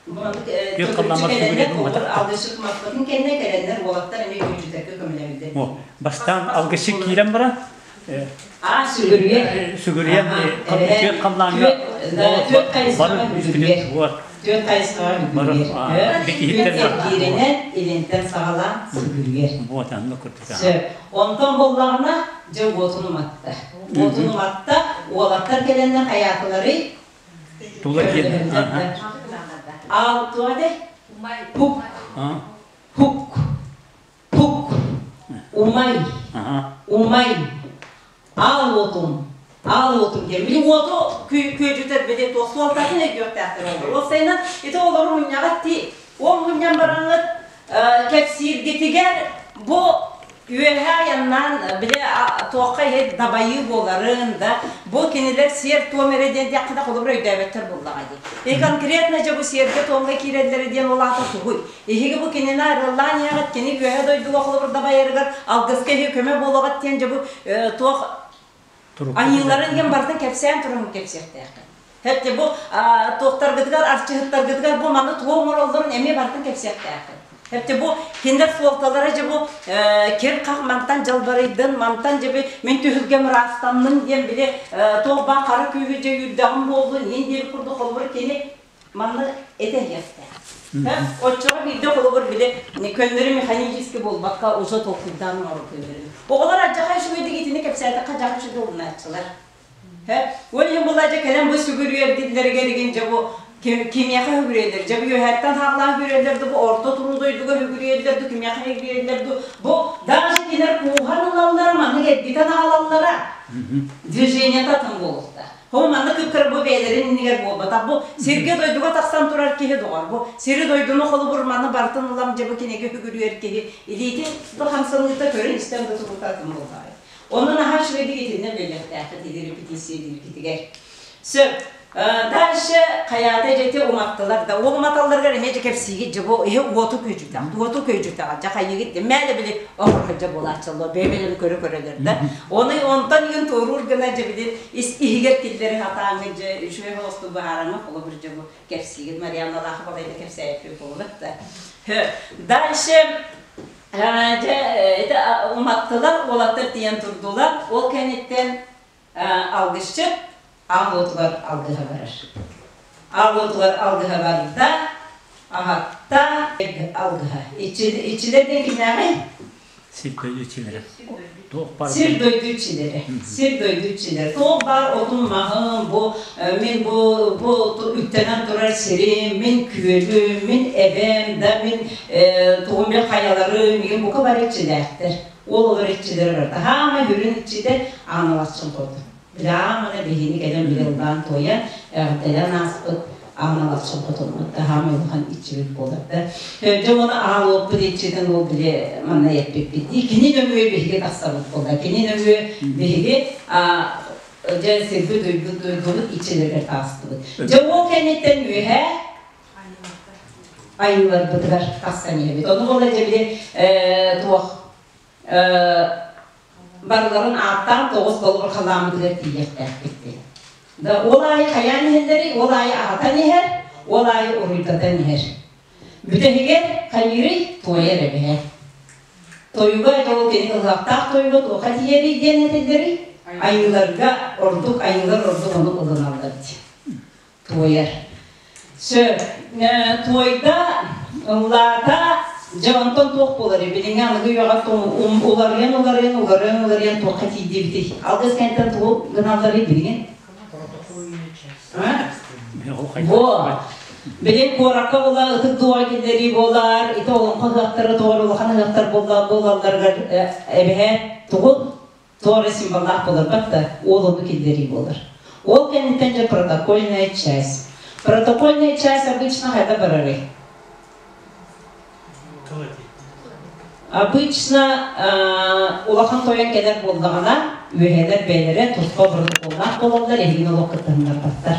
Күп халлааммар сүгүрүйэбин батахта. Алгысчыт маппытын кэннэ кэлэннэр уолаттар эмиэ күөдьүтэргэ көмөлөһөллөр. Бастаан алгысчыт киирэн баран А, сүгүрүйэн. Сүгүрүйэн, түөрт халлааҥҥа түөрт хайысхаҕа сүгүрүйэр. Түөрт хайысхаҕа сүгүрүйэр. Күн эргииринэн илинтэн саҕалаан сүгүрүйэр. Вот, оннук курдук. Сөп. Онтон буоллаҕына, дьэ уотун уматта. Уотун уматта, уолаттар кэлэннэр хайаатыларый? Тула киэн. Ал туох этэй? Пук. Пук. Пук. Умай. Умай. Ал уотун. Ал уотун диэн. Били уоту күөдьүтэр били туох суолтатын өйдүөхтээхтэр олор. Ол сайынан ити олору мунньаҕа ти ол мунньан бараҥҥыт кэпсииргитигэр бу үөһэ айаннаан били туохха иһит дабайыы буоларын да бу кинилэр сиэр-туом эрэ диэн диэххэ да холобур өйдөөбөттөр буоллаҕа дии. И конкретно дьэ бу сиэргэ-туомҥа киирэллэрэ диэн ол аата тугуй? Эһиги бу кинини арыаллаан иһэҕит, кини үөһэ дойдуга холобур дабайарыгар алгыска эһиги көмө буолаҕыт диэн дьэ бу туох айыыларын диэн барытын кэпсээн туран кэпсиэхтээххин. Хэттэ бу туохтаргытыгар, арчыһыттаргытыгар бу маны тугу оҥороллорун эмиэ барытын кэпсиэхтээххин. Хэттэ бу кинилэр суолталара дьэ бу кир-хах мантан дьалбарыйдын, мантан дьэ мин түһүлгэм ыраастаннын диэн били туох баар хара күүһү дьэ үүрдэҕим буоллун, иин диэбит курдук холобур кини манна этэ иһиэхтээх. Оччоҕо биирдэ холобур били көннөрү механически буолбакка уже толкуйдаан оҥорор көннөрү. Оҕолор адьаха үчүгэйдик итини кэпсээтэххэ адьаха үчүгэй ылынааччылар. Ол иһин була дьэ кэлэн бу сүгүрүйэрдиллэригэр игин дьэ бу кимиэхэ сүгүрүйэллэр? Дьэ бу үөһэттэн хаалаан сүгүрүйэллэр да бу орто туруу дойдуга сүгүрүйэллэр да кимиэхэ сүгүрүйэллэр да бу даже кинилэр кууһан ылаллара маннык эргитэн аҕалаллара движениета атын буолуохтаах. Ол манна кыптар бу бэйэлэрин иннигэр буолбатах. Бу сиргэ-дойдуга тахсан турар киһи доҕор. Бу сири-дойдуну холобур манна барытын ылам дьэ бу кинигэ үгүрүйэр киһи илиитин да хамсаныыта көрөн-истэн да турута атын буоллаҕай. Онон наһаа үчүгэйдик итиннэ үлэлиэхтээххит или репетиция дииргитигэр. Сөп. Дальше хайаата дьэти уматтылар да ол уматалларыгар эмиэ дьэ кэпсиигит дьэ бу иһи уоту күөдьүтэҕит уоту күөдьүтэҕит дьэ хайыгыт дьэ мээлэ били оҥорһодьо буолааччыллар бэйэ-бэйэлэрин көрө-көрөлөр да ону онтон иһин туоруур гына дьэ били ис иһигэр киллэри сатааҥҥыт дьэ үчүгэй соҕустук быһаараҥҥыт холобур дьэ бу кэпсиигит Марианналаах балайда кэпсээбиппит буолбат да дальше дьэ это уматтылар уолаттар тиийэн турдулар ол кэнниттэн алгысчыт аал уотугар алгыһа барар. Аал уотугар алгыһа барда, аһатта алгыһа. Иччилэр диэн кимнээҕий? Сир дойду иччилэрэ. Туох баар Сир дойду иччилэрэ. Сир дойду иччилэрэ. Туох баар отун маһым, бу мин бу бу үктэнэн турар сирим, мин күөлүм, мин эбэм, да мин тугум бил хайаларым, мин бука бары иччилээхтэр. Ол олор иччилэрэ барыта. Хаама хүрүн иччитэ Аналасчын хоту. Билаамана биһини кэлэн билыллаан туойан, эҕэрдэлээн ааспыт Аналасчын хотуммут да хаама улахан иччибит буолар да. Дьэ оны аалуоппут иччитин ол били манна эппиппит дии. Кини нөҥүө биһиги тахсабыт буолла. Кини нөҥүө биһиги дьэ сирбит дойдубут дойдубут иччилэригэр таҕыстыбыт. Дьэ ол кэнниттэн үөһээ айыыларбытыгар тахсан иһэбит. Ону буола дьэ били туох барыларын ааттаан тоҕус болугур халааммытыгар тиийиэхтээхпит диэн. Да ол аайы хайаан иһэллэрий, ол аайы аһатан иһэр, ол аайы уруйдатан иһэр. Бүтэһигэр хайыырый туойар эбэһэ. Тойуга это ол кини ылыахтаах тойуга туохха тиийэрий диэн этиллэрий? Айыыларга ордук айыылар ордук ону ылыналлар диэн. Туойар. Сөп. Туойда, ыллаата, Дьэ онтон туох буоларый? Билиҥҥи аныгы үйэҕэ уларыйан уларыйан уларыйан уларыйан туохха тиийдибитий? Алгыс кэнтэн тугу гыналларый билигин? Бу билин куоракка була ытык дуоҕа киллэрии буолар, ити олоҥхо ыһыахтара тоҕор улахан ыһыахтар буолалларыгар эбэһэ тугу туора символлаах буоларбат да уол ону киллэрии буолар. Ол кэнниттэн дьэ протокольная часть. Протокольная часть обычно хайда барарый? Обычно улахан тойон кэлэр буоллаҕына, үөһэлэр бэйэлэрэ туспа протоколлаах буолаллар, эһигини олох кыттыһыннарбаттар.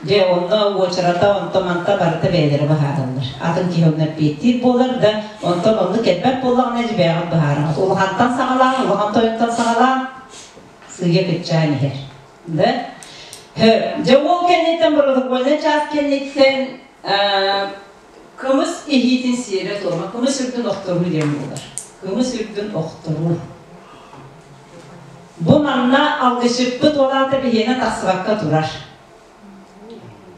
Дьэ, онно уочарата онто-манта барыта бэйэлэрэ быһаараллар. Атын киһи онно эппиэттиир буолар да, онтон оннук элбэх буоллаҕына дьэ бэйэҕит быһаараҕыт. Улахантан саҕалаан, улахан тойонтон саҕалаан сыыйа кыччаан иһэр. Да? Дьэ, ол кэнниттэн протокольнай чаас кэнниттэн кымыс иһиитин сиэрэ-туома, кымыс үрдүн охторуу диэн буолар. Кымыс үрдүн охторуу. Бу манна алгысчыппыт уолаата биһиэнэ тахсыбакка турар.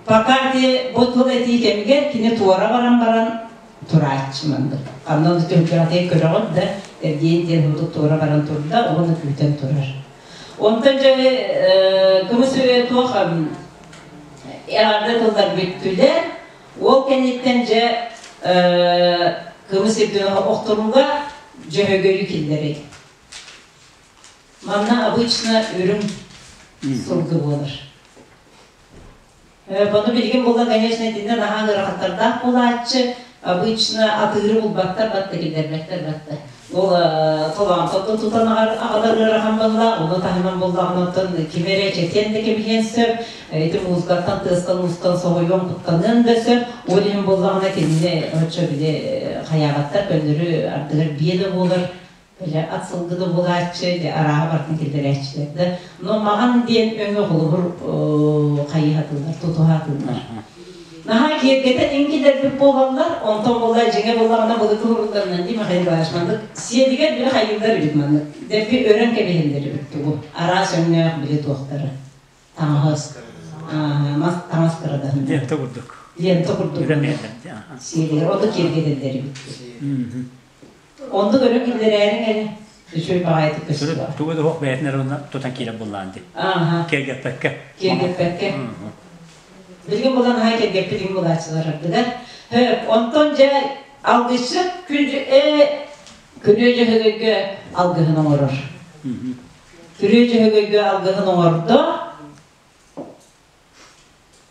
Пока ити бу тыл этии кэмигэр кини туора баран баран турааччы маннык. Ханна ону түһүлгэҕитигэр көрөҕүт да, эргийэн диэн курдук туора баран турда, уонна күүтэн турар. Онтон дьэ кымыс туох эҕэрдэ тыллар бүттүлэр. Ол кэнниттэн дьэ кымыс үрдүн охторууга дьөһөгөйү киллэрэй. Манна обычно үрүҥ сылгы буолар. Ону билигин буолла, конечно, итиннэ наһаа ыарахаттардаах буолааччы. Обычно атыыры булбаттар батта, киллэрбэттэр батта. Ол толоонтоттон тутан аҕалар ыарахан буолла, ону таһынан буллаҕына оттон ким эрэ чэтиэн да кэбиһиэн сөп, ити музыкаттан, тыастан-уустан соһуйуон, куттаныан да сөп. Ол иһин буоллаҕына кинини оччо били хайаабаттар, көннөрү ардыгар биэ да буолар, били ат сылгы да буолааччы, дьэ арааһа барытын киллэрээччилэр да. Но маҕан диэн өҥө холобур хайыһатыллар, тутуһаатыллар. Наһаа киэргэтэн иҥкилэрбит буолаллар, онтон буолла дьиҥэ буоллаҕына былыргы уруктарынан дии Михаил Николаевич маннык сиэлигэр били хайыыллар эбит маннык. Дэлби өрөн кэбиһэллэр эбит тугу. Араас өҥнөөх били туохтары. Таҥаһы. Мас таҥас кырадаһын. Лента курдук. Лента курдук. Сиэлигэр ону киэргэтэллэр эбит. Оннук өрө киллэрээриҥ эрэ. Үчүгэй баҕайытык көстүө. Тугу да суох бэйэтин эрэ онно тутан киирэн буллаан дии. Киэргэппэккэ. Киэргэппэккэ. Билигин булан аһай кэргэппит иҥ булааччылар ардыгар. Онтон дьэ алгысчыт күнү дьөһөгөйгө алгыһын оҥорор. Күрүө дьөһөгөйгө алгыһын оҥордо.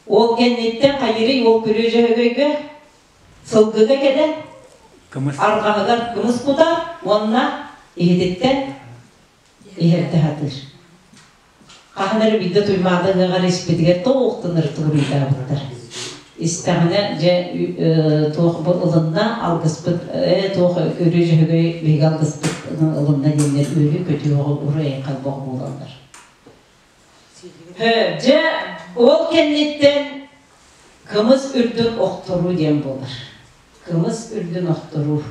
Ол кэнниттэн хайырый ол күрүө дьөһөгөйгө сылгыга кэлэн арҕаһыгар кымыс кутар уонна иһититтэн иһэрдэ сатыыр. Хаһан эрэ биирдэ Туймаада ыһыаҕар испитигэр тоохтунар тугуруйдаабыттар. Истэҕинэ дьэ туох бу ылынна алгыспыт туох өрүү дьөһөгөй биһиги алгыспыт ылынна диэннэр үөрүү-көтүү уруй-айхал бөҕө буолаллар. Дьэ ол кэнниттэн кымыс үрдүн охторуу диэн буолар. Кымыс үрдүн охторуу.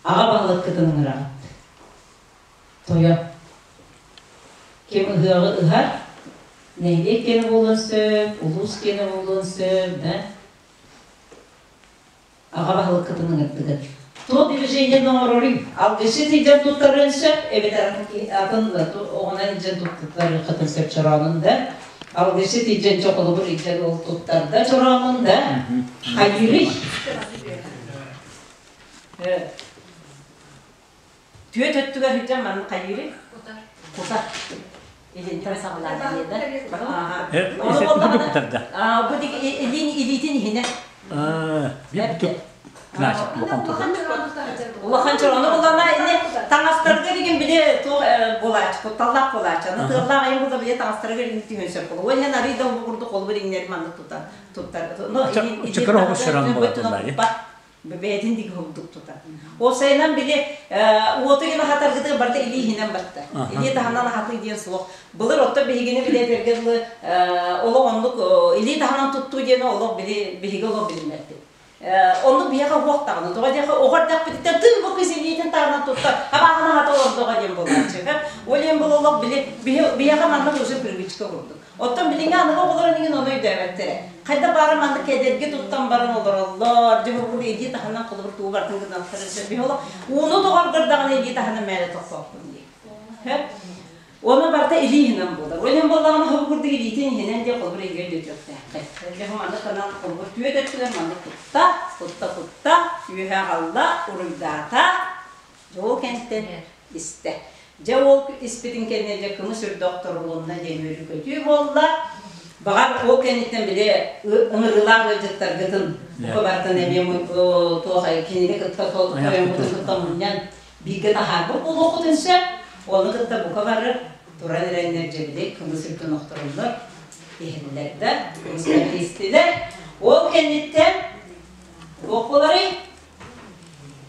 Аҕа баһылыккытын ыҥыраҕыт. Тойон. Ким ыһыаҕы ыһар, нэһилиэк киэнэ буолуон сөп, улуус киэнэ буолуон сөп, да? Аҕа баһылыккытын ыҥырдыгыт. Туох движениены оҥороруй? Алгысчыт илдьэн туттарыан сөп, эбэтэр атын оҕунан илдьэн туттарыаххытын сөп чороонун да. Алгысчыт илдьэн чоколубур илдьэн ол туттарда чороонун да. Хайыырый? Түөт өттүгэр сылдьан маннык хайыырый? Кутар. Илинтэн саҕалаан диэдэ. Кутарда. Бу илиин илиитин иһинэ. Биир Значит, улахан Улахан чорону булана ини таҥастарга деген били туох буолааччы, кутталлаах буолааччы. Аны тыаллаах айан була били таҥастарга иҥ түһүн сөп буолуо. Уонна арый да курдук холбур иҥнэри маннык тутан туттар. Чыкыр оҕус чорон буолар. Бэйэтин диги курдук тутар. Ол сайынан били уоту гына хатаргытыгар барыта илии иһинэн барта. Илии таһынан аһатыы диэн суох. Былыр отто биһигини билэтэргэ дылы олох оннук илии таһынан туттуу диэн олох били биһиги олох билиммэппит. Оннук биһиэхэ уох даҕаны. Тоҕо диэхэ оҕо эрдэхпититтэн тыы бу кыыс илиитин таһынан тутта, абааһына хата олордоҕо диэн буолааччы. Ол иһин бұл олох били биһиэхэ маннык уже привычка курдук. Оттон билиҥҥи аныгы оҕолор иҥин ону өйдөөбөттөрө. Хайда баара маннык кэдэрги туттан баран олороллор, дьэ бу илии таһынан холобур тугу барытын гыналлар сөп. Биһи олох ууну тоҕоргор даҕаны илии таһынан мээлэ тохтоохпун дии. Уонна барыта илии иһинэн буолар. Ол иһин буоллаҕына хобу курдук илиитин иһинэн диэн холобур иһигэр үөтүөхтээххин. Дьэ маннык гынан холобур түөт өттүгэр маннык кутта, кутта кутта, үөһэ аҕалла, уруйдаата, дьэ ол кэнтэн истэ. Дьэ ол испитин кэннэ дьэ кымыс үрдэ охторулунна диэн үөрүү-көтүү буолла. Баҕар ол кэнниттэн били ыҥырыылаах ыалдьыттаргытын бука барытын эмиэ туох кинини кытта тойоммутун кытта мунньан бииргэ таһаарбыт буолуоххутун сөп. Ону кытта бука бары туран эрэннэр дьэбили кымыс үрдүн охтороллор, иһэллэр да, кымыстарын истилэр. Ол кэнниттэн туох буоларый?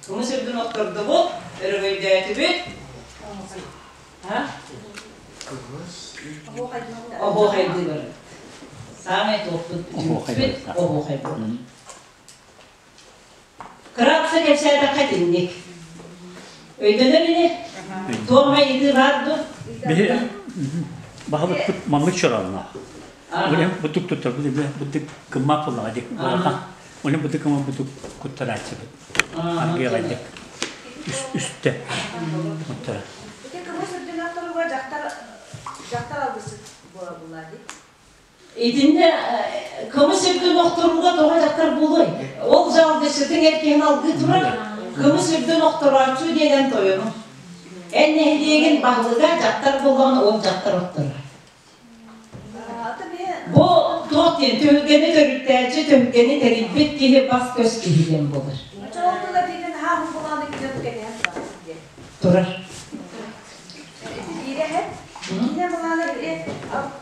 Кымыс үрдүн охтордубут, өрөгөйдөөтүбүт. Оһуохайдыы барабыт. Саамай туохпут түмүкпүт оһуохай буолар. Кыратса кэпсээтэххэ итинник. Өйдөнөр ини? Туох эмэ ыйытыы баар дуо? Биһи баһылыкпыт маннык чораллаах. Улем бутук туттар бутук кыммаап буллаҕа дик улахан. Улем бутук кымма бутук куттарааччыбыт. Аргыалайдык. Үстэ. Куттара. Ити кымыс үрдүнэн туруга дьахтар дьахтар алгысчыт буола булла дии. Итиннэ кымыс үрдүн охторууга тоҕо дьахтар буолуой? Ол дьалгысытыҥ эр киһини алгыы турар. Кымыс үрдүн охторооччу диэн эн тойонуҥ. Эн нэһилиэгин баһылыга дьахтар буоллаҕына ол дьахтар охторор. Бу туох диэн түһүлгэни төрүттээччи, түһүлгэни тэрийбит киһи бас-көс киһи диэн буолар. Турар. Биирэһэ киинэ былаана били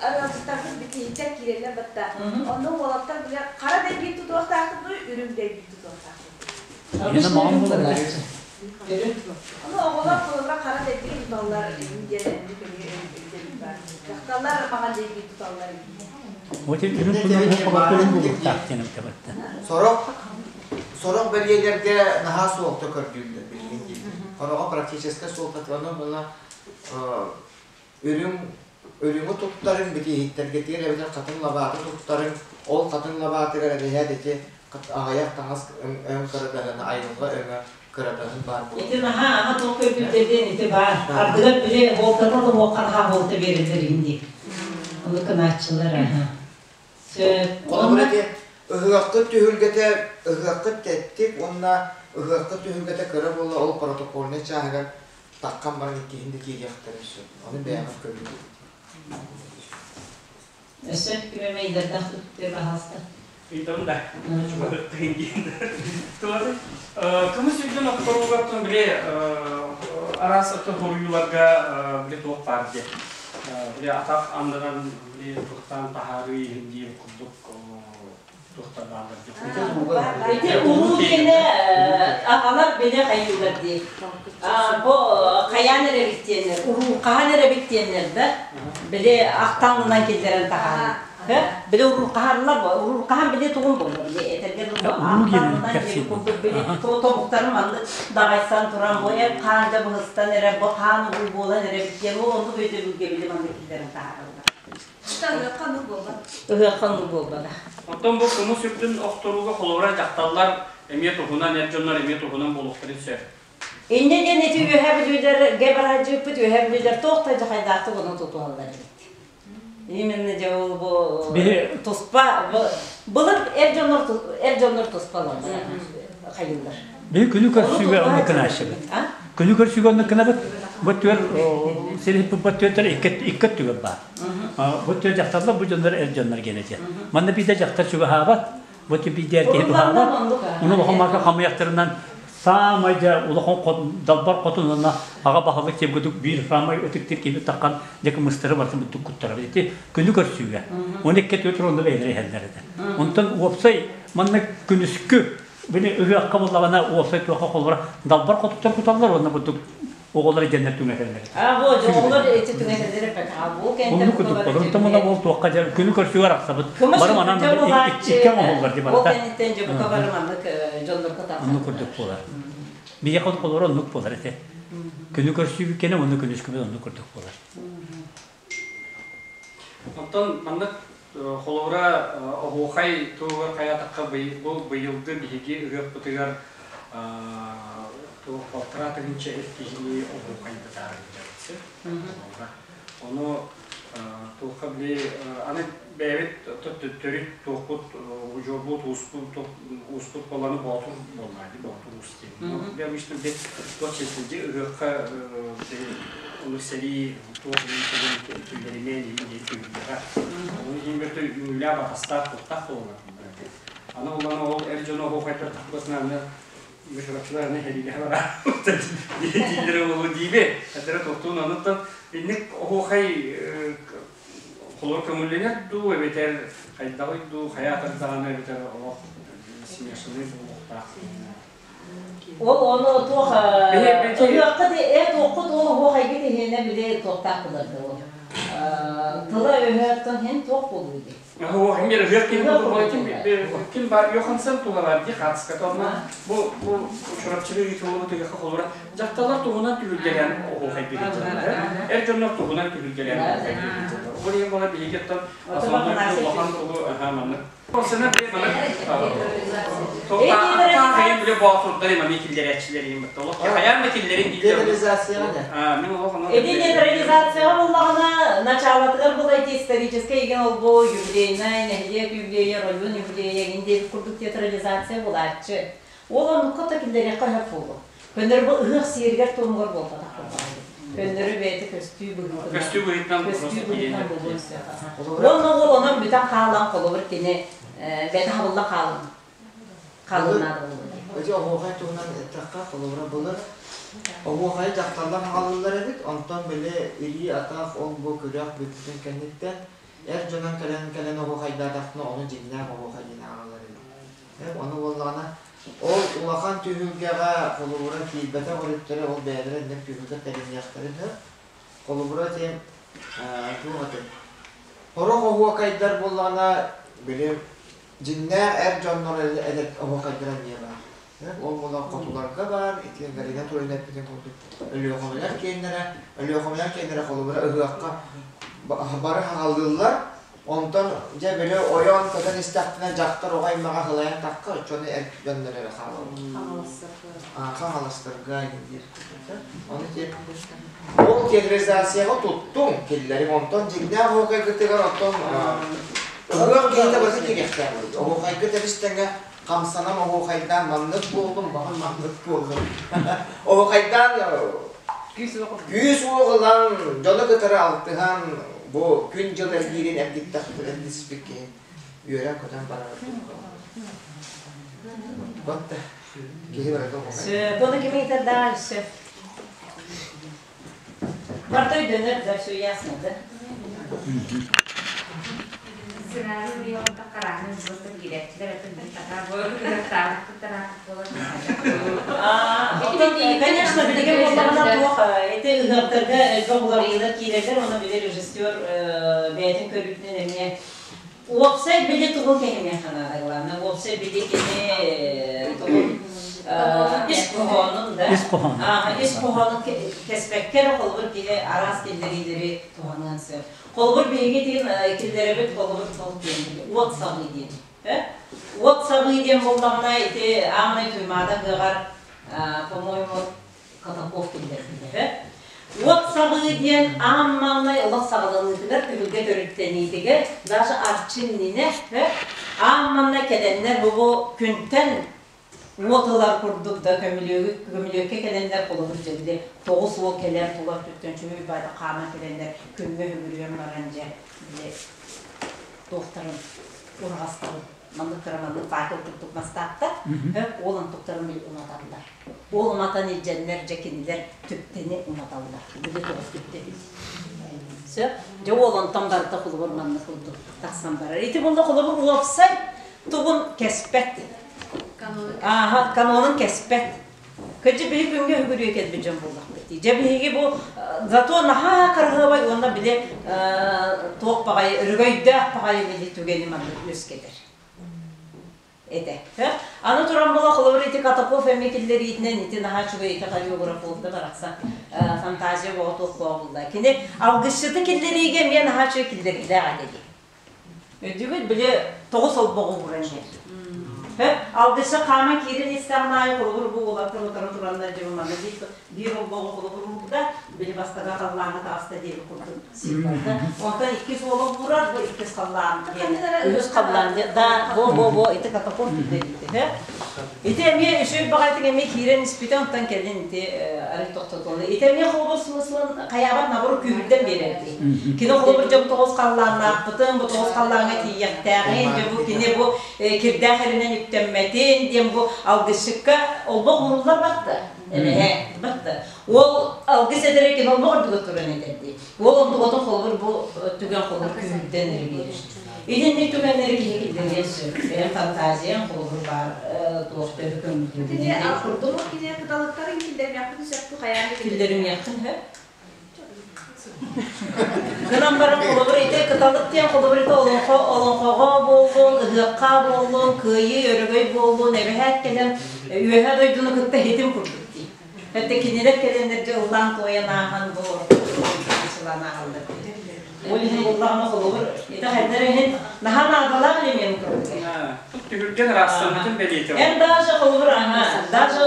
аралдьыттарбыт битиһиттэр киирэллэр батта. Онно уолаттар били хара дэйбиир тутуохтаахпыт дуу, үрүҥ дэйбиир тутуохтаахпыт. Ина маҕан буолар. Ону оҕолор холобура хара дэйбиир туталлар иһин диэн эмник эмиэ өйдөбүл баар. Дьахталлар маҕан дэйбиир туталлар иһин. Вот үрүҥ тунан хобоккорун булуохтаах диэн эбитэ. Сорох Сорох бэлиэлэргэ наһаа суолта көрдүүллэр билигин дии. Хороҕо практическай суолтата онон була үрүҥ үрүҥү туттарыҥ битииһиттэргитигэр эбэтэр хатыҥ лабааты туттарыҥ, ол хатыҥ лабаатыгар эбэһээт ити аҕыйах таҥас өҥ кырадаһына айылҕа өҥө кырадаһын баар буолар. Ити наһаа аҕа туох көрдүүллэр диэн ити баар. Ардыгар били буолтата да буохха наһаа буолта биэрэллэр иһин дии. Ону кынааччылар аха. Холобур ити ыһыаххыт түһүлгэтэ ыһыаххыт тэттик уонна ыһыаххыт түһүлгэтэ кыра буолла ол протокольнай чааһыгар таххан баран иккиһин да киириэхтэрин сөп. Ону бэйэҕит көрүҥ. Өссө ким эмэ ыйдардаах түптүө баһаалыста. Ыйтабын да. Чугатыктыгын диэн. Тугаты кымыс үрдүн охторуугаттан били араас хоруйууларга били туох баар диye. Били атах аннынан били туохтаан таһаарыы иһин диир курдук туохтар бааллар Ити уруу диэнэ аҕалар били хайыылар дии. Бу хайаан эрэ биттиэннэр, уруу хаһан эрэ биттиэннэр да били ахтаанынан киллэрэн таһаарыы. Били уруурҕаһаллар бу уруурҕаһан били тугун буолла били этэргэ дылы ахтаанынан диэби курдук били тобуктарын маннык даҕайсан туран бу эр хаан дьа быһыстан эрэ бу хаан уруу буолан эрэ диэн ол оннук өйдөбүлгэ били маннык киллэрэн таһаараллар. Ыһыахха оннук буолбат. Ыһыахха оннук буолбата. Оттон бу кымыс үрдүн охторууга холобура дьахталлар эмиэ туһунан, эр дьоннор эмиэ туһунан буолуохтарын сөп. Инньэ диэн ити үөһээ бүлүүлэргэ бараадьыыппыт үөһээ бүлүүлэр туох да дьахайдаахтык ону тутуһаллар эбит. Именно дьэ ол бу туспа былыр эр дьоннор эр дьоннор туспалар хайыыллар. Биһи күнү көрсүүгэ оннук гынааччыбыт. Күнү көрсүүгэ оннук гынабыт. Бу түөр сириппит бу түөртэр икки өттүгэр баар. Бу түөр дьахталлар, бу дьоннор эр дьоннор генете. Манна биирдэ дьахтар чугаһаабат, бу биирдэ эр киһи туһаабат. Уну улахан марка хамыйахтарынан саамай дьэ улахан далбар хотун уонна аҕа баһылык тиэбгудук биир саамай ытыктыр киһи таххан дьэ кымыстары барытын бүттүк куттарабыт. Ити күнү көрсүүгэ. Оны икки түөрт онно бэйэлэрэ иһэллэр этэ. Онтон уопсай манна күнүскү били ыһыахха буллаҕына уопсай туохха холбора далбар хотуттар куталлар уонна бурдук. Оҕолор дьэннэр түҥэтэллэр. А бу оҕолор эти түҥэтэллэр эппэт. Бу кэнтэн Оннук курдук болор. Онтон муна ол туохха дьэ күнү көрсүгэр арахсабыт. Бары манан икки оҥоһуллар дии барыта. Ол кэнниттэн дьэ бука бары маннык дьоннорго тахсар. Оннук курдук буолар. Биһиэхэ олорор оннук буолар этэ. Күнү көрсүүбүт кэнэ онну күнүскүбүт оннук курдук буолар. Оттон маннык холобура оһуохай туһугар хайаатахха бу быйылгы биһиги ыһыахпытыгар туох балтараа тыһыынча эр киһини оһуохайдатаары сылдьабыт. Ону туохха били аны бэйэбит төрүт туохпут удьуорбут ууспут ууспут буолланы боотур буоллаа дии боотур уус диэн. Би обычно би туох чэсилдьи ыһыахха ону сэрии туох киллэримээн диэн түһүлгэҕэ. Ону иһин бэрт үҥүүлээх батастаах туохтаах буолаллар. Аны улахан ол эр дьоно оһуохайдар тахпасына Бышырапчылар аны хэриилэһэ барар дииллэрэ буолуо диибэ. Эдэрэ туохтуун онуттан инник оһуохай холор көҥүллэнэр дуу эбэтэр хайдаҕый дуу хайаатар даҕаны эбэтэр олох смешанный буолуохтаах. Ол ону туох ыһыаххыт э туоххут ол оһуохайгыт иһинэ били туохтаах буларда ол тыла өһөөттөн һин туох буолуй дии Ыһыах ыһыах киһи ким бар Йохансен туһалар ди хааска тонна бу бу Чурапчыга ыытыллыбыт ыһыахха холура дьахталлар туһунан түһүлгэлээн оһуохайдыыр эр дьоннор туһунан түһүлгэлээн оһуохайдыыр ол иһин буолар биһиги оттон основной улахан тугу аха маннык Сына Эти нейтрализацияҕа буллаҕына, началатыгар була эти историческай игин олбу юбилейнай, нэһилиэк юбилейа, район юбилейа игин диэбит курдук театрализация булааччы. Ол оннукка да киллэриэххэ сөп буолуо. Көннөрү бу ыһыах сиэригэр-туомугар буолбатах курдук. Көннөрү бэйэтэ көстүү быһыытынан. Көстүү быһыытынан көстүү быһыытынан буолуон сөп. Уонна ол онон бүтэн хаалан холобур кини бэйэтэ хабыллан хаалан хаалан наада буолуо. Ити оһуохай туһунан эттэххэ, холобура былыр оһуохайы дьахталлар хаалыллар эбит, онтон били илии-атах ол-бу күрэх бүппүтүн кэнниттэн эр дьонон кэлэн кэлэн оһуохайдаатахтына ону дьиҥнээх оһуохай диэн ааҕаллар эбит. Ону буоллаҕына Ол улахан түһүлгэҕэ холобура киирбэтэх өрүттэрэ ол бэйэлэрэ инник түһүлгэ тэриниэхтэрин сөп. Холобура ити туох этэй? Сорох оһуокайдар буоллаҕына били дьиҥнээх эр дьоннор эдэр оһуокайдара эмиэ баар. Ол буолан хотуларга баар, ити Галина Турина эппитин курдук Өлүөхүмэлэр киэннэрэ, Өлүөхүмэлэр киэннэрэ холобура ыһыахха бары хаҕалыыллар, Онтон дьэ били ойон көтөн истэхпинэ дьахтар оҕо аймаҕа аһылайан тахха оччону эр дьоннор эрэ хаалаллар. Хаҥаластарга диир. Ону ол театрализацияҕа туттуҥ киллэриҥ онтон дьиҥнээх оһуокайгытыгар оттон ыһыах киһитэ барыта киириэхтээх оһуокайга тэбистэҥэ хамсанан оһуокайдаан маннык буоллум баҕар маннык буоллум оһуокайдаан күүс уох ылан дьону кытары алтыһан Бу күн-дьыл эргиирин эргиттэхпинэ диспит киһи үөрэн-көтөн барар Вот киһи барыта Сөп, оны ким ыйытар да сөп. Барта өйдөнөр да, все ясно, да? Сценарий биоҕа харааны просто киирээччилэр өттүн такаа Конечно, билигин буоллаҕына туох ити ыһыахтарга элбэх уларыйыылар киирэллэр уонна били режиссер бэйэтин көрүүтүнэн эмиэ уопсай били тугу кэһимиэххэ наада главное уопсай били кини тугун ис хоһоонун да ис хоһоонун ис хоһоонун кэспэккэ эрэ холобур киһи араас киллэриилэри туһаныан сөп. Холобур биһиги тиин киллэрэбит холобур туох диэн уот саҕыы диэн Уот сабыы диэн буоллаҕына, ити аамай Туймаада ыһыаҕар, по-моему, Катаков киллэрбитэ. Уот сабыы диэн аан маҥнай олох саҕаланыытыгар, түһүлгэ төрүттэниитигэр, даже Арчы иннинэ, аан маҥнай кэлэннэр бу күнтэн уот ылар курдук да көмүлүөгү көмүлүөккэ кэлэннэр холобур дьэ били тоҕус уол кэлэн тула өттүттэн чүмүй баайда хааман кэлэннэр күҥҥэ үһүгүрүйэн баран дьэ били туохтарын ураҕастарын маннык кыра маннык факел курдук мастаахтар ол онтуктарын били уматаллар ол уматан илдьэннэр дьэ кинилэр түптэни уматаллар били тоҕус түптэбит сөп дьэ ол онтон барыта холобур маннык курдук тахсан барар ити буолла холобур уопсай тугун кэспэт Ааһа, канонун кэспэт. Кырдьык биһи күҥҥэ үгүрүө кэлбит дьон буоллахпыт. сөп дии. Дьэ биһиги бу зато наһаа кыраһыабай уонна били туох баҕайы өрөгөйдөөх баҕайы били түгэни маннык үөскэтэр этэ. Аны туран була холобур ити Катаков эмиэ киллэриитинэн ити наһаа үчүгэй ити хореограф буолда барахсан фантазия боҕо туох буолла. Кини алгысчыты киллэриигэ эмиэ наһаа үчүгэй киллэриилээх этэ дии. Өйдүүгүт, били тоҕус олбоҕу ууран иһэр. Алгысча хааман киирэн истэҕин аайы холобур бу уолаттар утары тураннар дьэ манна биир олбоҕу холобур уурда, били бастакы халлааҥҥа таҕыста диэбит курдук сирбарда. Онтон иккис уола уурар, бу иккис халлаан диэн, үһүс халлаан диэн, да, бо-бо-бо, ити катакомб киллэриитэ. Ити эмиэ үчүгэй баҕайытык эмиэ киирэн испитэ, онтон кэлин ити арый тохтотулла. Ити эмиэ холобур смыслын хайаабат набор күүһүрдэн биэрэр дии. Кини холобур дьэ бу тоҕус халлааннаахпытын, бу тоҕус халлааҥҥа тиийиэхтээҕин, дьэ бу кини бу кирдээх эринэн үктэммэтин диэн бу алгысчыкка олбох ууруллар батта. Эбэһэ батта. Ол алгыс этэрэ кини олбох үрдүгэр туран этэр дии. Ол онтугатын холобур бу түгэн холобур күүһүрдэн эрэ биэрэр. Итинник түгэннэри киһи киллэриэн сөп. Бэйэм фантазиям холобур баар туох төһө көҥүллүүрүнэн курдук. Кини кыталыктарын киллэримиэхпин сөп бу хайаан Киллэримиэххин сөп. Гынан баран холобур ити кыталык диэн холобур ити олоҥхо олоҥхоҕо буоллун, ыһыахха буоллун, кыайыы өрөгөй буоллун, эбэһээт кэлэн үөһэ дойдуну кытта хитим курдук дии. Хэтэ кинилэр кэлэннэр дьэ ыллаан-туойан ааһан бу сылаан ааһаллар. Ол иһин буллаҕына холобур ити хайдар иһин наһаа наадалаах элемент курдук. Түһүлгэн ыраастаммытын бэлиэтэ. Эн даже холобур ага, даже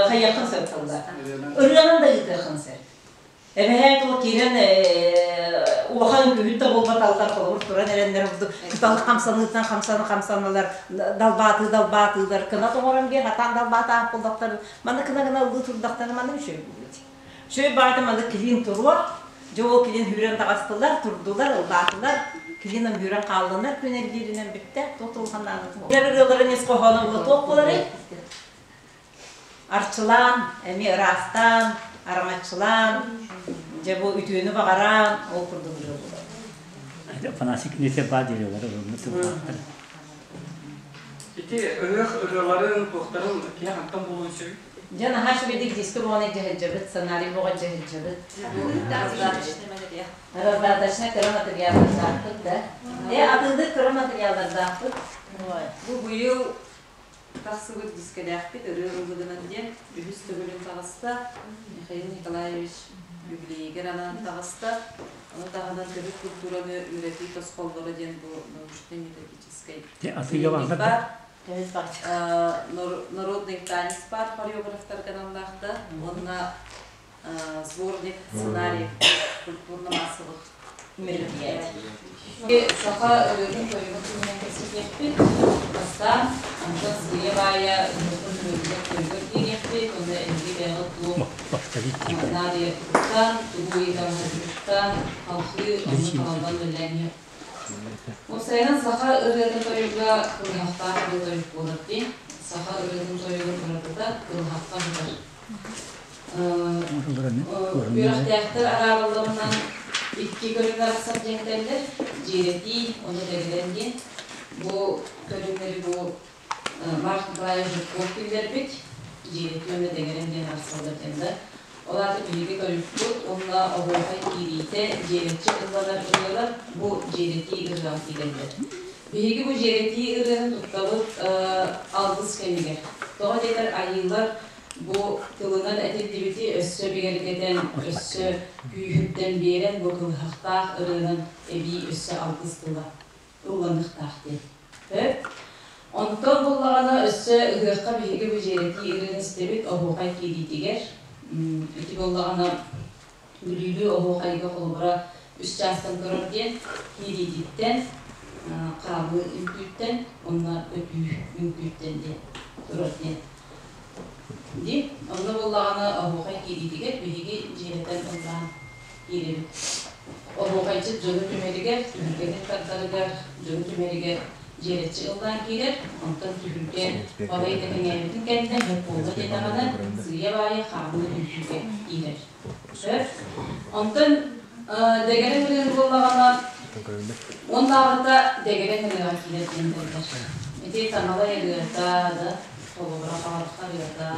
хайыаххын сөп тылла. Ырыанан да ыытыаххын сөп. Эбэһээт ол киирэн улахан үҥкүүһүт да буолбаталлар, холобур туран эрэннэр ордук кыталык хамсаныытынан хамсана хамсаналар, далбаатыы далбаатыылар, кынат оҥорон биэр, хатаан далбаатаах буоллахтар, манна кына гына ыллыы турдахтарына манна үчүгэй буолуо дии. Үчүгэй баҕайыта манна килиин туруор, дьэ ол килиин сүүрэн таҕыстылар, турдулар, ыллаатылар, килиин сүүрэн хааллынар, күн эргииринэн бүттэ, туох да улахан наадата суох. Ырыаларын ис хоһооно була туох буоларый? Арчылаан, эмиэ ыраастаан, араҥаччылаан, дьэ бу үтүөнү баҕараан, ол курдук ырыа буолар. Афанасий киниэхэ баа диэлэлэр ылыммыт тыллаахтар. Ити ыһыах ырыаларын, туохтарын киһи хантан булуон сөбүй? Дьэ наһаа үчүгэйдик диско буолан илдьэ сылдьабыт, сценарий буолан илдьэ сылдьабыт. Раздаточнай кыра материаллардаахпыт да. Э, атыылыыр кыра материаллардаахпыт. Бу быйыл Тахсыбыт дискэлээхпит ырыа ыллыгынан диэн үһүс төгүлүн таҕыста. Михаил Николаевич юбилейигэр анаан таҕыста. Ону таһынан төрүт культураны үөрэтии тосхоллоро диэн бу научнай-методическай баар. Народный танец баар хореографтарга аналлаахта уонна сборник сценарий культурно-массовых мероприятий. Саха ырыатын-тойугун туһунан кэпсэтиэхпит. Бастаан онтон сыыйа-баайа ырыатын тойугар тойугар киириэхпит уонна эһиги бэйэҕит туох наадыйаргытыттан, тугу ыйыталаһаргытыттан халҕыы онно талаллан үлэлээн иһиэхпит. Уопсайынан саха ырыатын тойуга кылыһахтаах ырыа тойук буолар дии. Саха ырыатын тойугун уратыта кылыһахха сытар. Үөрэхтээхтэр арааралларынан икки көрүҥ арахсар диэн этэллэр. Дьиэрэтии уонна дэгирэн диэн. Бу көрүҥнэри бу Марк Николаевич Жирков киллэрбит. Дьиэрэтии уонна дэгирэн диэн арахсаллар диэн да. Ол аата биһиги тойукпут уонна оһуохай киириитэ дьиэрэччи ылланар ырыалар бу дьиэрэтии ырыаҕа киирэллэр. Биһиги бу дьиэрэтии ырыаны туттабыт алгыс кэмигэр. Тоҕо диэтэр айыылар Бу тылынан этиллибити өссө бигэргэтэн, өссө күүһүрдэн биэрэн бу кылыһахтаах ырыанан эбии өссө алгыс тыла ылланыахтаах диэн. Сөп. Онтон буллаҕына өссө ыһыахха биһиги бу дьиэрэтии ырыаны истэбит оһуохай киириитигэр. Ити буоллаҕына Бүлүүлүү оһуохайга холобура үс чаастан турар диэн киириититтэн, хаамыы үҥкүүттэн уонна көтүү үҥкүүттэн диэн турар диэн. Дии, онно буоллаҕына оһуохай киириитигэр биһиги дьиэрэтэн ыллаан киирэбит. Оһуохайдьыт дьону түмэригэр, түһүлгэни тардарыгар, дьону түмэригэр дьиэрэччи ыллаан киирэр, онтон түһүлгэ балай да кэҥээбитин кэннэ сөп буолла диэтэҕинэ, сыыйа-баайа хаамыы үҥкүүгэ киирэр. Сөп. Онтон дэгэрэн ырыаны буоллаҕына, уоннааҕыта дэгэрэн ырыаҕа киирэр диэн этэллэр. Ити таҥалай ырыата да. Холобура хаҕархар ырыата,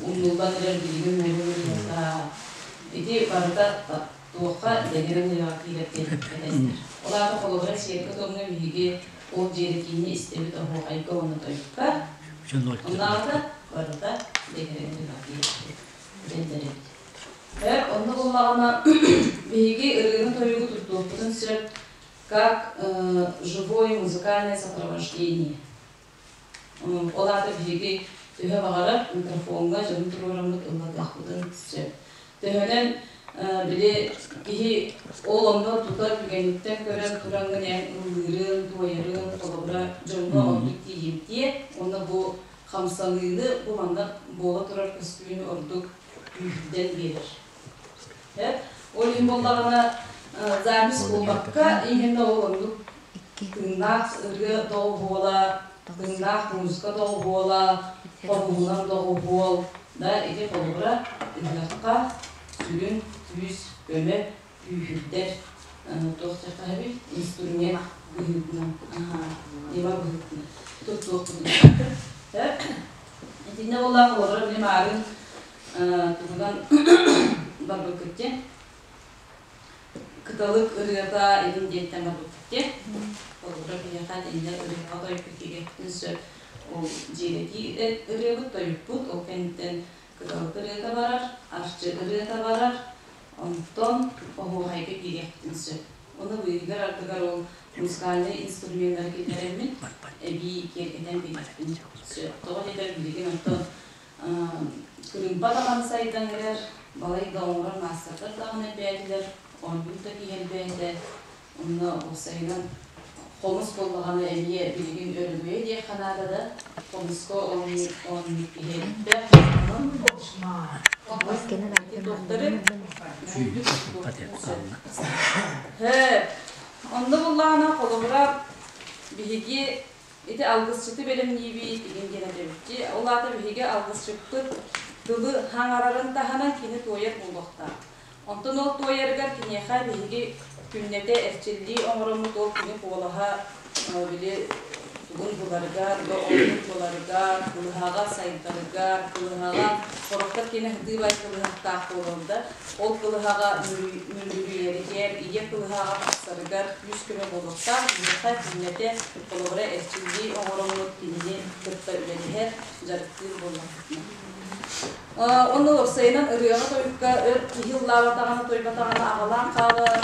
умнуллан эрэр билигин ырыата. Ити барыта туохха дэгэрэн ырыаҕа киирэр диэн этэллэр. Ол аата холобура сиэргэ-туомҥа биһиги ол дьиэрэтиини истэбит оһуохайга уонна тойукка. Оннооҕута барыта дэгэрэн ырыаҕа киирэр диэн эбит. Онно буоллаҕына биһиги ырыаны-тойугу туттуохпутун сөп как живое музыкальное сопровождение. Ол аата биһиги төһө баҕарар микрофоҥҥа дьону туруораммыт ыллатыахпытын сөп. Төһөнөн били киһи ол онно тута түгэниттэн көрөн тураҥҥын эн ыллыырын, туойарын, холобура дьоҥҥо ордук тиийимтиэ уонна бу хамсаныыны бу манна буола турар көстүүнү ордук күүһүрдэн биэрэр. Ол иһин буоллаҕына запись буолбакка именно ол оннук тыыннаах ырыа доҕуһуола, тыыннаах музыка доҕуһуола, хомуһунан доҕуһуол да ити холобура ыһыахха сүрүн күүс көмө күүһүрдэр туох диэххэ инструмент быһыытынан ньыма быһыытынан туттуохпутун сөп. Итиннэ буоллаах холобура били маарыын туһунан барбыккыт диэн кыталык ырыата иһин диэттэн барбыккыт диэн холобура биһиэхэ итиннэ ырыаҕа тойукпут киириэхпитин сөп ол дьиэрэтии ырыабыт тойукпут ол кэнниттэн кыталык ырыата барар арчы ырыата барар онтон оһуохайга киириэхпитин сөп ону быыһыгар ардыгар ол музыкальнай инструменнары киллэрэммит эбии киэргэтэн биэриэхпин сөп тоҕо диэтэр билигин оттон Кырыымпа даҕаны сайдан эрэр, балай да оҥорор маастардар даҕаны элбээтилэр, оонньуур да киһи элбээтэ. Онно уопсайынан хомус буоллаҕына эмиэ билигин өрөгөйө диэххэ наада да, хомуска оонньуур киһи элбэх. Туохтары Онно буллаҕына холобура биһиги Ити алгысчыты бэлэмниибит игин диэн этэбит. Ол аата биһиги алгысчыппыт тылы хаҥарарын таһынан кини туойар буолуохтаах. Онтон ол туойарыгар киниэхэ биһиги күннэтэ эрчиллии оҥороммут ол кини куолаһа били тугун буларыгар, оннун буларыгар, кылыһаҕа сайдарыгар, кылыһаҕа сорохтор кини сытыыбай кылыһахтаах буолар да, ол кылыһаҕа мүлүрүйэригэр, ийэ кылыһаҕа тахсарыгар күүс-көмө буолуохтаах. Биһиэхэ күннэтэ холобура эрчиллии оҥороммут кинини кытта үлэлэһэр, дьарыктыыр буоллахпытына. Онно уопсайынан ырыаҕа-тойукка өр киһи ыллаабатаҕына, тойбатаҕына аҕалаан хаалар,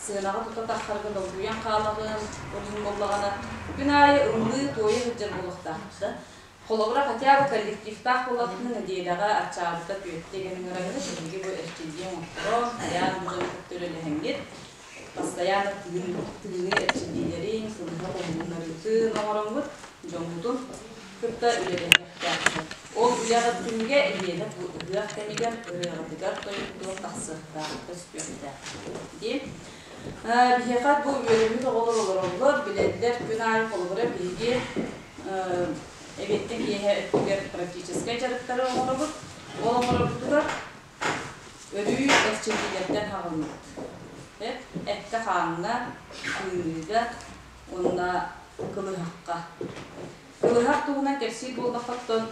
сыанаҕа тута таххарга долгуйан хаалаҕын, ол иһин буоллаҕына күн аайы ыллыы, туойа сылдьар буолуохтаахпыт да. Холобура, хотя бы коллективтаах буоллахпытына нэдиэлэҕэ аччаабыта түөртэ игэн ыҥыраҥҥыт, эһиги бу эрчиллии оҥотторон, хайаан бу дьону кытта үлэлэһэҥҥит, постоянно тыын, тыыны эрчиллиилэрин, сылыһа уһугуннарыытын оҥороҥҥут, дьоҥҥутун кытта үлэлэһиэхтээххит. Ол үлэҕит түмүгэ эһиэнэ бу ыһыах кэмигэр ырыаҕытыгар тойуктуох тахсыахтаах, көстүөхтээх диэн. Биһиэхэ бу үөрэммит оҕолор олороллор, билэллэр, күн аайы холобура биһиги эбиэттэн киэһэ өттүгэр практическай дьарыктары оҥоробут. Ол оҥорорбутугар өрүү эрчиллиилэртэн хаҕыллыбыт. Эккэ-хааҥҥа, тыыныыга уонна кылыһахха. Кылыһах туһунан кэпсиир буоллаххыттан,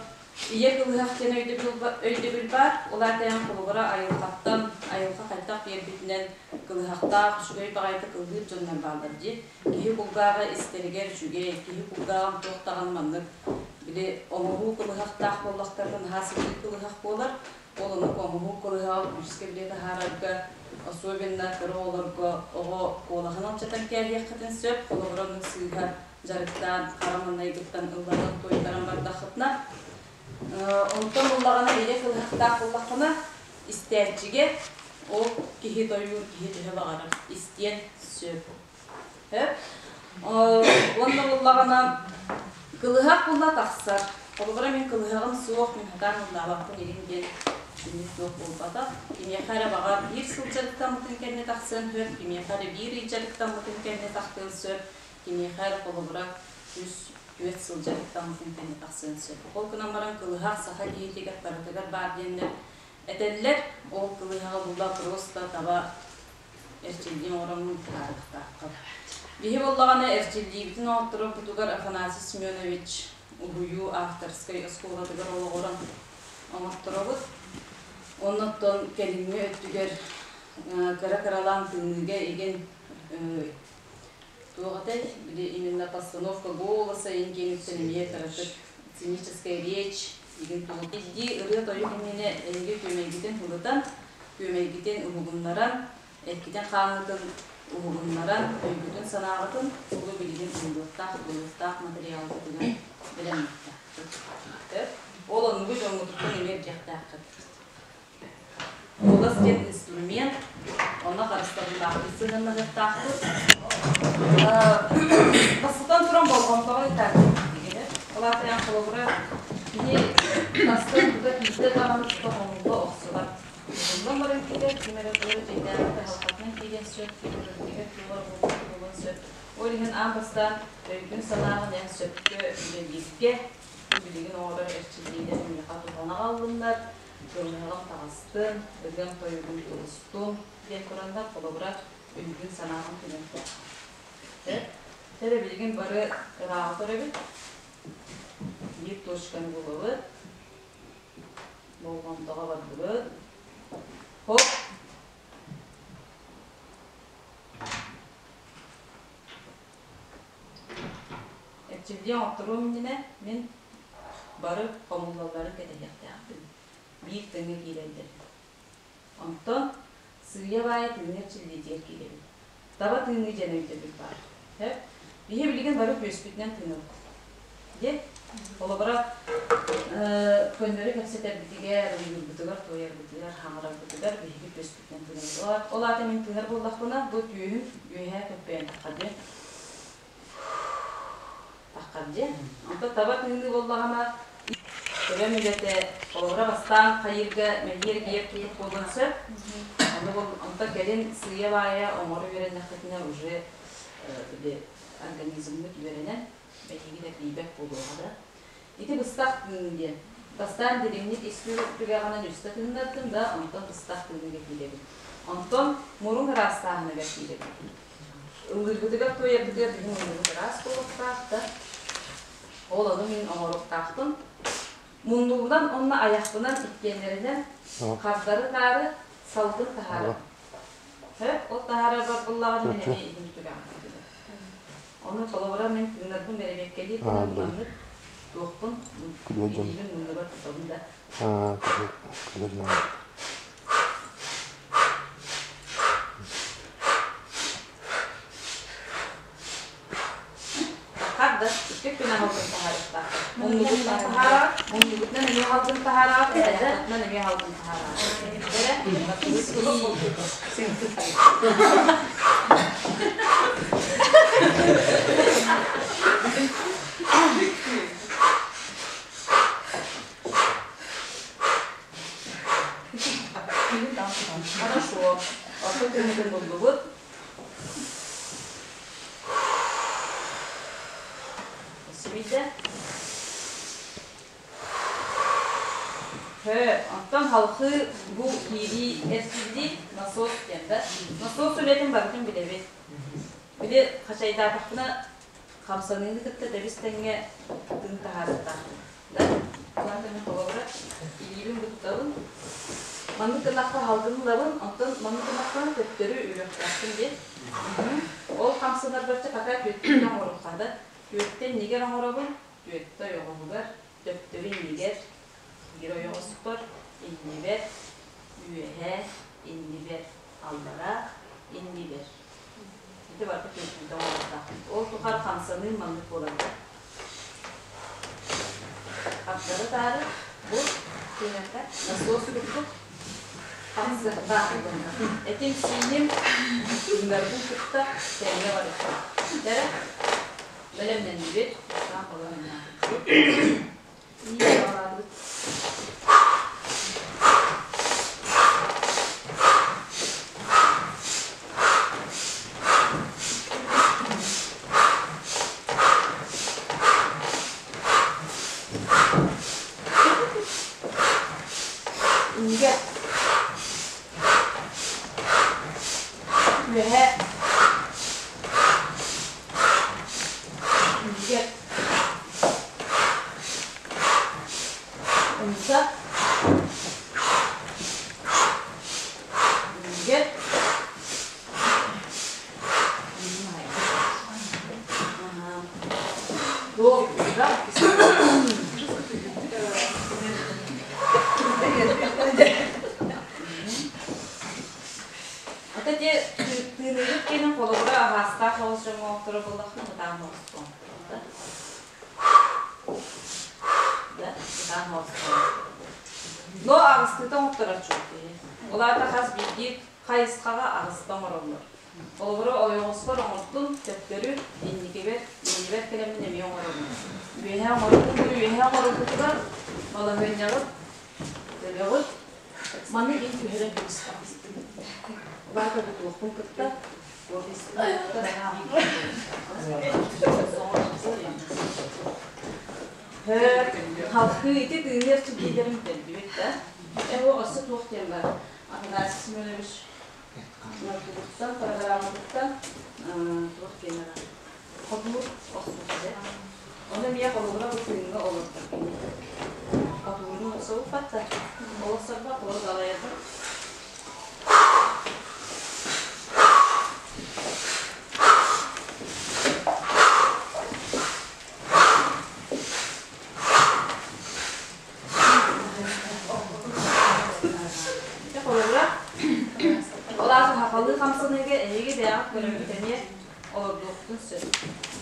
ийэ кылыһах диэн өйдөбүл баар. Ол аата эн холобура айылҕаттан, айылҕа хайдах биэрбитинэн кылыһахтаах, үчүгэй баҕайытык ыллыыр дьоннор бааллар дии. Киһи кулгааҕа истэригэр үчүгэй, киһи кулгааҕын туох даҕаны маннык били оҥоһуу кылыһахтаах буоллахтарына наһаа сытыы кылыһах буолар. Ол оннук оҥоһуу кылыһаҕы күүскэ билэ таһаарарга, особенно кыра оҕолорго оҕо куолаһын алдьатан кээһиэххитин сөп. Холобура оннук сыыһа дьарыктаан хара маҥнайгыттан ылларан туойтаран бардаххытына, онтон ыллаҕына ийэ кылыһахтаах буоллаххына, истээччигэ ол киһи тойуур киһи төһө баҕарар истиэн сөп. Уонна буоллаҕына кылыһах буолла тахсар. Холобура мин кылыһаҕым суох, мин сатаан ыллаабаппын игин диэн итинник суох буолбатах. Кимиэхэ эрэ баҕар биир сыл дьарыктаммытын кэннэ тахсыан сөп, кимиэхэ эрэ биир ый дьарыктаммытын кэннэ тахтыан сөп, кимиэхэ эрэ холобура үс, түөрт сыл дьарыктаммытын кэннэ тахсыан сөп. Ол гынан баран кылыһах саха киһитигэр барытыгар баар диэннэр этэллэр. Ол кылыһаҕы була просто таба эрчиллии оҥороммун таһаарыахтааххын. Биһи буоллаҕына эрчиллиибитин оҥотторорбутугар Афанасий Семенович уһуйуу авторскай оскуолатыгар олоҕуран оҥорторобут. Оннуттан кэлиҥҥи өттүгэр кыра-кыралаан тыыныыга игин туох этэй, били именно постановка голоса иҥкиэниттэн эмиэ кыратык сценическая речь игин тугу Илдии ырыа-тойук иннинэ эһиги күөмэйгитин ылытан, күөмэйгитин уһугуннаран, эккитин-хааҥҥытын уһугуннаран, өйгүтүн-санааҕытын тугу билигин ыллыахтаах, ылыахтаах материалгытыгар бэлэмниэхтээххит. Ол оннугу дьоҥҥутуттан эмиэ ирдиэхтээххит. Куолас диэн инструмент, онно харыстабыллаахтык сыһыаннаһыахтаахпыт. Бастатан туран болҕомтоҕо ыытааччы Ол аата холобура киһи тастан тута киирдэ даҕаны тута хомулла охсубат. Хомуллан баран киирэр, ким эрэ туора дьиҥнээҕи кыһалҕатынан киириэн сөп, ким эрэ туора буолуон сөп. Ол иһин аан бастаан өйгүн-санааҕын эн сөпкө үлэлииргэ, билигин оҥорор эрчиллиилэр миэхэ туһана аҕаллыннар, Кылыһаҕым таҕыстын, ырыам-тойугум тубустун диэн тураннар, холобура, өйгүн-санааҕын түмүөхтээх. Эрэ билигин бары ырааҕы көрөбүт, биир точканы булабыт, болҕомтоҕо бардыбыт. Хоп! Эрчиллии оҥотторуом иннинэ мин бары хомуллалларын кэтэһиэхтээхпин. Биир тэҥҥэ киирэллэр. Онтон сыыйа-баайа тыыныы эрчиллиитигэр киирэбин. Таба тыыныы диэн өйдөбүл баар. Сөп? Биһи билигин бары күөспүтүнэн тыынабыт. Дьэ, холобура, көннөрү кэпсэтэрбитигэр, ыллыырбытыгар, туойарбытыгар, хаҥырарбытыгар биһиги күөспүтүнэн тыынабыт. Ол аата мин тыынар буоллахпына, бу түөһүм үөһээ көппөйөн таххар диэн. Таххар диэн. Онтон таба тыыныы буоллаҕына, төбөм үлэтэ холобура бастаан хайыырга мэһиэр киэр курдук буолуон сөп. Онтон кэлин сыыйа-баайа оҥоро үөрэннэххитинэ уже били организммыт үөрэнэн эйигин эрдийбэт буолуоҕа да. Ити быстах тыын диэн. Бастаан дириҥник ис түгэҕинэн үстэ тыыннардым да, онтон быстах тыыныга киирэбин. Онтон мурун ыраастааһыныгар киирэбин. Ыллыырбытыгар туойарбытыгар биһи муннубут ыраас буолуохтаах да, ол ону мин оҥоруохтаахпын. Муннубунан уонна айахпынан иккиэннэринэн хардары-таары салгын таһаарабын. Ол таһаарарбар буллаҕына мин эмиэ иһим түгэҕин Ону холобура мин тыынарбын бэрэбиэркэлиир гынан маннык туохпун илиибин муннубар тутабын да. Харда икки күн аһылгын таһаарыахтаах. Муннугутунан таһаарар, муннугутунан эмиэ аһылгын таһаарар, айаххытынан эмиэ аһылгын таһаарар. Хорошо. Орто тыынытын буллубут. Сүүйдэ. Хө, оттон халхыы бу киирии эрчиллии насос диэн да. Насос үлэтин барытын билэбит. Били хачайдаатахпына хамсаныыны кытта тэбис тэҥҥэ тыын таһаарыахтаахпын. Да? Улаатан мин холобура илиибин быттабын. Маннык гыннахха халгын ылабын, онтон маннык гыннахпына төттөрү үрүөхтээхпин диэн. Ол хамсанарбарча пока түөттэн оҥоруохха да. Түөттэн нигэр оҥоробун, түөттэ ойоҕоһугар, төптөрү иннигэр, биир ойоҕоспор, иннибэр, үөһээ, иннибэр, аллараа, иннибэр. Ити барыта түөттүүтэ оҥоруохтаах. Ол тухары хамсаныы маннык буолар. Хардары-таары бу насос курдук хамсыахтаах. Этим-сииним тыынарбын кытта тэҥҥэ барыахтаах. Дэрэ бэлэмнэннибит. Иннигэр үөһэ иннигэр. Вдох, да? Ата те тыыныгыт кенен холобура аһаастаах оҕус дьоҥҥо буоллаххын ытаан оҕустуом. Да? Да, ытаан оҕустуом. Но аҕыстыыта оҥотторор чуок киһи. Ол аата хас биирдии хайысхаҕа аҕыста оҥороллор. Холобура, ойоҕоспор оҥортум, төттөрү, инникибэр, иннибэр кэлэммин эмиэ оҥоробун. Үөһэ оҥордум, үөһэ оҥорорбутугар балаһыанньаҕыт, төлөҕүт. Маны ин түһэрэн кэбистэҕим. Улаата бутуохпун кытта Халхыы ити тыыныар чигиилэрин бүтэрдибит да. Э, о, өссө туох диэн бар. Афанасий Семенович Тугуттан, программатыттан туох диэн ара. Хотуур охсуохтэ. Ону эмиэ холобура бу тыыҥҥа олордор кини. Хотуурун охсубуппат да. Ол охсорбо холор далайарбар. Холобура, ол аата сахалыы хамсаныыга эһиги бэйэҕит көрөммүт эмиэ олордуоххутун сөп.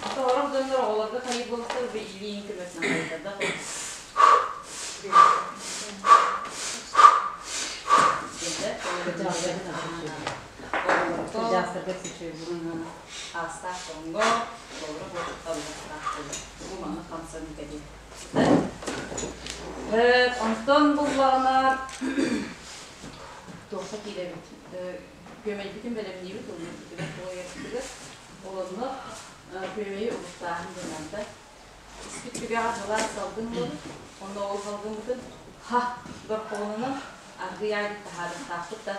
Ата орох дьоннор оҕолорго хайыы буолуохтар бу илииҥ көмөтүнэн хайдарда. Аастаах дьоҥҥо толору буолуохтаах бу маннык хамсаныы кэлиэ. Онтон буллаҕына туохха киирэбит? Күөмэйбитин бэлэмниибит, уонна туойарбытыгар. Ол онно күөмэйи угуттааһын диэн Испит түгэҕэ сылаас салгын буолбут. Онно ол салгыммытын ха дорхоҕунунан аргыый аайы таһаарыахтаахпыт да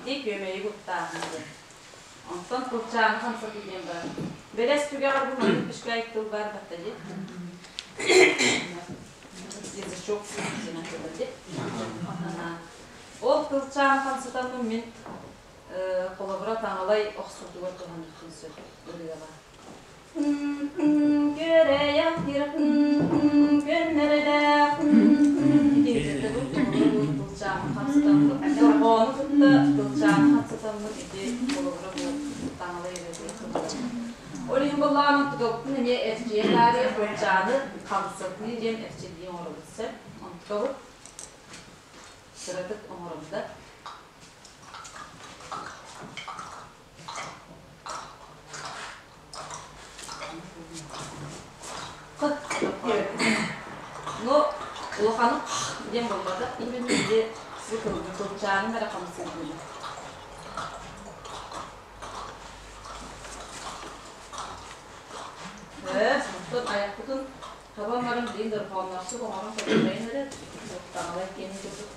Ити күөмэйи куттааһын диэн. Онтон курчааҥы хамсатыы диэн баар. Бэлэс түгэҕэр бу маннык пүскэйик тыл баар батта дии. Язычок диэн атылар дии. Ол тылчааны хамсатаммын мин холобура таҥалай охсуутугар туһаныахпын сөп ырыаҕа. Күөрэйэх күөннэрэлээх тылчааны хамсатаммыт дорҕоону кытта тылчааны хамсатаммыт ити холобура бу таҥалай ырыатыгар туһанабын. Ол иһин буоллаҕына туталбытын эмиэ эрчийэ таарыйа тылчааны хамсатыы диэн эрчиллии оҥоробут сөп. Онтукабыт кыратык оҥоробут да. Но улаханы диэн буолбатах, именно ити бу тылчаанын эрэ хамсыырдыыбыт. Оттон айахпытын табан баран билигин дорҕоонноохтук оҥорон көрдөрөйүн эрэ, таҥалай киэнин курдук.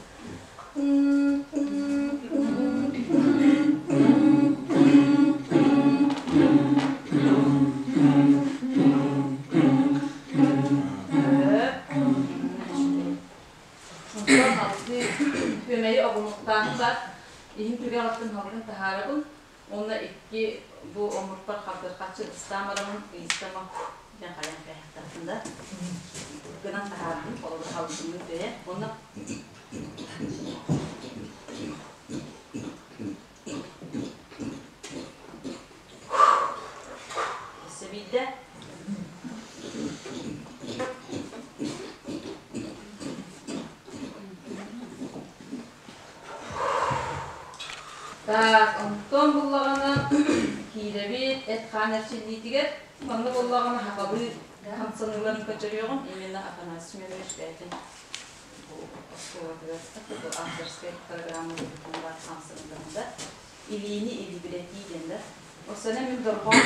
Онтон алгыы күөмэйи обунуктааһын бар, иһин түгэҕиттэн халгын таһаарабын уонна икки бу омурпар хардырхаччы ыстаан бараммын ыйыстама диэн хайан кээһэхтаахпын да гынан таһаардым, холобур халгыммын бэйэ уонна Өссө биирдэ. Так, онтон буллаҕына киирэбит эт-хаан эрчиллиитигэр. Манна буоллаҕына сахалыы хамсаныыларын көрдөрүөҕүм. Именно Афанасий Семенович бэйэтин бу оскуолатыгар бу авторскай программа баар хамсаныыларында илиини илибирэтии диэн да. Осана мин дорҕоон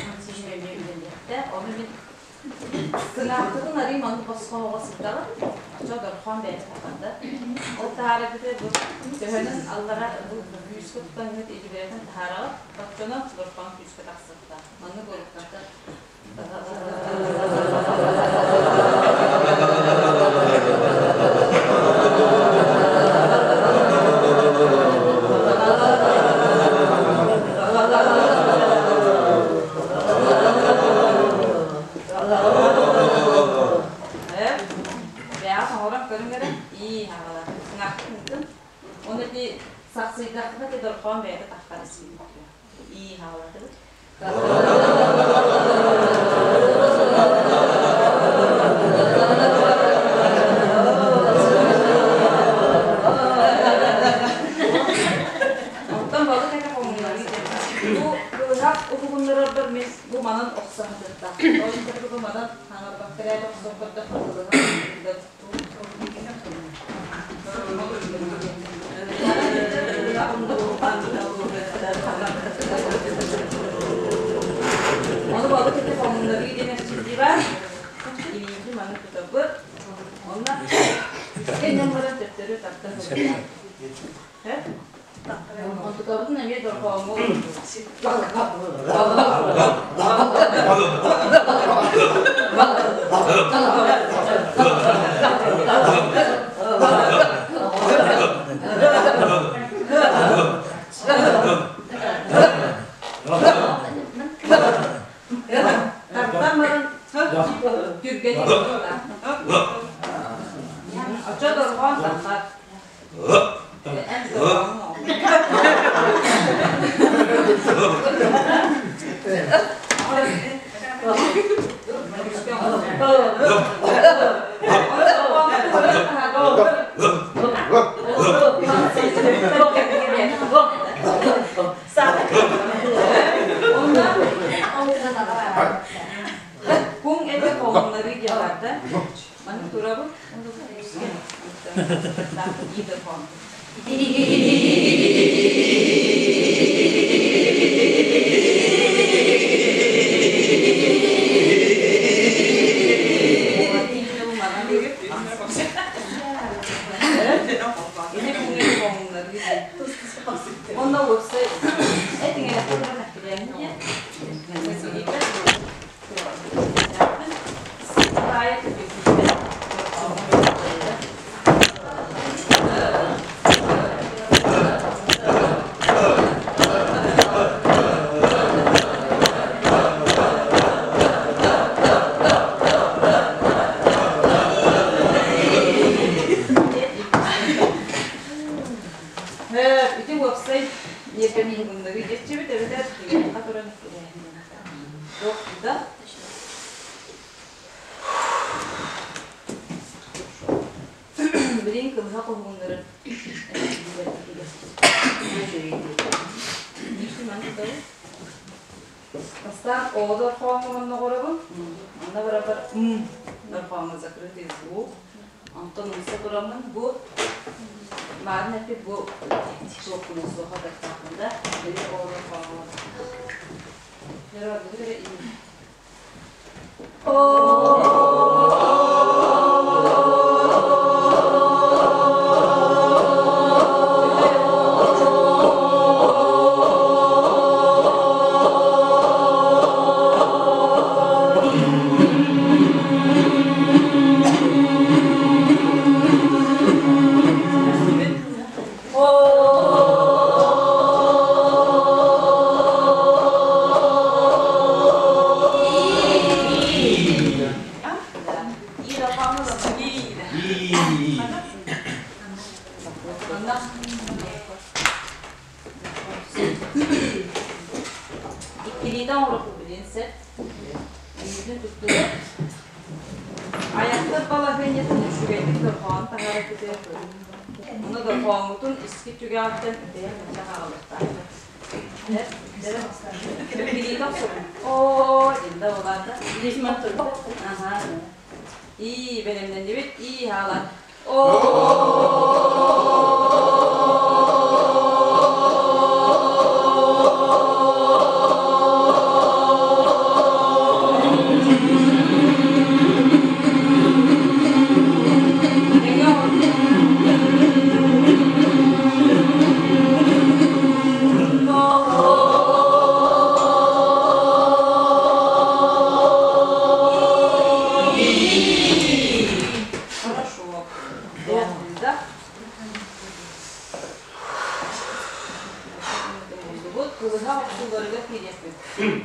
хамсаныым эмиэ үлэлиэхтээх. Ону мин Сыҥаахтытын арый маннык босхо оҕо сыттаҕын, оччо дорхон бэйэтэ тахарда. Ол таһаараргытыгар бу төһөнөн аллара бу күүскэ тутаҥҥыт илибирэтэн таһаараҕыт, оччоно дорхон күүскэ тахсыахтаах. Маннык буолуохтаах. Бэйэҕит оҥорон көрүҥ эрэ. Ии, хаалар. Сыҥаахтын Оны ити сахсыйдаххына ити дорхоон бэйэтэ таххар исиибит. Ии, хаалатыбыт. Оттон балык этэ хомуннарыы диэн. Бу кылыһах уһугуннарарбар мин бу манан охсо сатыахтаах. Ол иһин бу манан хаҥарбакка эрэ охсон көрдөххө кылыһах Ону балык ити хомуннарыы диэн эрчиллии баар. Илиибитин маннык тутабыт. Онно кэннин баран төттөрү тардан ылабыт. Онтукабытын эмиэ дорҕооҥҥо Тартан баран түргэни Очо дорҕоон таххар. Куҥ эти хоһуннарыы диэҕэ Маны турабын. Онно уопсай этиҥэ Ити уопсай ньиэрбэниһиннэри диэччибит эбэтэр киһиэхэ туран Туох да Билигин кылыһах уһугуннарын Бастаан оҕо дорхооҥҥо онноҕоробун. Онно барабар м дорхооҥҥо закрытый звук. Онтон умса тураммын бу маарын эппит бу суохпун суоха тахтаахпын да били оҕо дорхооҥҥо Иккилиитэ оҥоруохпут билиэн сөп. Илиитин туттубут. Айахтар балаһыанньатын үчүгэйдик дорҕоон таһаара күтүө. Ону дорҕооҥҥутун искит түгэҕиттэн бэйэм мэлдьэх аҕалыахтаахпын. Билиитэ охсобун. Оо, динда буолаата. Аха. Ии, бэлэмнэннибит. Ии, хаалан.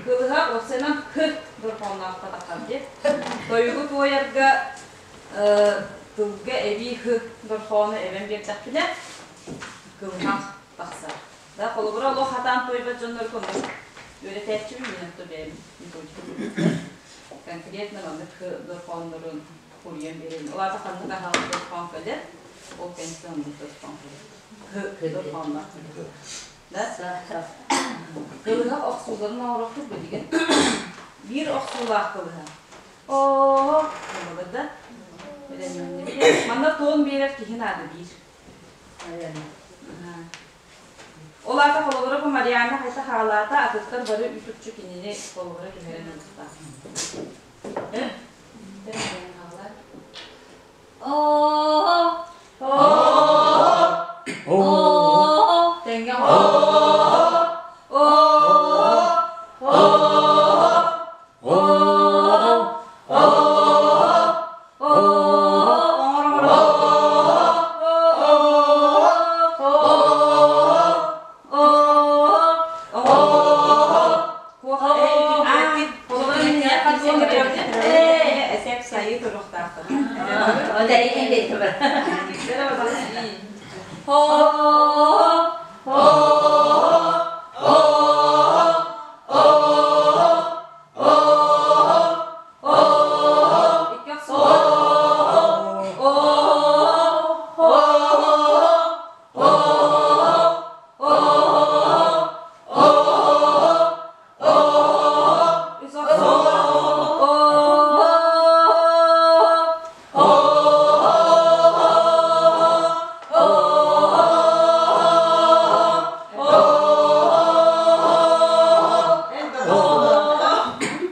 Кылыһах уопсайынан х дорҕооннооххо таххар диэ. Тойугу туойарга тылга эбии х дорҕоону эбэн биэрдэхпинэ кылыһах тахсар. Да, холобура олох хатаан туойбат дьоннорго оннук үөрэтээччибин мин отто бэйэм методика конкретно маннык х дорҕооннорун хуруйан биэрэн. Ол аата ханнык аһаҕас дорҕоон кэлэр, ол кэнниттэн оннук дорҕоон кэлэр. Х дорҕоонноох кэлэр. Да? Кылыһах охсууларын оҥоруохпут билигин. Биир охсуулаах кылыһах. Оо, буолар да? Манна туон биэрэр киһи наада биир. Ол аата холобура бу Марианна хайта хаалаата, атыттар бары үт-үкчү кинини холобура түһэрэн ылбыттар. Оо, оо, тэҥҥэ оо,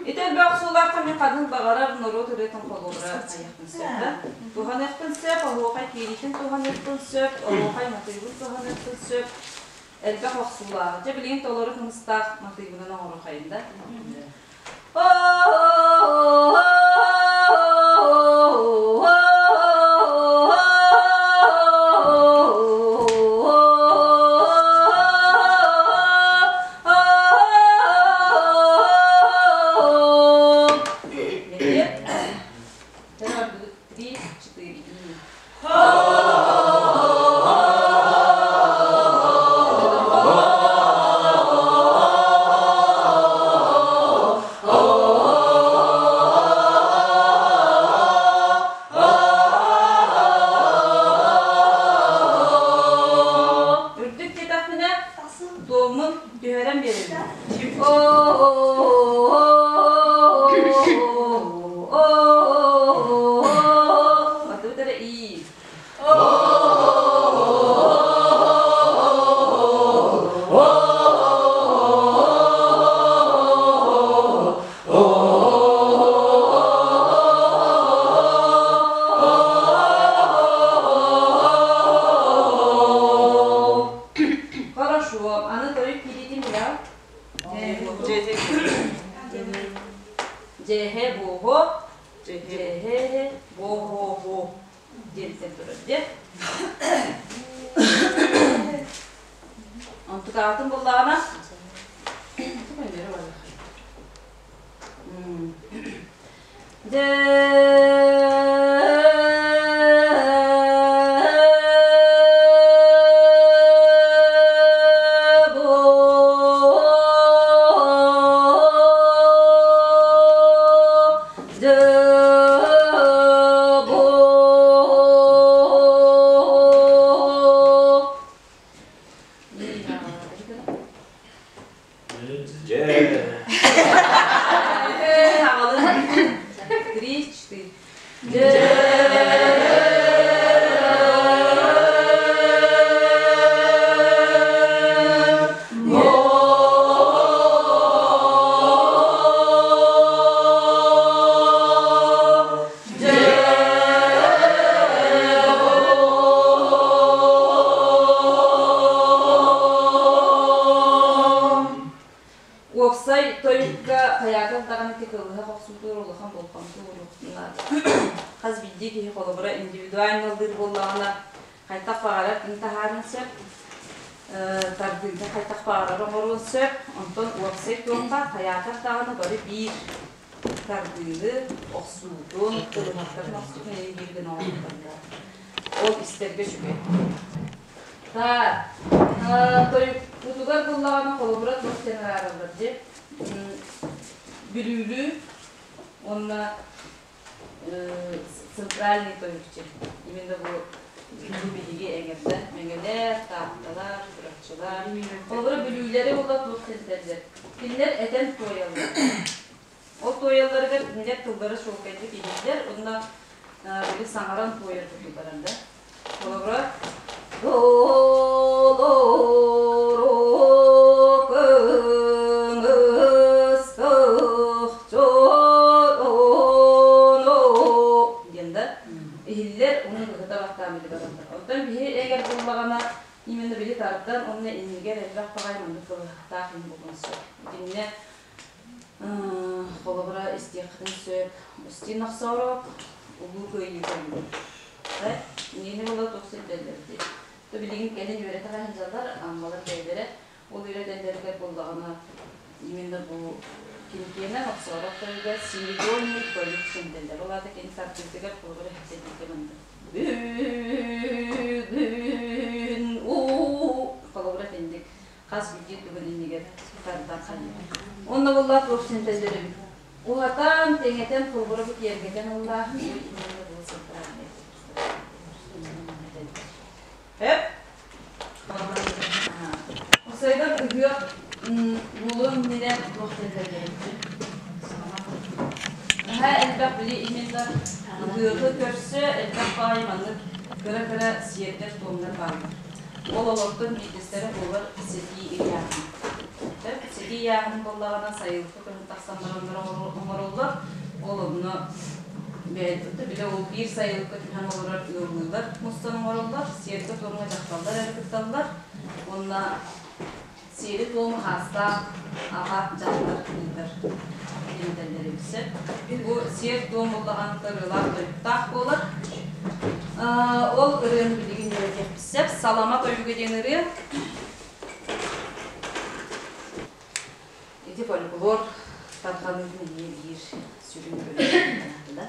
Ити элбэх охсуулаахха мин ханнык баҕарар норуот ырыатын холобура айыахпын сөп да. Туһаныахпын сөп, оһуохай киириитин туһаныахпын сөп, оһуохай матыыбын туһаныахпын сөп. Элбэх охсуулааҕы. Дьэ билигин толору кымыстаах матыыбынан оҥоруохайын да. Три, четыре. Үрдүк диэтэхпинэ, туоммун түһэрэн биэрэбин. Матыбыт эрэ и. Хорошо. Аны тойук кииритин билэҕин? Дьэһэ буоһо, дьэһэ буоһо диэнтэн турар дьэ. Онтукаатын буллаҕына Дьэ Три, четыре. Уопсай тойукка хайаатар даҕаны ити кылыһах охсуутугар улахан болҕомто ууруохтун наада. Хас биирдии киһи холобура индивидуально ыллыыр буоллаҕына, хайдах баҕарар тын таһаарыан сөп. Тардыыта хайдах баҕарар оҥоруон сөп, онтон уопсай туомҥа хайаатар даҕаны бары биир тардыыны, охсуутун, кылыһахтарын охсуутун эйэ биир гына оҥорбуттар. Ол истэргэ үчүгэй. Та тойукпутугар буллаҕына холобура туох диэн араараллар дии. Бүлүүлүү уонна центральный тойукчу. Именно бу биһиги эҥэрдэ Мэҥэлэр, Таатталар, Чурапчылар. Холобура Бүлүүлэри була туох сирдэллэр. Кинилэр этэн туойаллар. Ол туойалларыгар кинилэр тыллара чуолкайдык иһиллэр уонна били саҥаран туойар курдук барар да. Холобура диэн да иһиллэр уонна быһыта баттаан били бараллар. Оттон биһи эгэр буллаҕына именно били тардан уонна иннигэр элбэх баҕайы маннык кылыһахтаах иһин булуон сөп. Итиннэ холобура истиэххитин сөп. Устин Охсооров Улуу Кыайыы тойугун. Иннини була туох сирдэллэр дии. То билигин кэлин үөрэтэ сылдьаллар, аммалар бэйэлэрэ ол үөрэтэллэригэр буоллаҕына именно бу киникиэнэ Охсооров тойуга семидольный тойук синдэллэр. Ол аата кини тардыытыгар холобура хэпсэтиитэ маннык. Бүгүн уу холобура итинник хас биирдии тугун иннигэр тардан хайыыр. Онно буолла туох синтэллэр эбит. Уһатан, тэҥэтэн, холобура бу киэргэтэн ыллааһын именно был центральный. Эп. Усайдан ыһыах булун иннинэ туох синтэллэр эбит. Наһаа элбэх били именно ыһыаҕы көрсө элбэх баай маннык кыра-кыра сиэрдэр-туомнар бааллар. Ол олортон биирдэстэрэ буолар сэтии ыйааһын. Сэтии ыйааһын буоллаҕына сайылыкка көһөн тахсан бараннар оҥороллор. Ол онно били ол биир сайылыкка түһэн олорор ыаллыылар мустан оҥороллор. Сиэргэ-туомҥа дьахталлар эрэ кытталлар. Уонна сиэри-туому хаастаах аҕа дьахтар ыытар диэн эбит. Бу сиэр-туом буоллаҕына ырыалаах тойуктаах буолар. Ол ырыаны билигин үөрэтиэхпит сөп. Салама тойуга диэн ырыа. Ити фольклор тарҕаныытын эмиэ биир сүрүн көрүҥэ да.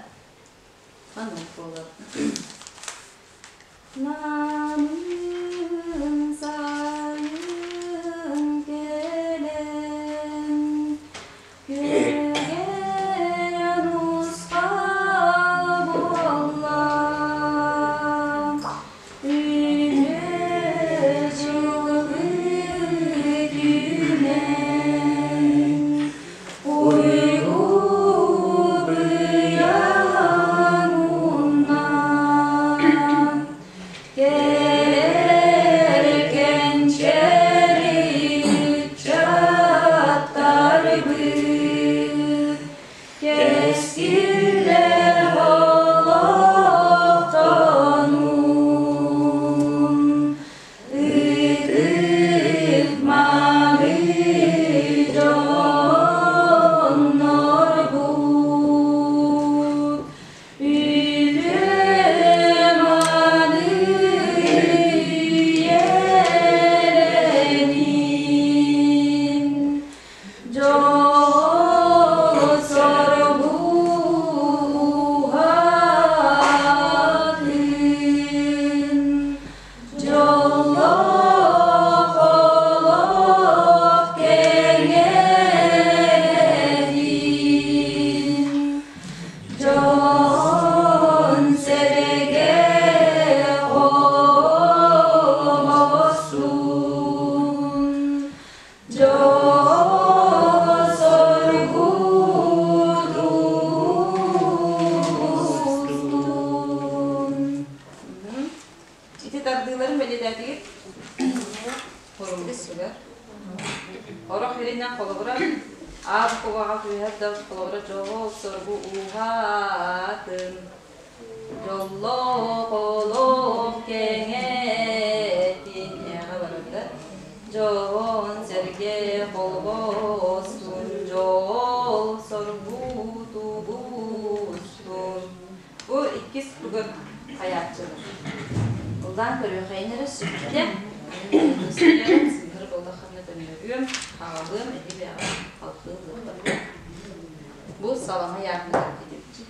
Маннык буолар. Намыын сайын кэлэн, күөгэн устал буолла. Үтүө дьылгы түүнэн, уйгу быйаҥ уннан, кэлэр кэнчэри ыччаттарбыт, кэскиллэр олохтонун, ытык маны дьоннорбут, үтүө маны үйэлэнин, дьол соргу уһатын, дьоллоох олох кэҥэтин, дьон сэргэ оҥостун, дьол соргу тубустун. Ити тардыыларын бэлиэтээтигит? Хоругуссугар. Орох иринэн холобура ааб кубаҕа түһэр да холобура дьол соргу ууһаатын дьоллоох олох кэҥэтин эҕэ барарда дьон сэргэ холбостун дьол соргу тубустун Бу иккис тугар хайааччылар. Ыллаан көрүөххэйин эрэ сүттэ. Сыыһар буоллаххына көннөрүөм, аҕалыам, эһи бэйэҕэ халҕыы ылыаххыт. Бу салама яармыгар кэтипчи.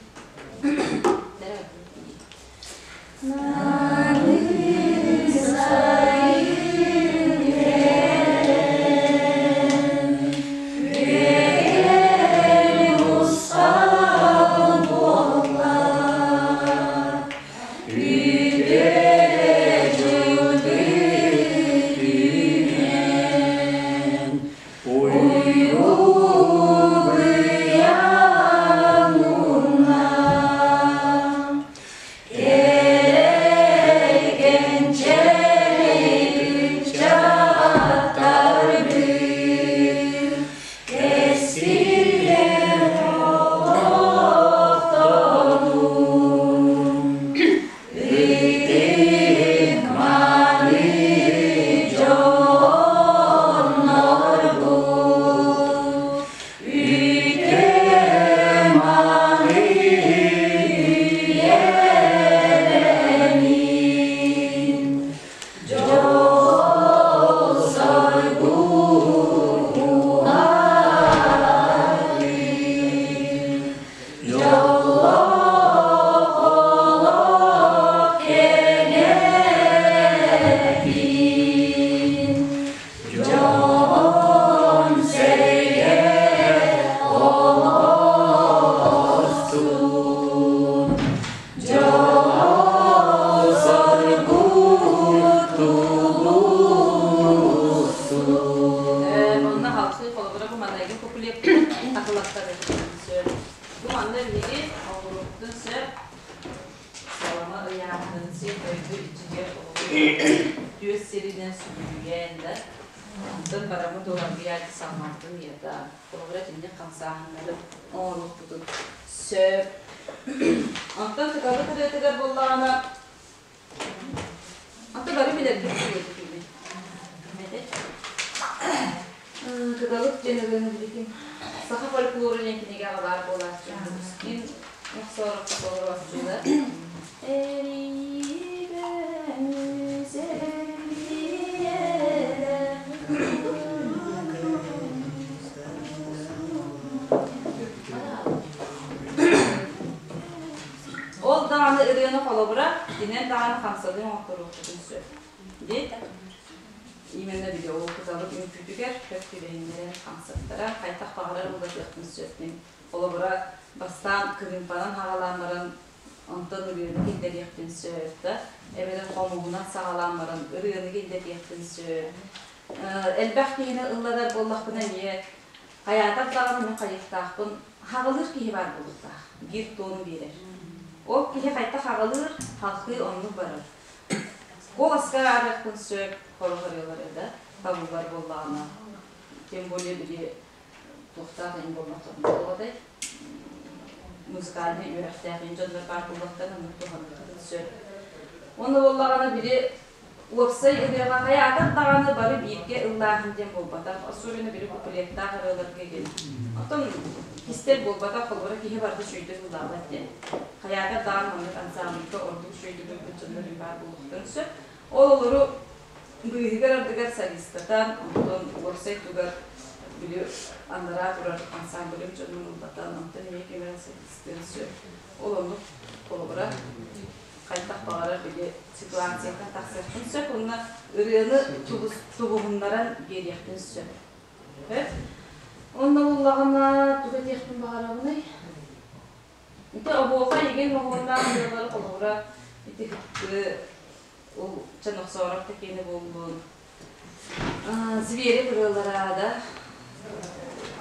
Онно халсыы холобура бу манайгы куплеппын такылаттарыахпытын сөп. Бу манна биһиги оҕуруоппутун сөп салама ыйааһынын сир дойду иччигэр түөс сиринэн сүгүрүйэн да онтон бараммыт уһаргыйааччы салмаппын ийэтэ холобура итинник хамсааһыннары оҥоруохпутун сөп. Онтон кыталык ырыатыгар буоллаҕына Аты бары билэрбит буолуо Кыталык диэн ырыаны билигин саха фольклору диэн кинигэҕэ баар буолааччы. Мин охсоороххо толорооччулар. Ол даҕаны ырыаны холобура, инэн даҕаны хамсаныы оҥотторуохпутун сөп. Диэт, именно били ол кыталык үҥкүүтүгэр көп түбэһиннэрэн хамсаттара, хайдах баҕарар ыллатыахпын сөп мин. Холобура, бастаан кырыымпанан хаҕалаан баран, онтон ырыаны киллэриэхпин сөп да, эбэтэр хомуһунан саҕалаан баран ырыаны киллэриэхпин сөп. Элбэх киһини ыллатар буоллахпына эмиэ хайаатар даҕаны мин хайыахтаахпын хаҕылыыр киһи баар буолуохтаах, биир туону биэрэр. Ол киһи хайта хаҕылыыр, халхыы оннук барар. Куоласка аарыахпын сөп, хорох ырыалары да табыллар буоллаҕына, тем более били туохтаах иһин буоллахтарына буолуодай, музыкальнай үөрэхтээх иһин дьоннор баар буоллахтарына оннук туһаныахпын сөп. Уонна буоллаҕына били Уопсай ырыаҕа хайаатар даҕаны бары бииргэ ыллааһын диэн буолбатах, особенно били куплеттаах ырыаларга диэн. Оттон кистэл буолбатах, холобура киһи барыта үчүгэйдик ыллаабат диэн. Хайаатар даҕаны маннык ансаамбылга ордук үчүгэйдик ылбыт дьоннор баар буолуохтарын сөп. Ол олору быыһыгар ардыгар солистатан, онтон уопсай тугар били анараа турар ансамблым дьонун ыллатан, онтон эмиэ ким эрэ солистыан сөп. Ол оннук холобура хайдах баҕарар били ситуацияттан тахсыахпын сөп уонна ырыаны тубуһуннаран биэриэхпин сөп. Онно буллаҕына тугу этиэхпин баҕарабыный? Ити оһуохай игин моһуоннаах ырыалары холобура ити хытты ол чанохсоорох такиэни буоллун звери ырыалара да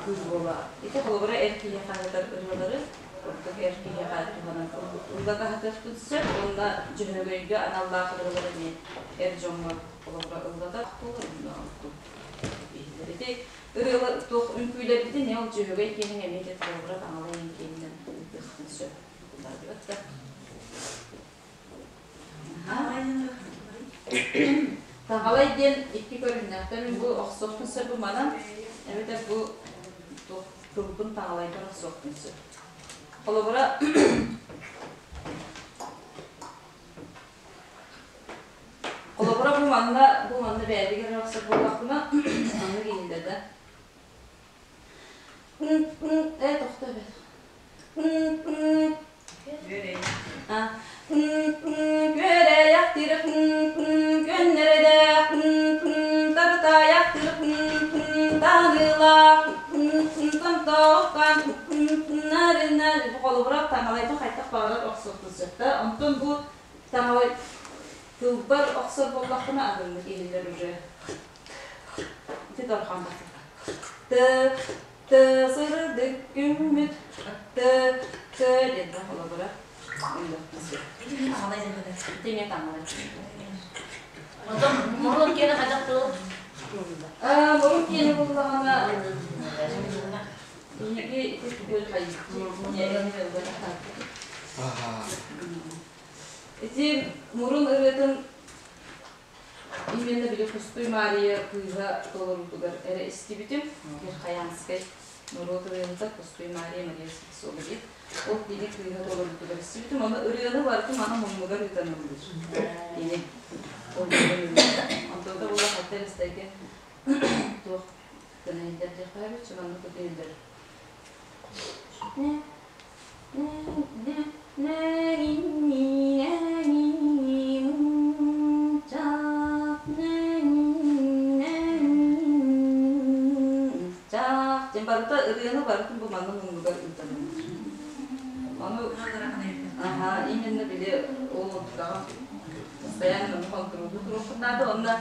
кыыс буола. Ити холобура эр киһиэхэ аһатар ырыалары ордук эр киһиэхэ туһанан ыллатаһатыахпын сөп уонна дьөһөгөйгө аналлаах ырыалары эмиэ эр дьоҥҥо холобура ыллатар буолар онно ордук иһиллэр. Ити ырыалар туох үҥкүүлэрбитин ол дьөһөгөй киэнин эмиэ ити холобура таҥалай киэнинэн ыытыахпын сөп. Таҥалай диэн икки көрүҥнээхтэр. Мин бу охсуохпун сөп бу манан, эбэтэр бу туох тылбын таҥалайбар охсуохпун сөп. Холобура, холобура бу манна бу манна Онно бэйэбигэр охсор буоллахпына, оннук иһиллэр да. Э, тохто эбэт. Күөрэйэхтир күөннэрэдээх тарытаайахтыр таныылаах томтоохтон нарына холобура таҥалайбын хайтах баҕарар охсуохпун сөп да онтон бу таҥалай тылбар охсор буоллахпына атыннык иһиллэр уже ити дорҕоон т т сырдык күммүт т т диэн да холобура ити эмиэ таҥалай. Онтон мурун киэнэ хайдах тыл? Мурун киэнэ буллаҕына биһиги ити түгөл Ити мурун ырыатын именно били Кустуй Мария кыыһа толоруутугар эрэ истибитим. Верхоянскай норуот ырыаһыта Кустуй Мария Мария Слепцова диэн. Ол кини кыыһа толоруутугар истибитим. Ону ырыаны барытын маны муннугар ыытан ыллыыр. Кини ол Онтуота була хатта эрэстэргэ туох гына иһиллэр диэххэ эбит, маннык иһиллэр. Диэн барыта ырыаны барытын бу манна муннугар ыытан Ону аха именно били ол онтукаҕа постоянно ону хонтуруоллуу туруохпут наада. Онно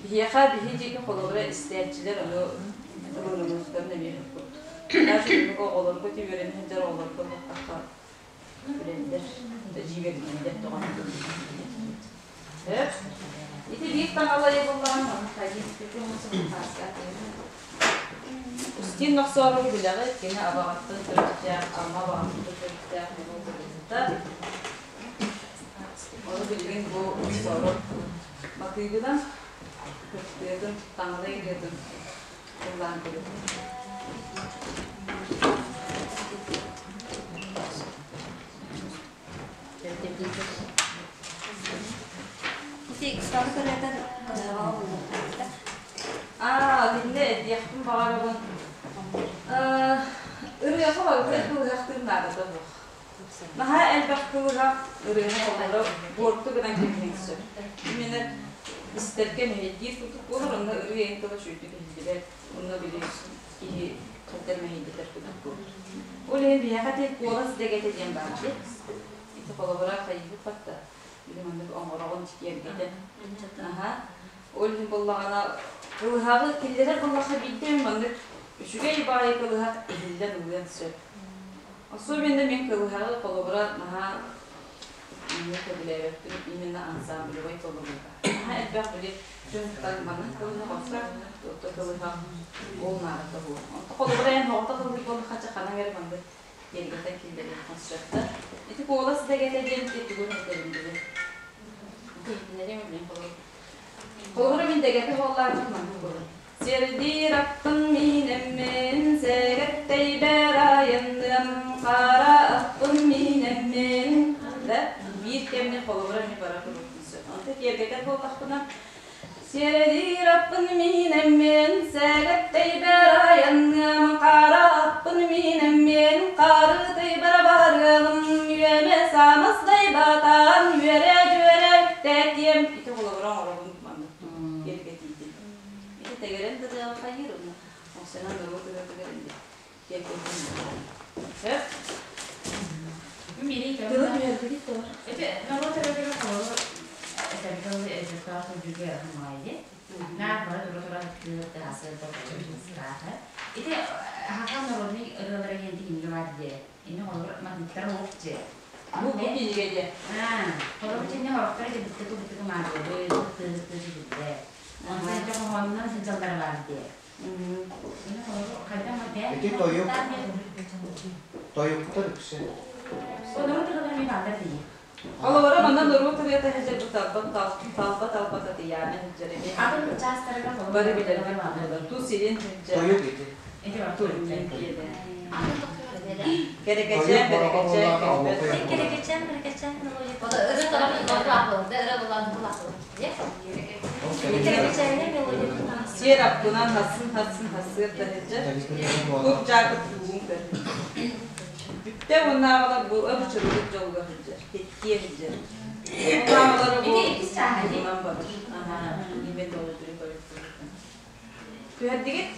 биһиэхэ биһи диэки холобура истээччилэр ону ылыныммыттарын эмиэ курдук. Даже оҕолорго үөрэнэ сылдьар оҕолорго ыллахтахха күлэллэр, дьиибэргииллэр тоҕо. Сөп. Ити биир таҥалайы буллаҕын манна хайыы Устин Нохсооров билэҕит, кини абаҕаттан төрүттээх, Амма абаҕаттан төрүттээх норуот ырыаһыта. Ону билигин бу Нохсооров матыыбынан кыттыытын, таҥалай ырыатын ыллаан көрүөм. Ити столы көрөтөн кыһаҕа буллахтар. Аа, итиннэ этиэхпин баҕарабын. Ырыаха барыта кылыһахтыыр наадата суох. Наһаа элбэх кылыһах ырыаны холобура буорту гынан кэбиһиэн сөп. Именно истэргэ мэһэйдиир курдук буолар, онно ырыа эн тыла үчүгэйдик иһиллибэт, онно били киһи хаттар мэһэйдэтэр курдук буолар. Ол иһин биһиэхэ ити куолас дэгэтэ диэн баар дии. Ити холобура хайыыбыт батта, били маннык оҥороҕун тиэргэтэн. Аха. Ол иһин буоллаҕына кылыһаҕы киллэрэр буоллахха биирдэ мин маннык үчүгэй баайы кылыһах иһиллэн ылыан сөп. Особенно мин кылыһаҕы холобура наһаа маннык сөбүлээбэппин именно ансамблевай толорууга. Наһаа элбэх били дьонтон маннык кылыһах охсор, отто кылыһах ол наадата буолар. Онто холобура эн оҕото кылыһыр буоллахха чэ ханан эрэ маннык киэргэтэн киллэриэххин сөп да. Ити куолас дэгэтэ диэн тугун этэбин били. Иһитиннэриэм билин холобур. Холобура мин дэгэтэ буоллаатым маннык буолар. Сирдиир аппын миинэммин, сэгэттэйбэр айанныам, хара аппын миинэммин да биир кэмҥэ холобура эмиэ бара туруохпун сөп. Онто киэргэтэр буоллахпына Сирэдиир аппын миинэммин, сэгэттейбэр айанныам, хара аппын миинэммин, харытыйбар барыаҕым, үөмэ самас дайбатаан, үөрэ-дьүөрэ үктэтиэм. Ити холобура оҥоробун маннык киэргэтиитин. Ити тэгэрэн да дьаҕа хайыыр онно Оксана норуот ырыатыгар инде киэргэтин. Сөп. Тылы түһэрбит да бар. Ити норуот ырыатыгар холобур этэргэ дылы эдэрдээх сылдьыыга маайы. Наар бары тура-тура тыасы тахса. Ити хаха народный ырыалара диэн кинигэ бар дии. Ини холобур матныктар оһох дьиэ. Бу бу кинигэ дьэ. Холобур чинне хорохтор дьэ бытты бытты маадылы тыты тыты Онтон ити хоһоонунан сылдьаллара баар дии. Ини холобур хайдах Ити тойук. Тойуктар үксэ. Норуот ырыалара эмиэ бааллар дии. Холобура манна норуот ырыата сылдьар бу талба талба талба Татьяна сылдьар эмиэ. Атын чаастарыгар холобур Бары билэргэ бааллар. Тус илин сылдьар. Тойук ити. Ити бар Кэрэкэчээн, бэрэкэчээн, кэлбэт. Кэрэкэчээн, бэрэкэчээн, Ырыа талабын норуот аахылар да ырыа булаан булаахылар. Сиэр аппынан хасын хасын хасыар таһырдьа кур дьаакыт тугун көр. Бүттэ уоннааҕылар бу ыбычырбыт дьолго сылдьар, титтиэ сылдьар. Уоннааҕылары бу тугунан барар. Аhaa, именно ол Түһэрдигит?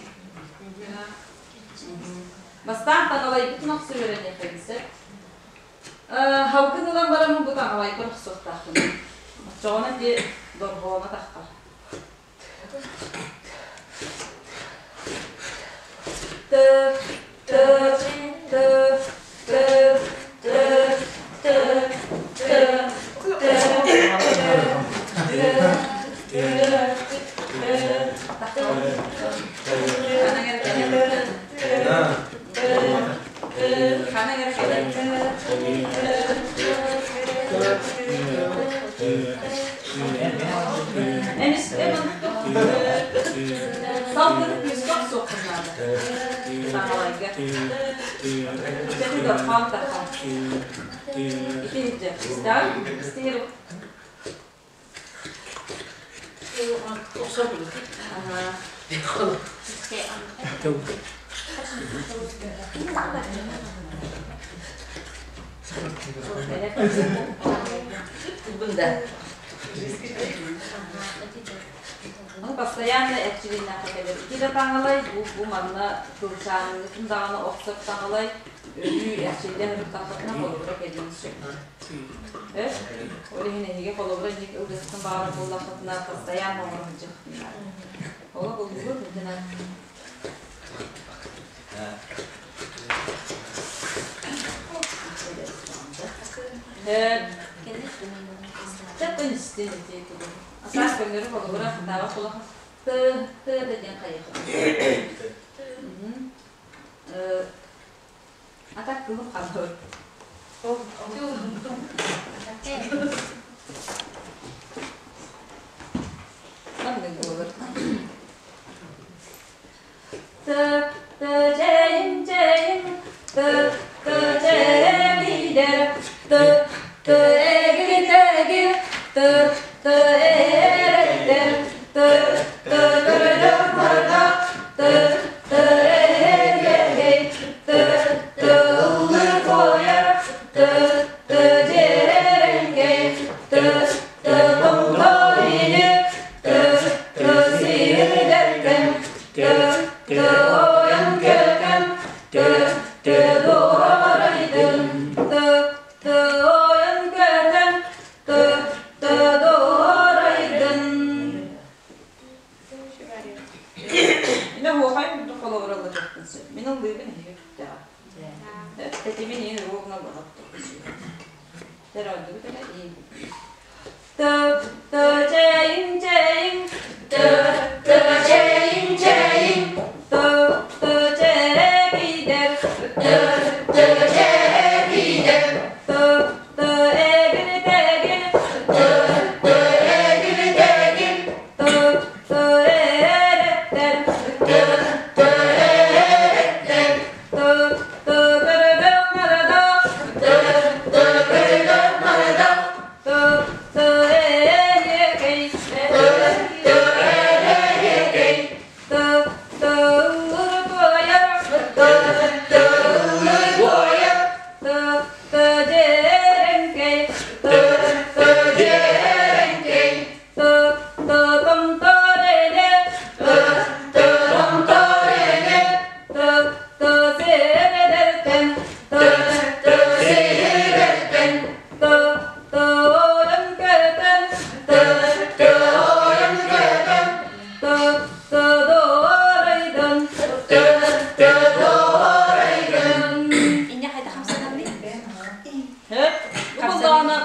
Бастаан таҥалайбытын охсо үөрэниэххэ сөп. Халкын ылан бараммын бу таҥалайбар охсуохтаахпын. Оччоҕуна ити дорҕооно таххар. Т Т Т Т Т Т Т Т Салгыны күүскэ охсуоххун наада. Саҥалайга. Ити дорхоон тахан. Ити илдьэ. Истэҕин? Истиһэр. Бында. Ону постоянно эрчилиннэххэ кэлэр. Ити да таҥалай, бу, бу манна тылчааныгытын даҕаны охсор таҥалай, өрүү эрчиллэн ырыттаххытына холобура кэлиэн сөп. Э? Ол иһин эһиги холобура инник ылгыскын баҕарар буоллаххытына постоянно оҥоро сылдьыаххытын наада. Ола булгугут ылдьанар. Тэптэн истин ити тугу. Асаас көннөрү холобура хатаабат улахан т т да диэн хайыха. А так кылым ханныр. Маннык буолар. Т т чэйим чэйим т т чэбидэр т т эгил эгил т т эрэттэр т т көрөлөх мардах т т эгэгэй т т ыллыр туойар т т дьэрэҥкэй т т тоҥтор ини т т сирдэртэн т т ойон көтөн т т дуорайдын т т ойон көтөн т т дуорайдын Мин оһуохай курдук холобур ыллатыахпын сөп. Мин ыллыыбын эһиги күттэҕэ. Тэтимин иин ровно олорор Терөндүгүт эрэ иин. Т т чэйиҥ чэйиҥ т т чэйиҥ чэйиҥ т т чэрэбийдэр т т чэрэбийдэр т т эгил тэгил т т эгил тэгил т т эрэттэр т т эрэттэр т т көрөдөх марадах т т көрөдөх марадах т т эһиэкэй т т эһиэкэй т т ыллыр туойар т т ыллыр туойар т т дьэрэҥкэй т т дьэрэҥкэй т т томторене т т томторене т т сирэдэртэн т т сирэдэртэн т т ойон көтөн т т ойон көтөн т т дуорайдын т т дуорайдын Инне хайда хамсанамный? Бу буллаҕына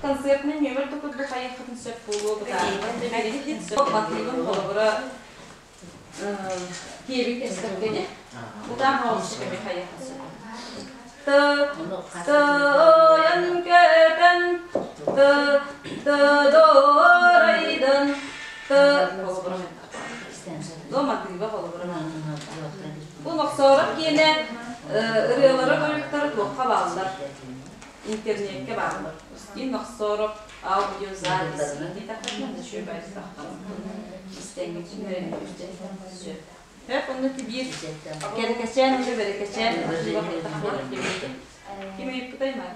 концертный нүөмэр да курдук хайыаххытын сөп буолуо бытаарбат матыыбын холобура киэбин кэстэхпинэ утаам оҕолору хайыахха сөп т т ойон көтөн т т дорайдын т холобура до матыыба холобура бу Нохсооров киэнэ ырыалара тойуктара туохха бааллар интернеккэ бааллар Устин. 40 аудиозапись диэтэххитинэ үчүгэй баайдаххына истэҥҥитин үөрэннүбүт сөп. Хөп онно тибиир кэрэкэчээн уже бэрэкэчээн ким ыйыппытай ма?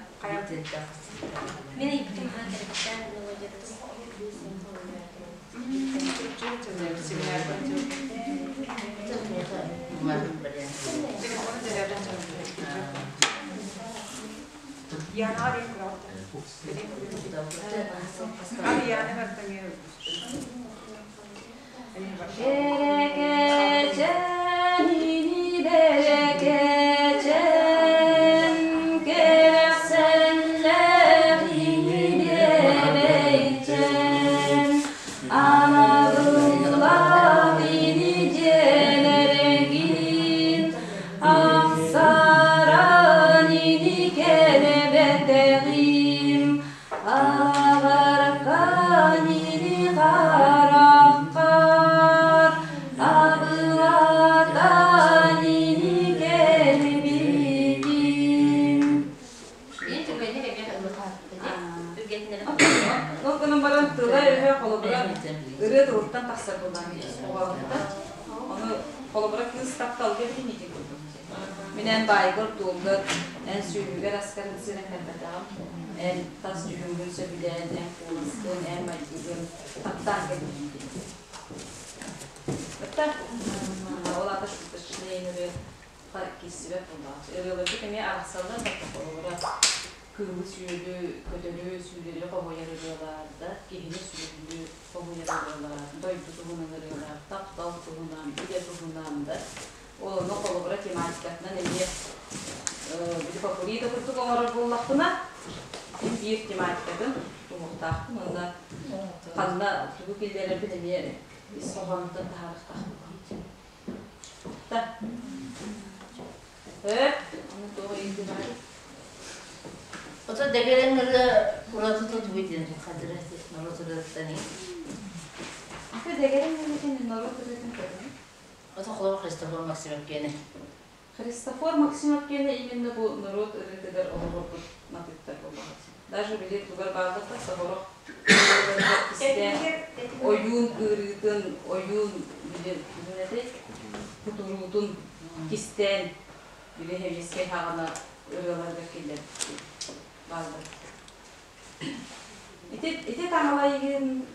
Мен ыйыппытым аха кэрэкэчээн мелодиятын. Бэрэкэчээн ини бэрэкэчээн кэрэхсэллээх ини биэбэйчээн анабыллаах ини дьиэлэргин ахсаран ини кэлэбэтэҕим Аҕаркаан ини хараххар абылатан ини кэлбитим. Ол гынан баран тыла-өһө холобура ырыа тылыттан тахсар буоллаҕа оҕоҕуттан. Ону холобура кыыс тапталга билин ити курдук. Мин эн баайгар-дуолгар, эн сүөһүгэр-аскар ыксыыран кэлбэтэҕим. Эн тас дьүһүҥҥүн сөбүлээн, эн куоласкын, эн майгыгын таптаан кэлбитим диэн. Ытта ол аата шуточные ырыа киирсибэт буоллаҕа. Ырыаларбыт эмиэ арахсаллар да холобура кыылы-сүөлү, көтөрү-сүүрэри хоһуйар ырыалар да, киһини-сүөһүнү хоһуйар ырыалар, дойду туһунан ырыалар, таптал туһунан, үлэ туһунан да Ол онно холобура тематикатынан эмиэ били попури да курдук оҥорор буоллахпына, син биир тематикатын туһуохтаахпын уонна ханна тугу киллэрэрбин эмиэ ис хоһоонуттан таһаарыахтаахпын. Да. Өп, ону туох ыйытыы баар? Ото дэгэрэн ырыа уратыта тугуй диэн хадыра норуот ырыатыттан Ата дэгэрэн ырыатын норуот ырыатын көрөбүн. Ото холобур Христофор Максимов киэнэ. Христофор Максимов киэнэ именно бу норуот ырыатыгар олоҕурбут матыыптар буоллаҕа. Даже били тугар бааллар сохорох кистээн ойуун ыарыытын, ойуун били этэй кутуруутун кистээн били хэбиэскэй хаҕана ырыаларыгар киллэрбит бааллар. Ити ити таҥалайыгын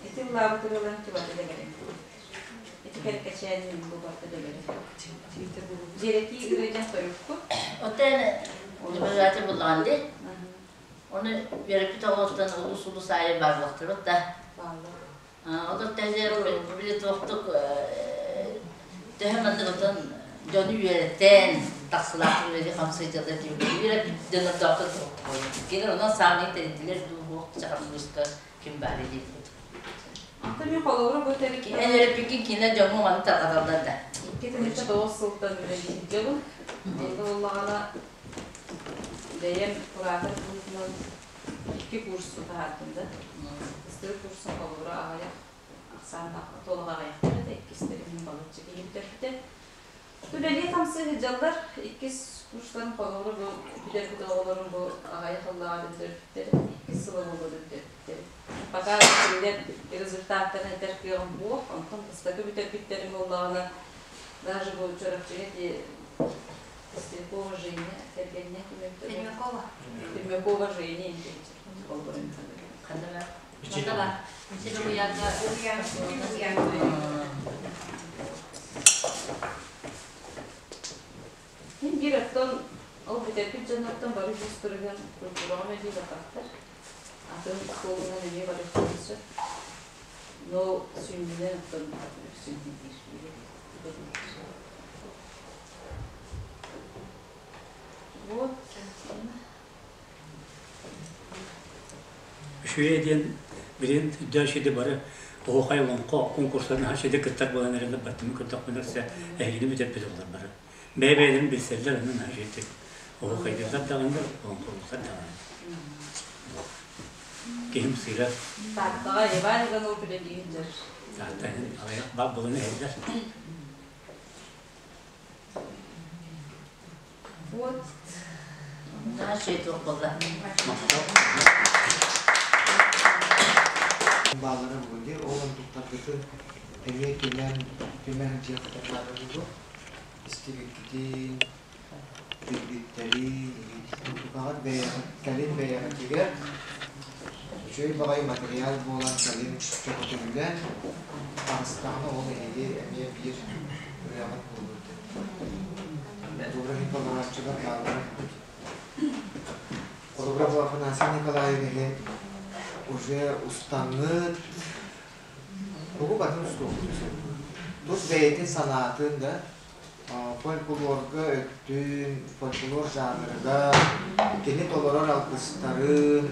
ити ыллаабыт ырыаларын тибаты дэгэрин. Ити кэркэчээн бу барта дэгэрин. Дьиэрэтии ырыа тойукку. Оттон Ньымырыаты буллаҕын дии. Оны үөрэппит оҕолортон улус-улус аайы баарлахтарбыт да. Олор тэһэ били туохтук төһө маннык отон дьону үөрэтэн тахсылаах үлэли хамсыйдылар диэн үөрэппит дьонордоохтор кинилэр онон саамай тэрийдилэр дуу буох чахамныска ким баар диэбит. Антон мен холобура бу тэрик Эн үөрэппиккин кинилэр дьоҥҥо маны тарҕаталлар да. 2009 сылтан үлэлии сылдьабын. Онно буоллаҕына бэйэм куратор быһыытынан икки курсу таһаардым да. Ыстыы курсун холобура аҕыйах ахсааннаах толук аҕыйахтар этэ, иккистэрин балачча киһи бүтэрбитэ. Үлэлии-хамсыы сылдьаллар. Иккис курстан холобура бу бүтэрбит оҕолорум бу аҕыйах ыллаҕа бүтэрбиттэр, иккис сыла буолуо бүтэрбиттэр. Пока кинилэр результаттарын этэр кыаҕым суох, онтон бастакы бүтэрбиттэрим буоллаҕына даже бу Чурапчыга ити Пестрякова Женя кэргэннэ Пермякова. Пермякова Женя холборун Ханна Манна Мин биир оттон ол бүтэрбит дьоннортон бары жүз кырыгын культураҕа мэлдьи батахтар. Атын суолунан эмиэ барыахтарын сөп. Но сүнньүнэн оттон үксүн диир. Вот. Үчүгэй диэн билигин дьэ шиди бары оһуохай олоҥхо конкурстарын наһаа шиди кыттар буолан эрэллэр баттымы көрдөхпүнэ өссө эһигини бүтэрбит олор бары. Бэйэ-бэйэлэрин билсэллэр онно наһаа үчүгэйдик оһуохайдыыллар даҕаны, олоҥхолууллар даҕаны. Киһим сыыра. Тааттаҕа Иван Иванов үлэлии сылдьар. Таатта аҕыйах баал булан иһэллэр. Вот. Наһаа үчүгэй туох буолла. Бааллара буолуо дии, ол онтуктаргытын эмиэ түмэн, түмэн дьиэхтэр буолуо. Истибиккитин, билбиттэрин, онтукаҕыт бэйэҕит, кэлин бэйэҕитигэр үчүгэй баҕайы материал буолан кэлин чөкөтүллэн таҕыстаҕына ол эһиги эмиэ биир ырыаҕыт буолуо этэ. Добрый толорооччулар бааллара. Холобура, Афанасий Николаевиһы уже устаҥҥыт, тугу барытын устуохпут Тус бэйэтин санаатын да, фольклорга өттүн, фольклор жанрыгар, кини толорор алгыстарын,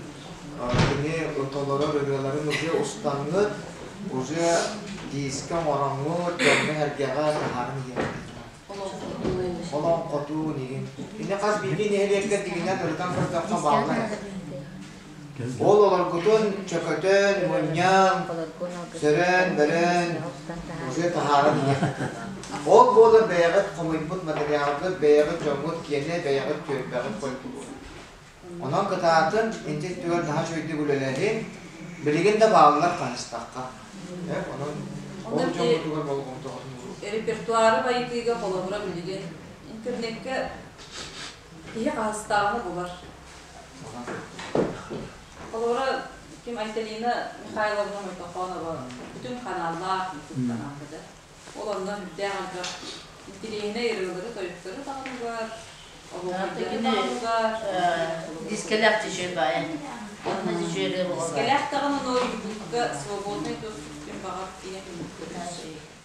кини толорор ырыаларын уже устаҥҥыт, уже диискэ оҥороҥҥут, дьоҥҥо-сэргэҕэ таһааран иһиэххит. Олоҥхотуун игин. Ини хас биирдии нэһилиэккэ дигинэн ырытан көрдөххө бааллар. Ол олоргутун чөкөтөн, мунньан, сөрөөн, бөрөөн уже таһааран иһиэххит. Ол буолар бэйэҕит хомуйбут материалгыт, бэйэҕит дьоҥҥут киэнэ, бэйэҕит түөлбэҕит фольклор. Онон кытаатын, инти өттүгэр наһаа үчүгэйдик үлэлэһин, билигин да бааллар хаһыстахха. Онон ол дьоммутугар болҕомтоҕутун ууру. Репертуары байытыыга холобура билигин интернеккэ киһи хаһыстааҕына булар. Холобура, ким Айталина Михайловна Мойтохонова бүтүн ханааллаах YouTube каналга да. Ол онно үрдээх элбэх интириэһинэй ырыалары, тойуктары даҕаныгар, оһуохайдары даҕаныгар. Дискэлээх түшүө баайа. Онно түшүө Дискэлээх даҕаны но ютубка свободный доступ ким баҕар ийэ күннүктэрин.